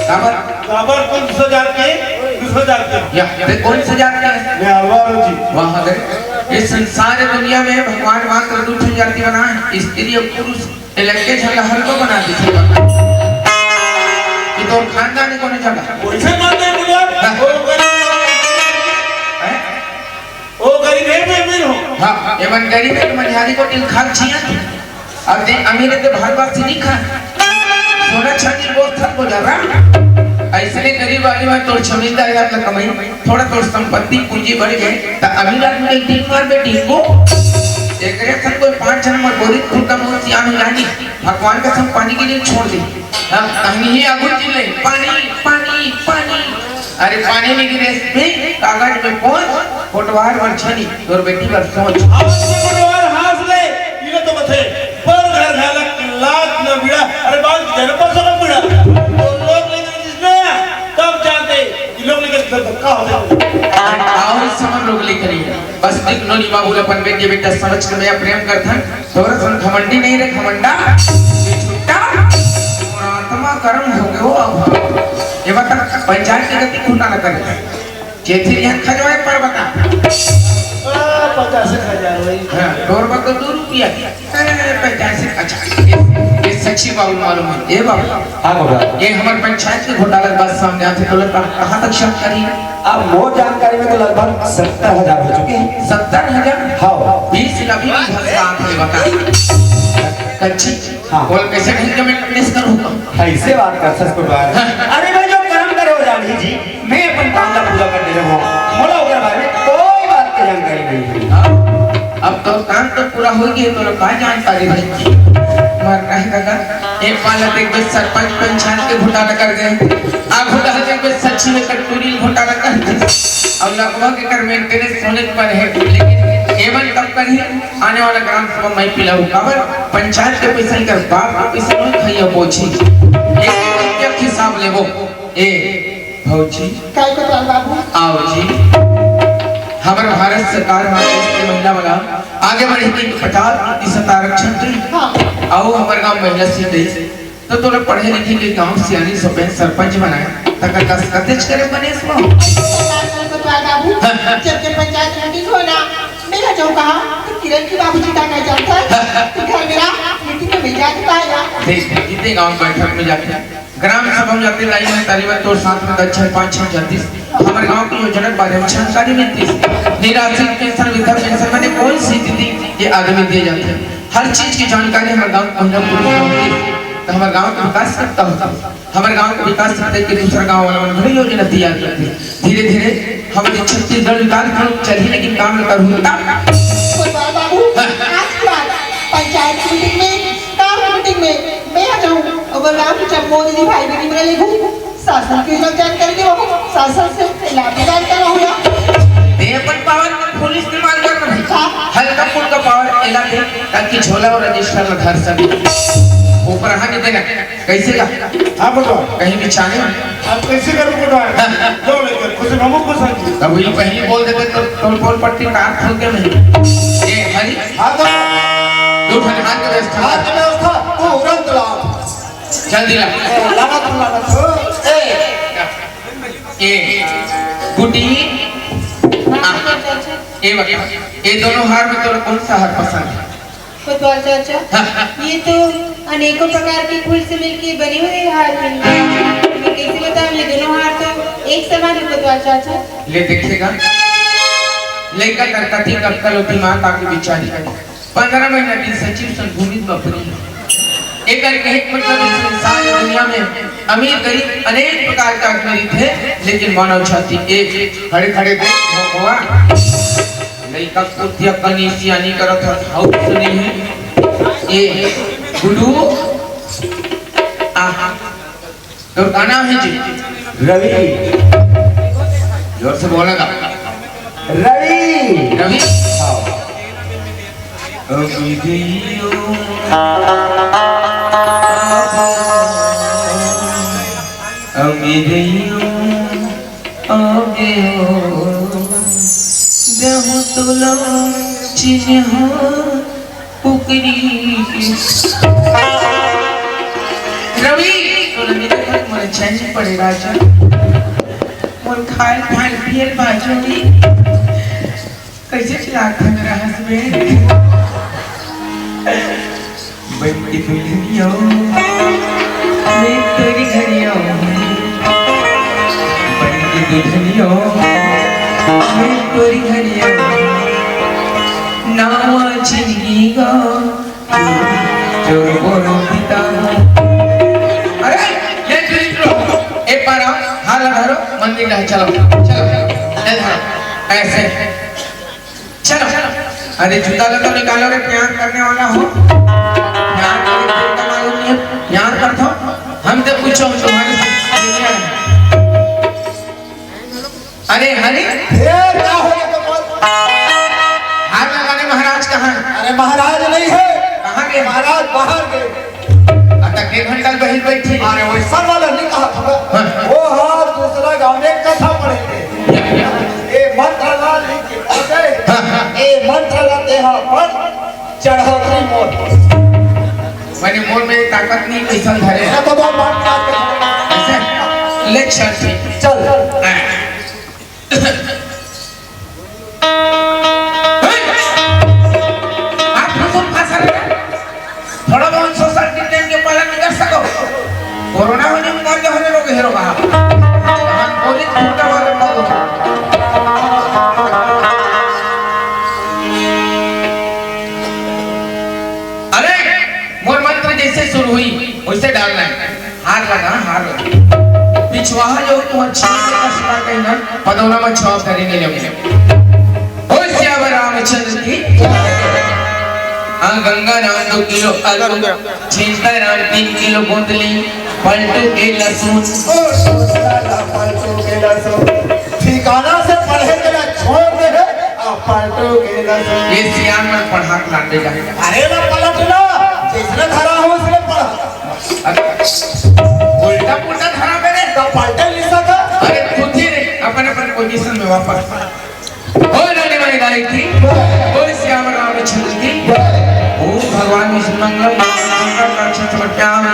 काबर? काबर कौन सा जात के? दूसरा जात के। या, ते कौन सा जात के? मैं हलवार हूँ जी। वाह रे। ये संसार दुनिया में भगवान मात्र दू ठन जाति बनाए, स्त्री अउ पुरुष। ये लड़के झन ला हलवा बना दी थी। कि तोर खानदान ही कोने जगह। वैसे बात नहीं बोला। हाँ। वो गरीब, हैं? वो गरीब है, मैं अमीर हूँ। हाँ, ये मन गरीब है, तो मनिहारी को तिल खाल छिया। अब जे अमीर है तो भारतवासी नहीं खा। सोना चांदी बहुत थक हो जा रहा। ऐसने गरीब आदमी में तोर छमिंदा यार ला कमाई, थोड़ा तोर संपत्ति पूंजी बढ़ गए, त अमीर आदमी के टीम मार बे टीम को। एकरे संग कोई पांच जन में गोरी खुर्दा मुंह सियान हो जानी। भगवान का संग पानी के लिए छोड़ दे। हम कहीं ही आगू जी ले, पानी, पानी, पानी। अरे पानी में गिरे भी कागज में पहुंच, कोटवार वर छनी, तोर बेटी बर सोच। अब तो कोटवार हाथ ले, इले तो बथे, पर घर घालक लात न बिड़ा, अरे बाल जन पर सब बिड़ा। तो लोग लेकर जिसमें, तब जानते, ये लोग लेकर धक्का होते। अरे आओ इस समझ लोग लेकर ही। बस देख नोनी बाबू अपन बेटे बेटा समझ के मैं प्रेम करथन। तोर सन घमंडी नहीं रे घमंडा। ये छुट्टा। तोर आत्मा गर्म हो गयो अब। ये बता पंचायत के गति खुटा न करे। जेथी रिहन खजवाए पर बता। आ, पचास एक हजार वही। हाँ, तोर बा तो दो रुपया। ए, पचास एक, अच्छा। ये, ये सच्ची बाबू मालूम है। ये बाबू। हाँ, बाबा। ये हमर पंचायत के घोटाला के बात सामने आथे, तोला कहाँ, कहाँ तक शक करी? अब मोर जानकारी में तो लगभग सत्तर हजार हो चुके हैं। सत्तर हजार? हाँ। बीस लगी भी भसकात है, बता। कच्ची? हाँ। बोल, कैसे ढंग के मैं manage करूँ? ऐसे बात कर सस कोटवार। हाँ। अरे भाई, जो कर्म करे हो जानी जी, मैं अपन काम ला पूरा कर दे रहा हूँ। मोला ओकर बारे में कोई बात की जानकारी नहीं है। हाँ। अउ काम तो पूरा हो गए, तोला का जानकारी रही? मर रहे दादा, एक पाला देख बे सरपंच पंचायत के घोटाला कर गए, आ घोटाला देख बे सचिव के टूरी घोटाला कर गए। अब लगभग एकर मेंटेनेंस होने पर है, लेकिन एमन कब करही? आने वाला ग्राम सभा में पिलाऊ काबर पंचायत के पैसा, एकर बाप के पैसा नहीं खइया बोझी। एक एक हिसाब लेबो। ए भौजी, काय को ताल बाबू? आओ जी। हमर भारत सरकार ह देश के महिला वाला आगे बढ़े के पचास प्रतिशत आरक्षण दे। हाँ। आओ हमर गांव महिला सीट दे। तो तोला पढ़े लिखे के गांव सियानी सपे सरपंच बनाए, तकर कस कतेच करे बनेस वो। सरकार को ताल बाबू, हाँ, हाँ। जब जब पंचायत मीटिंग हो ना, मेरा जो कहा, तो किरण की बाबूजी का कह जाता है। हाँ, हाँ। तो घर मेरा मीटिंग में मिल जाता है ना। देख, इतने गांव बैठक में जाते हैं। ग्राम सभा में जाते लाई में ताली में तोर साथ में दस छह पाँच छह जातीस। हमर गांव के योजना के बारे में जानकारी मिलतीस। निराश्रित पेंशन, वृद्धा पेंशन, माने कौन सी दीदी ये आदमी दिए जाते हैं, हर चीज की जानकारी हमर गांव के महिला पुरुष को होती। तो हमर गांव का विकास करता होता, हमर गांव का विकास करते कि दूसरा गांव वाला मन घड़ी योजना तैयार करते। धीरे धीरे हमर छत्तीसगढ़ विकास खंड चलही, लेकिन काम न करहू तब। कोतवाल बाबू, हाँ। आज की बात, पंचायत मीटिंग में, गांव मीटिंग में मैं आ जाऊं, अगर राम जब मोदी जी भाई बहनी मेरे लेगू, शासन की जब जानकारी दे हो, शासन से लाभ प्रदान कर रहा हूँ। दे अपन पावर में पुलिस की मार कर रही। हाँ। हल्का फुल्का पावर एला दे, ताकि झोला और रजिस्टर में धर सके। ऊपर हाथ देना। कैसे का? हाँ, पटवार। कहीं भी चाहे? अब कैसे करूँ, पटवार? हाँ, हाँ। जो लेकर खुश, हम खुश हैं। तब ये पहले बोल देते तो टोल पोल पट्टी कार खोल के नहीं। ये हरी। हाँ, तो दो ठन हाथ के व्यवस्था। हाथ के व्यवस्था, वो उड़न दलाल। जल्दी ला। ए, लागत, लागत हो। ए, ए, गुटी। हाँ, हाँ। अच्छा, अच्छा। ए बता, ये दोनों हार में तोरा कौन सा हार पसंद है? कोतवाल चाचा, हाँ, हाँ। ये तो अनेकों प्रकार के फूल से मिलके बने हुए हार हैं। मैं कैसे बताऊं, ये दोनों हार तो एक समान है कोतवाल चाचा। ले देखेगा, लइका कर कथी कक्कल अउ दिमाग आके विचारी करे। पंद्रह महीना दिन सचिव संग घूमिस बपरी। एकर कहे के मतलब, इस संसार दुनिया में अमीर गरीब अनेक प्रकार के आदमी रहिथे, लेकिन मानव जाति एक। खड़े खड़े देख, भगवान। लइका कुतिया कनी सियानी करत हस, हाउ सुनी है। ए, गुड्डू, आहा, तोर का नाम है जी? रवि। जोर से बोलेगा। रवि। रवि? हाँ। अभी गइयो। अभी गइयो। आगे ओ, देहु तोला चिन्हा पुकरी के। रवि, तोला नहीं देखा, मोला चैन पड़े राजा। मोर खाए खाए पियल बाजू में। कैसे चिल्लात है मेरा हस्बैंड? बन के दुल्हनिया, मैं तोरी घरिया। बन के दुल्हनिया, मैं तोरी घरिया। नावा जिंदगी का चोर बोलो पिता। अरे, ये चुरी चुरो। एक बार आओ, हार लगा लो, मंदिर जाए, चलो, चलो, चलो, चलो, ऐसे। चलो, अरे जूता ला तो निकालो रे, प्यार करने वाला हो। प्यार करने का मालूम नहीं है, प्यार करता हूँ। हम तो पूछो, हम तुम्हारे साथ दुनिया है। अरे हरे, ए, क्या हो गया तो बोल। हार लगाने महाराज कहाँ है? अरे महाराज नहीं है। कहाँ गए? महाराज बाहर गए। अतक एक घंटा बहिर बैठी। अरे वही सर वाला नहीं कहा था। हाँ। वो हार दूसरा गांव में कथा पढ़ेंगे। ए मंत्र ला लिख के पढ़ दे। हाँ, हाँ। ए मंत्र ला देहा पढ़ चढ़ोतरी मोर। मैंने मोर में ताकत नहीं, कैसन धरे। अरे तो बहुत बात करते हैं। ऐसे? ले चल ठीक। चल। हाँ। आप हुजूर फंसा रहे हैं। थोड़ा बहुत सोशल डिस्टेंस के पालन नहीं कर सको। कोरोना होने में मर गए होने लोग हेरो कहा। हम बोले झूठा वाला मत हो। अरे, मोर मंत्र जैसे शुरू हुई, वैसे डालना है। हार लगा, हार लगा। पिछवाहा जो तुम्हारे छीन के का शिकार कहीं ना, पदौना में छाप करेंगे लेंगे। ओ सियावर रामचंद्र की। हाँ, गंगा राम दो किलो आलू, चिंता राम तीन किलो गोंदली, पलटू के लहसुन। ओ, सुन ला, पलटू के लहसुन। ठिकाना से पढ़े के ला छोड़ दे हे, आ पलटू के लहसुन। ये सियान में पढ़ा के लाने जा। अरे ना पलट ना, जिसने धरा हो उसने पढ़ा। अरे, उल्टा पुल्टा धरा मेरे। तो पलटे नहीं सका। अरे, खुद ही रे, अपन अपन पोजीशन में वापस। बोल रानी माई रानी की, बोल सियावर रामचंद्र की। ओम भगवान विष्णु मंगल मंगल रक्षक समर्पयामि।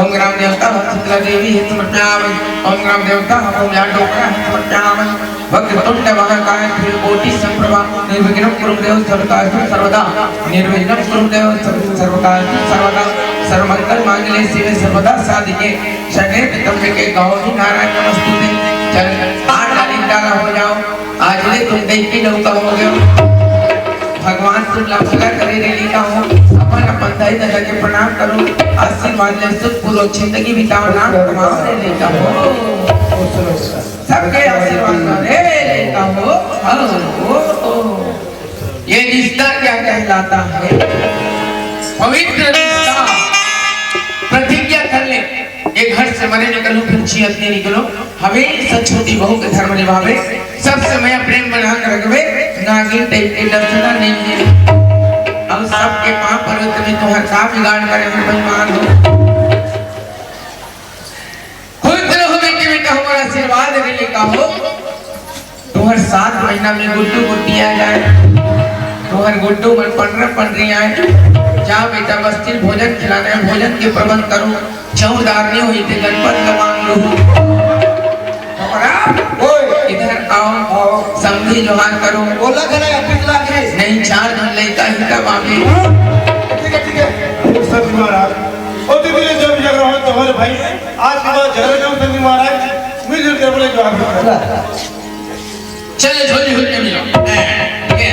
ओम ग्राम देवता हम शीतला देवी है समर्पयामि। ओम ग्राम देवता हम ओम यार डोकरा है समर्पयामि। वक्रतुंड महाकाय त्रिकोटि संप्रभा निर्विघ्नं कुरु देव सर्वकार्येषु सर्वदा। निर्विघ्नं कुरु देव सर्व- सर्वकार्येषु सर्वदा। सर्वमंगल मांगल्ये शिवे सर्वदा साधिके शरण्ये त्र्यंबके गौरी नारायणी नमोस्तुते। चल, आठ डाली डाला हो जाओ। आज ले तुम देख के नौका हो गयो। भगवान तुम ला भला करे रे लइका हो। अपन अपन दाई ददा के प्रणाम करो। आशीर्वाद ले सुख पूर्वक जिंदगी बिताओ, नाम कमाओ रे लइका हो। सबके आशीर्वाद ला रे लइका हो। हाँ, हो, हो। ये रिश्ता क्या कहलाता है? पवित्र रिश्ता। प्रतिज्ञा कर ले, ये घर से मरे निकलो, फिर जियत नहीं निकलो। हमेशा छोटी बहू के धर्म निभावे, सब समय प्रेम बना के रखवे। नागिन टाइप के डरना नहीं है। अब सबके पाँव पड़ो, तुम्हें तुम्हार का बिगाड़ करे, हम बेईमान हो। खुश रहो बेटी बेटा, हमारा आशीर्वाद मिले का हो। तुम्हार सात महीना में गुड्डू गुड्डी आ जाए, तुम्हार गुड्डू मन पनरा पनरी आए। जा बेटा, बस्ती भोजन खिलाना है, भोजन के प्रबंध करो। चौदार नहीं हुई थे, गणपत का मांग लो। हमारा ओए। इधर आओ, आओ। समधी जोहार करो। बोला करे, अभी लागे। नहीं, चार दिन लेता ही तब आगे। ठीक है, ठीक है। ओ संत महाराज, ओ दीदी ने जब जग रहा हो तो हमारे भाई, आज के बाद झगड़ा क्यों संत महाराज, मिलजुल के बोले जोहार करो। चलो, झोली झोली के मिलो। ए, ये,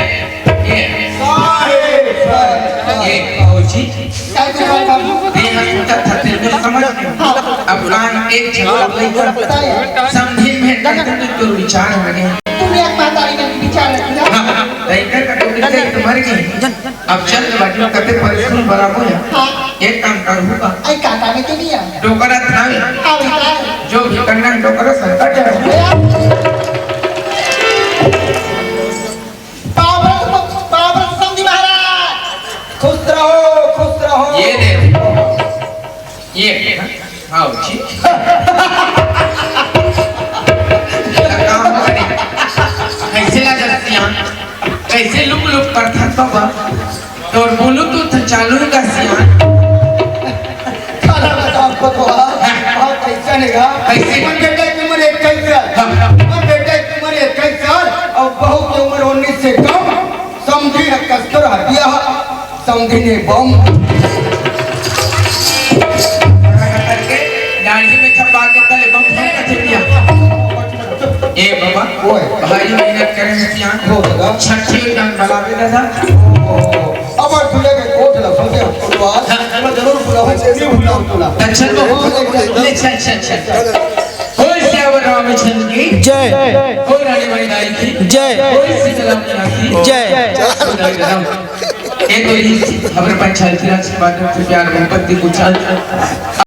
ये। साहेब, साहेब। ये, बाबूजी। क्या तुम्हारे बाबू? ये हम उनका था, तेरे को समझ गया। हाँ। अब कहाँ एक झगड़ा नहीं कर। बताइए। समझी में करते तो तोर विचार हो गए। तुमने एक महतारी में विचार रखा। हाँ, हाँ। नहीं कर, कर, कर, कर, कर, मर गई। अब चल बाजू कते पर स्कूल बराबर है। हाँ। एक काम करूँगा। आई काका में तो नहीं है। डोकरा था। हाँ, बेटा। जो भी करना है, डोकरा संकट है। बाबा, बाबा समधी महाराज, खुश रहो, खुश रहो। ये दे। ये, हाँ, आओ जी। काम करे। कैसे लगा सियान? कैसे लुक लुक पर था बाबा? तोर Bluetooth चालू का सियान। साला बताओ को तो, हाँ, हाँ, कैसा नहीं रहा? कैसे? मन बेटा की उम्र इक्कीस साल। हाँ। मन बेटा की उम्र इक्कीस साल और बहू की उम्र उन्नीस से कम। समधी ने कस्तूर हटिया, समधी ने बम। दाढ़ी में छपा के तले बम फेंक दिया। ए बाबा, ओए। भारी मेहनत करे हैं सियान। हो दादा। छठी एक दान बलावे दादा। ओ, अब दुल्हे के कोट ला, सोचे हम बात। हाँ। मैं जरूर बुलाऊं, जरूर बुलाऊं तुला। अच्छा, तो हो। ले, चल, चल, चल। कोई सियावर रामचंद्र की जय। कोई रानी मैदान की जय। कोई शीतला मैया की जय। कोई रानी राम। ये तो इस हमारे पंचायती राज के माध्यम से प्यार मोहब्बत की गुंजाइश।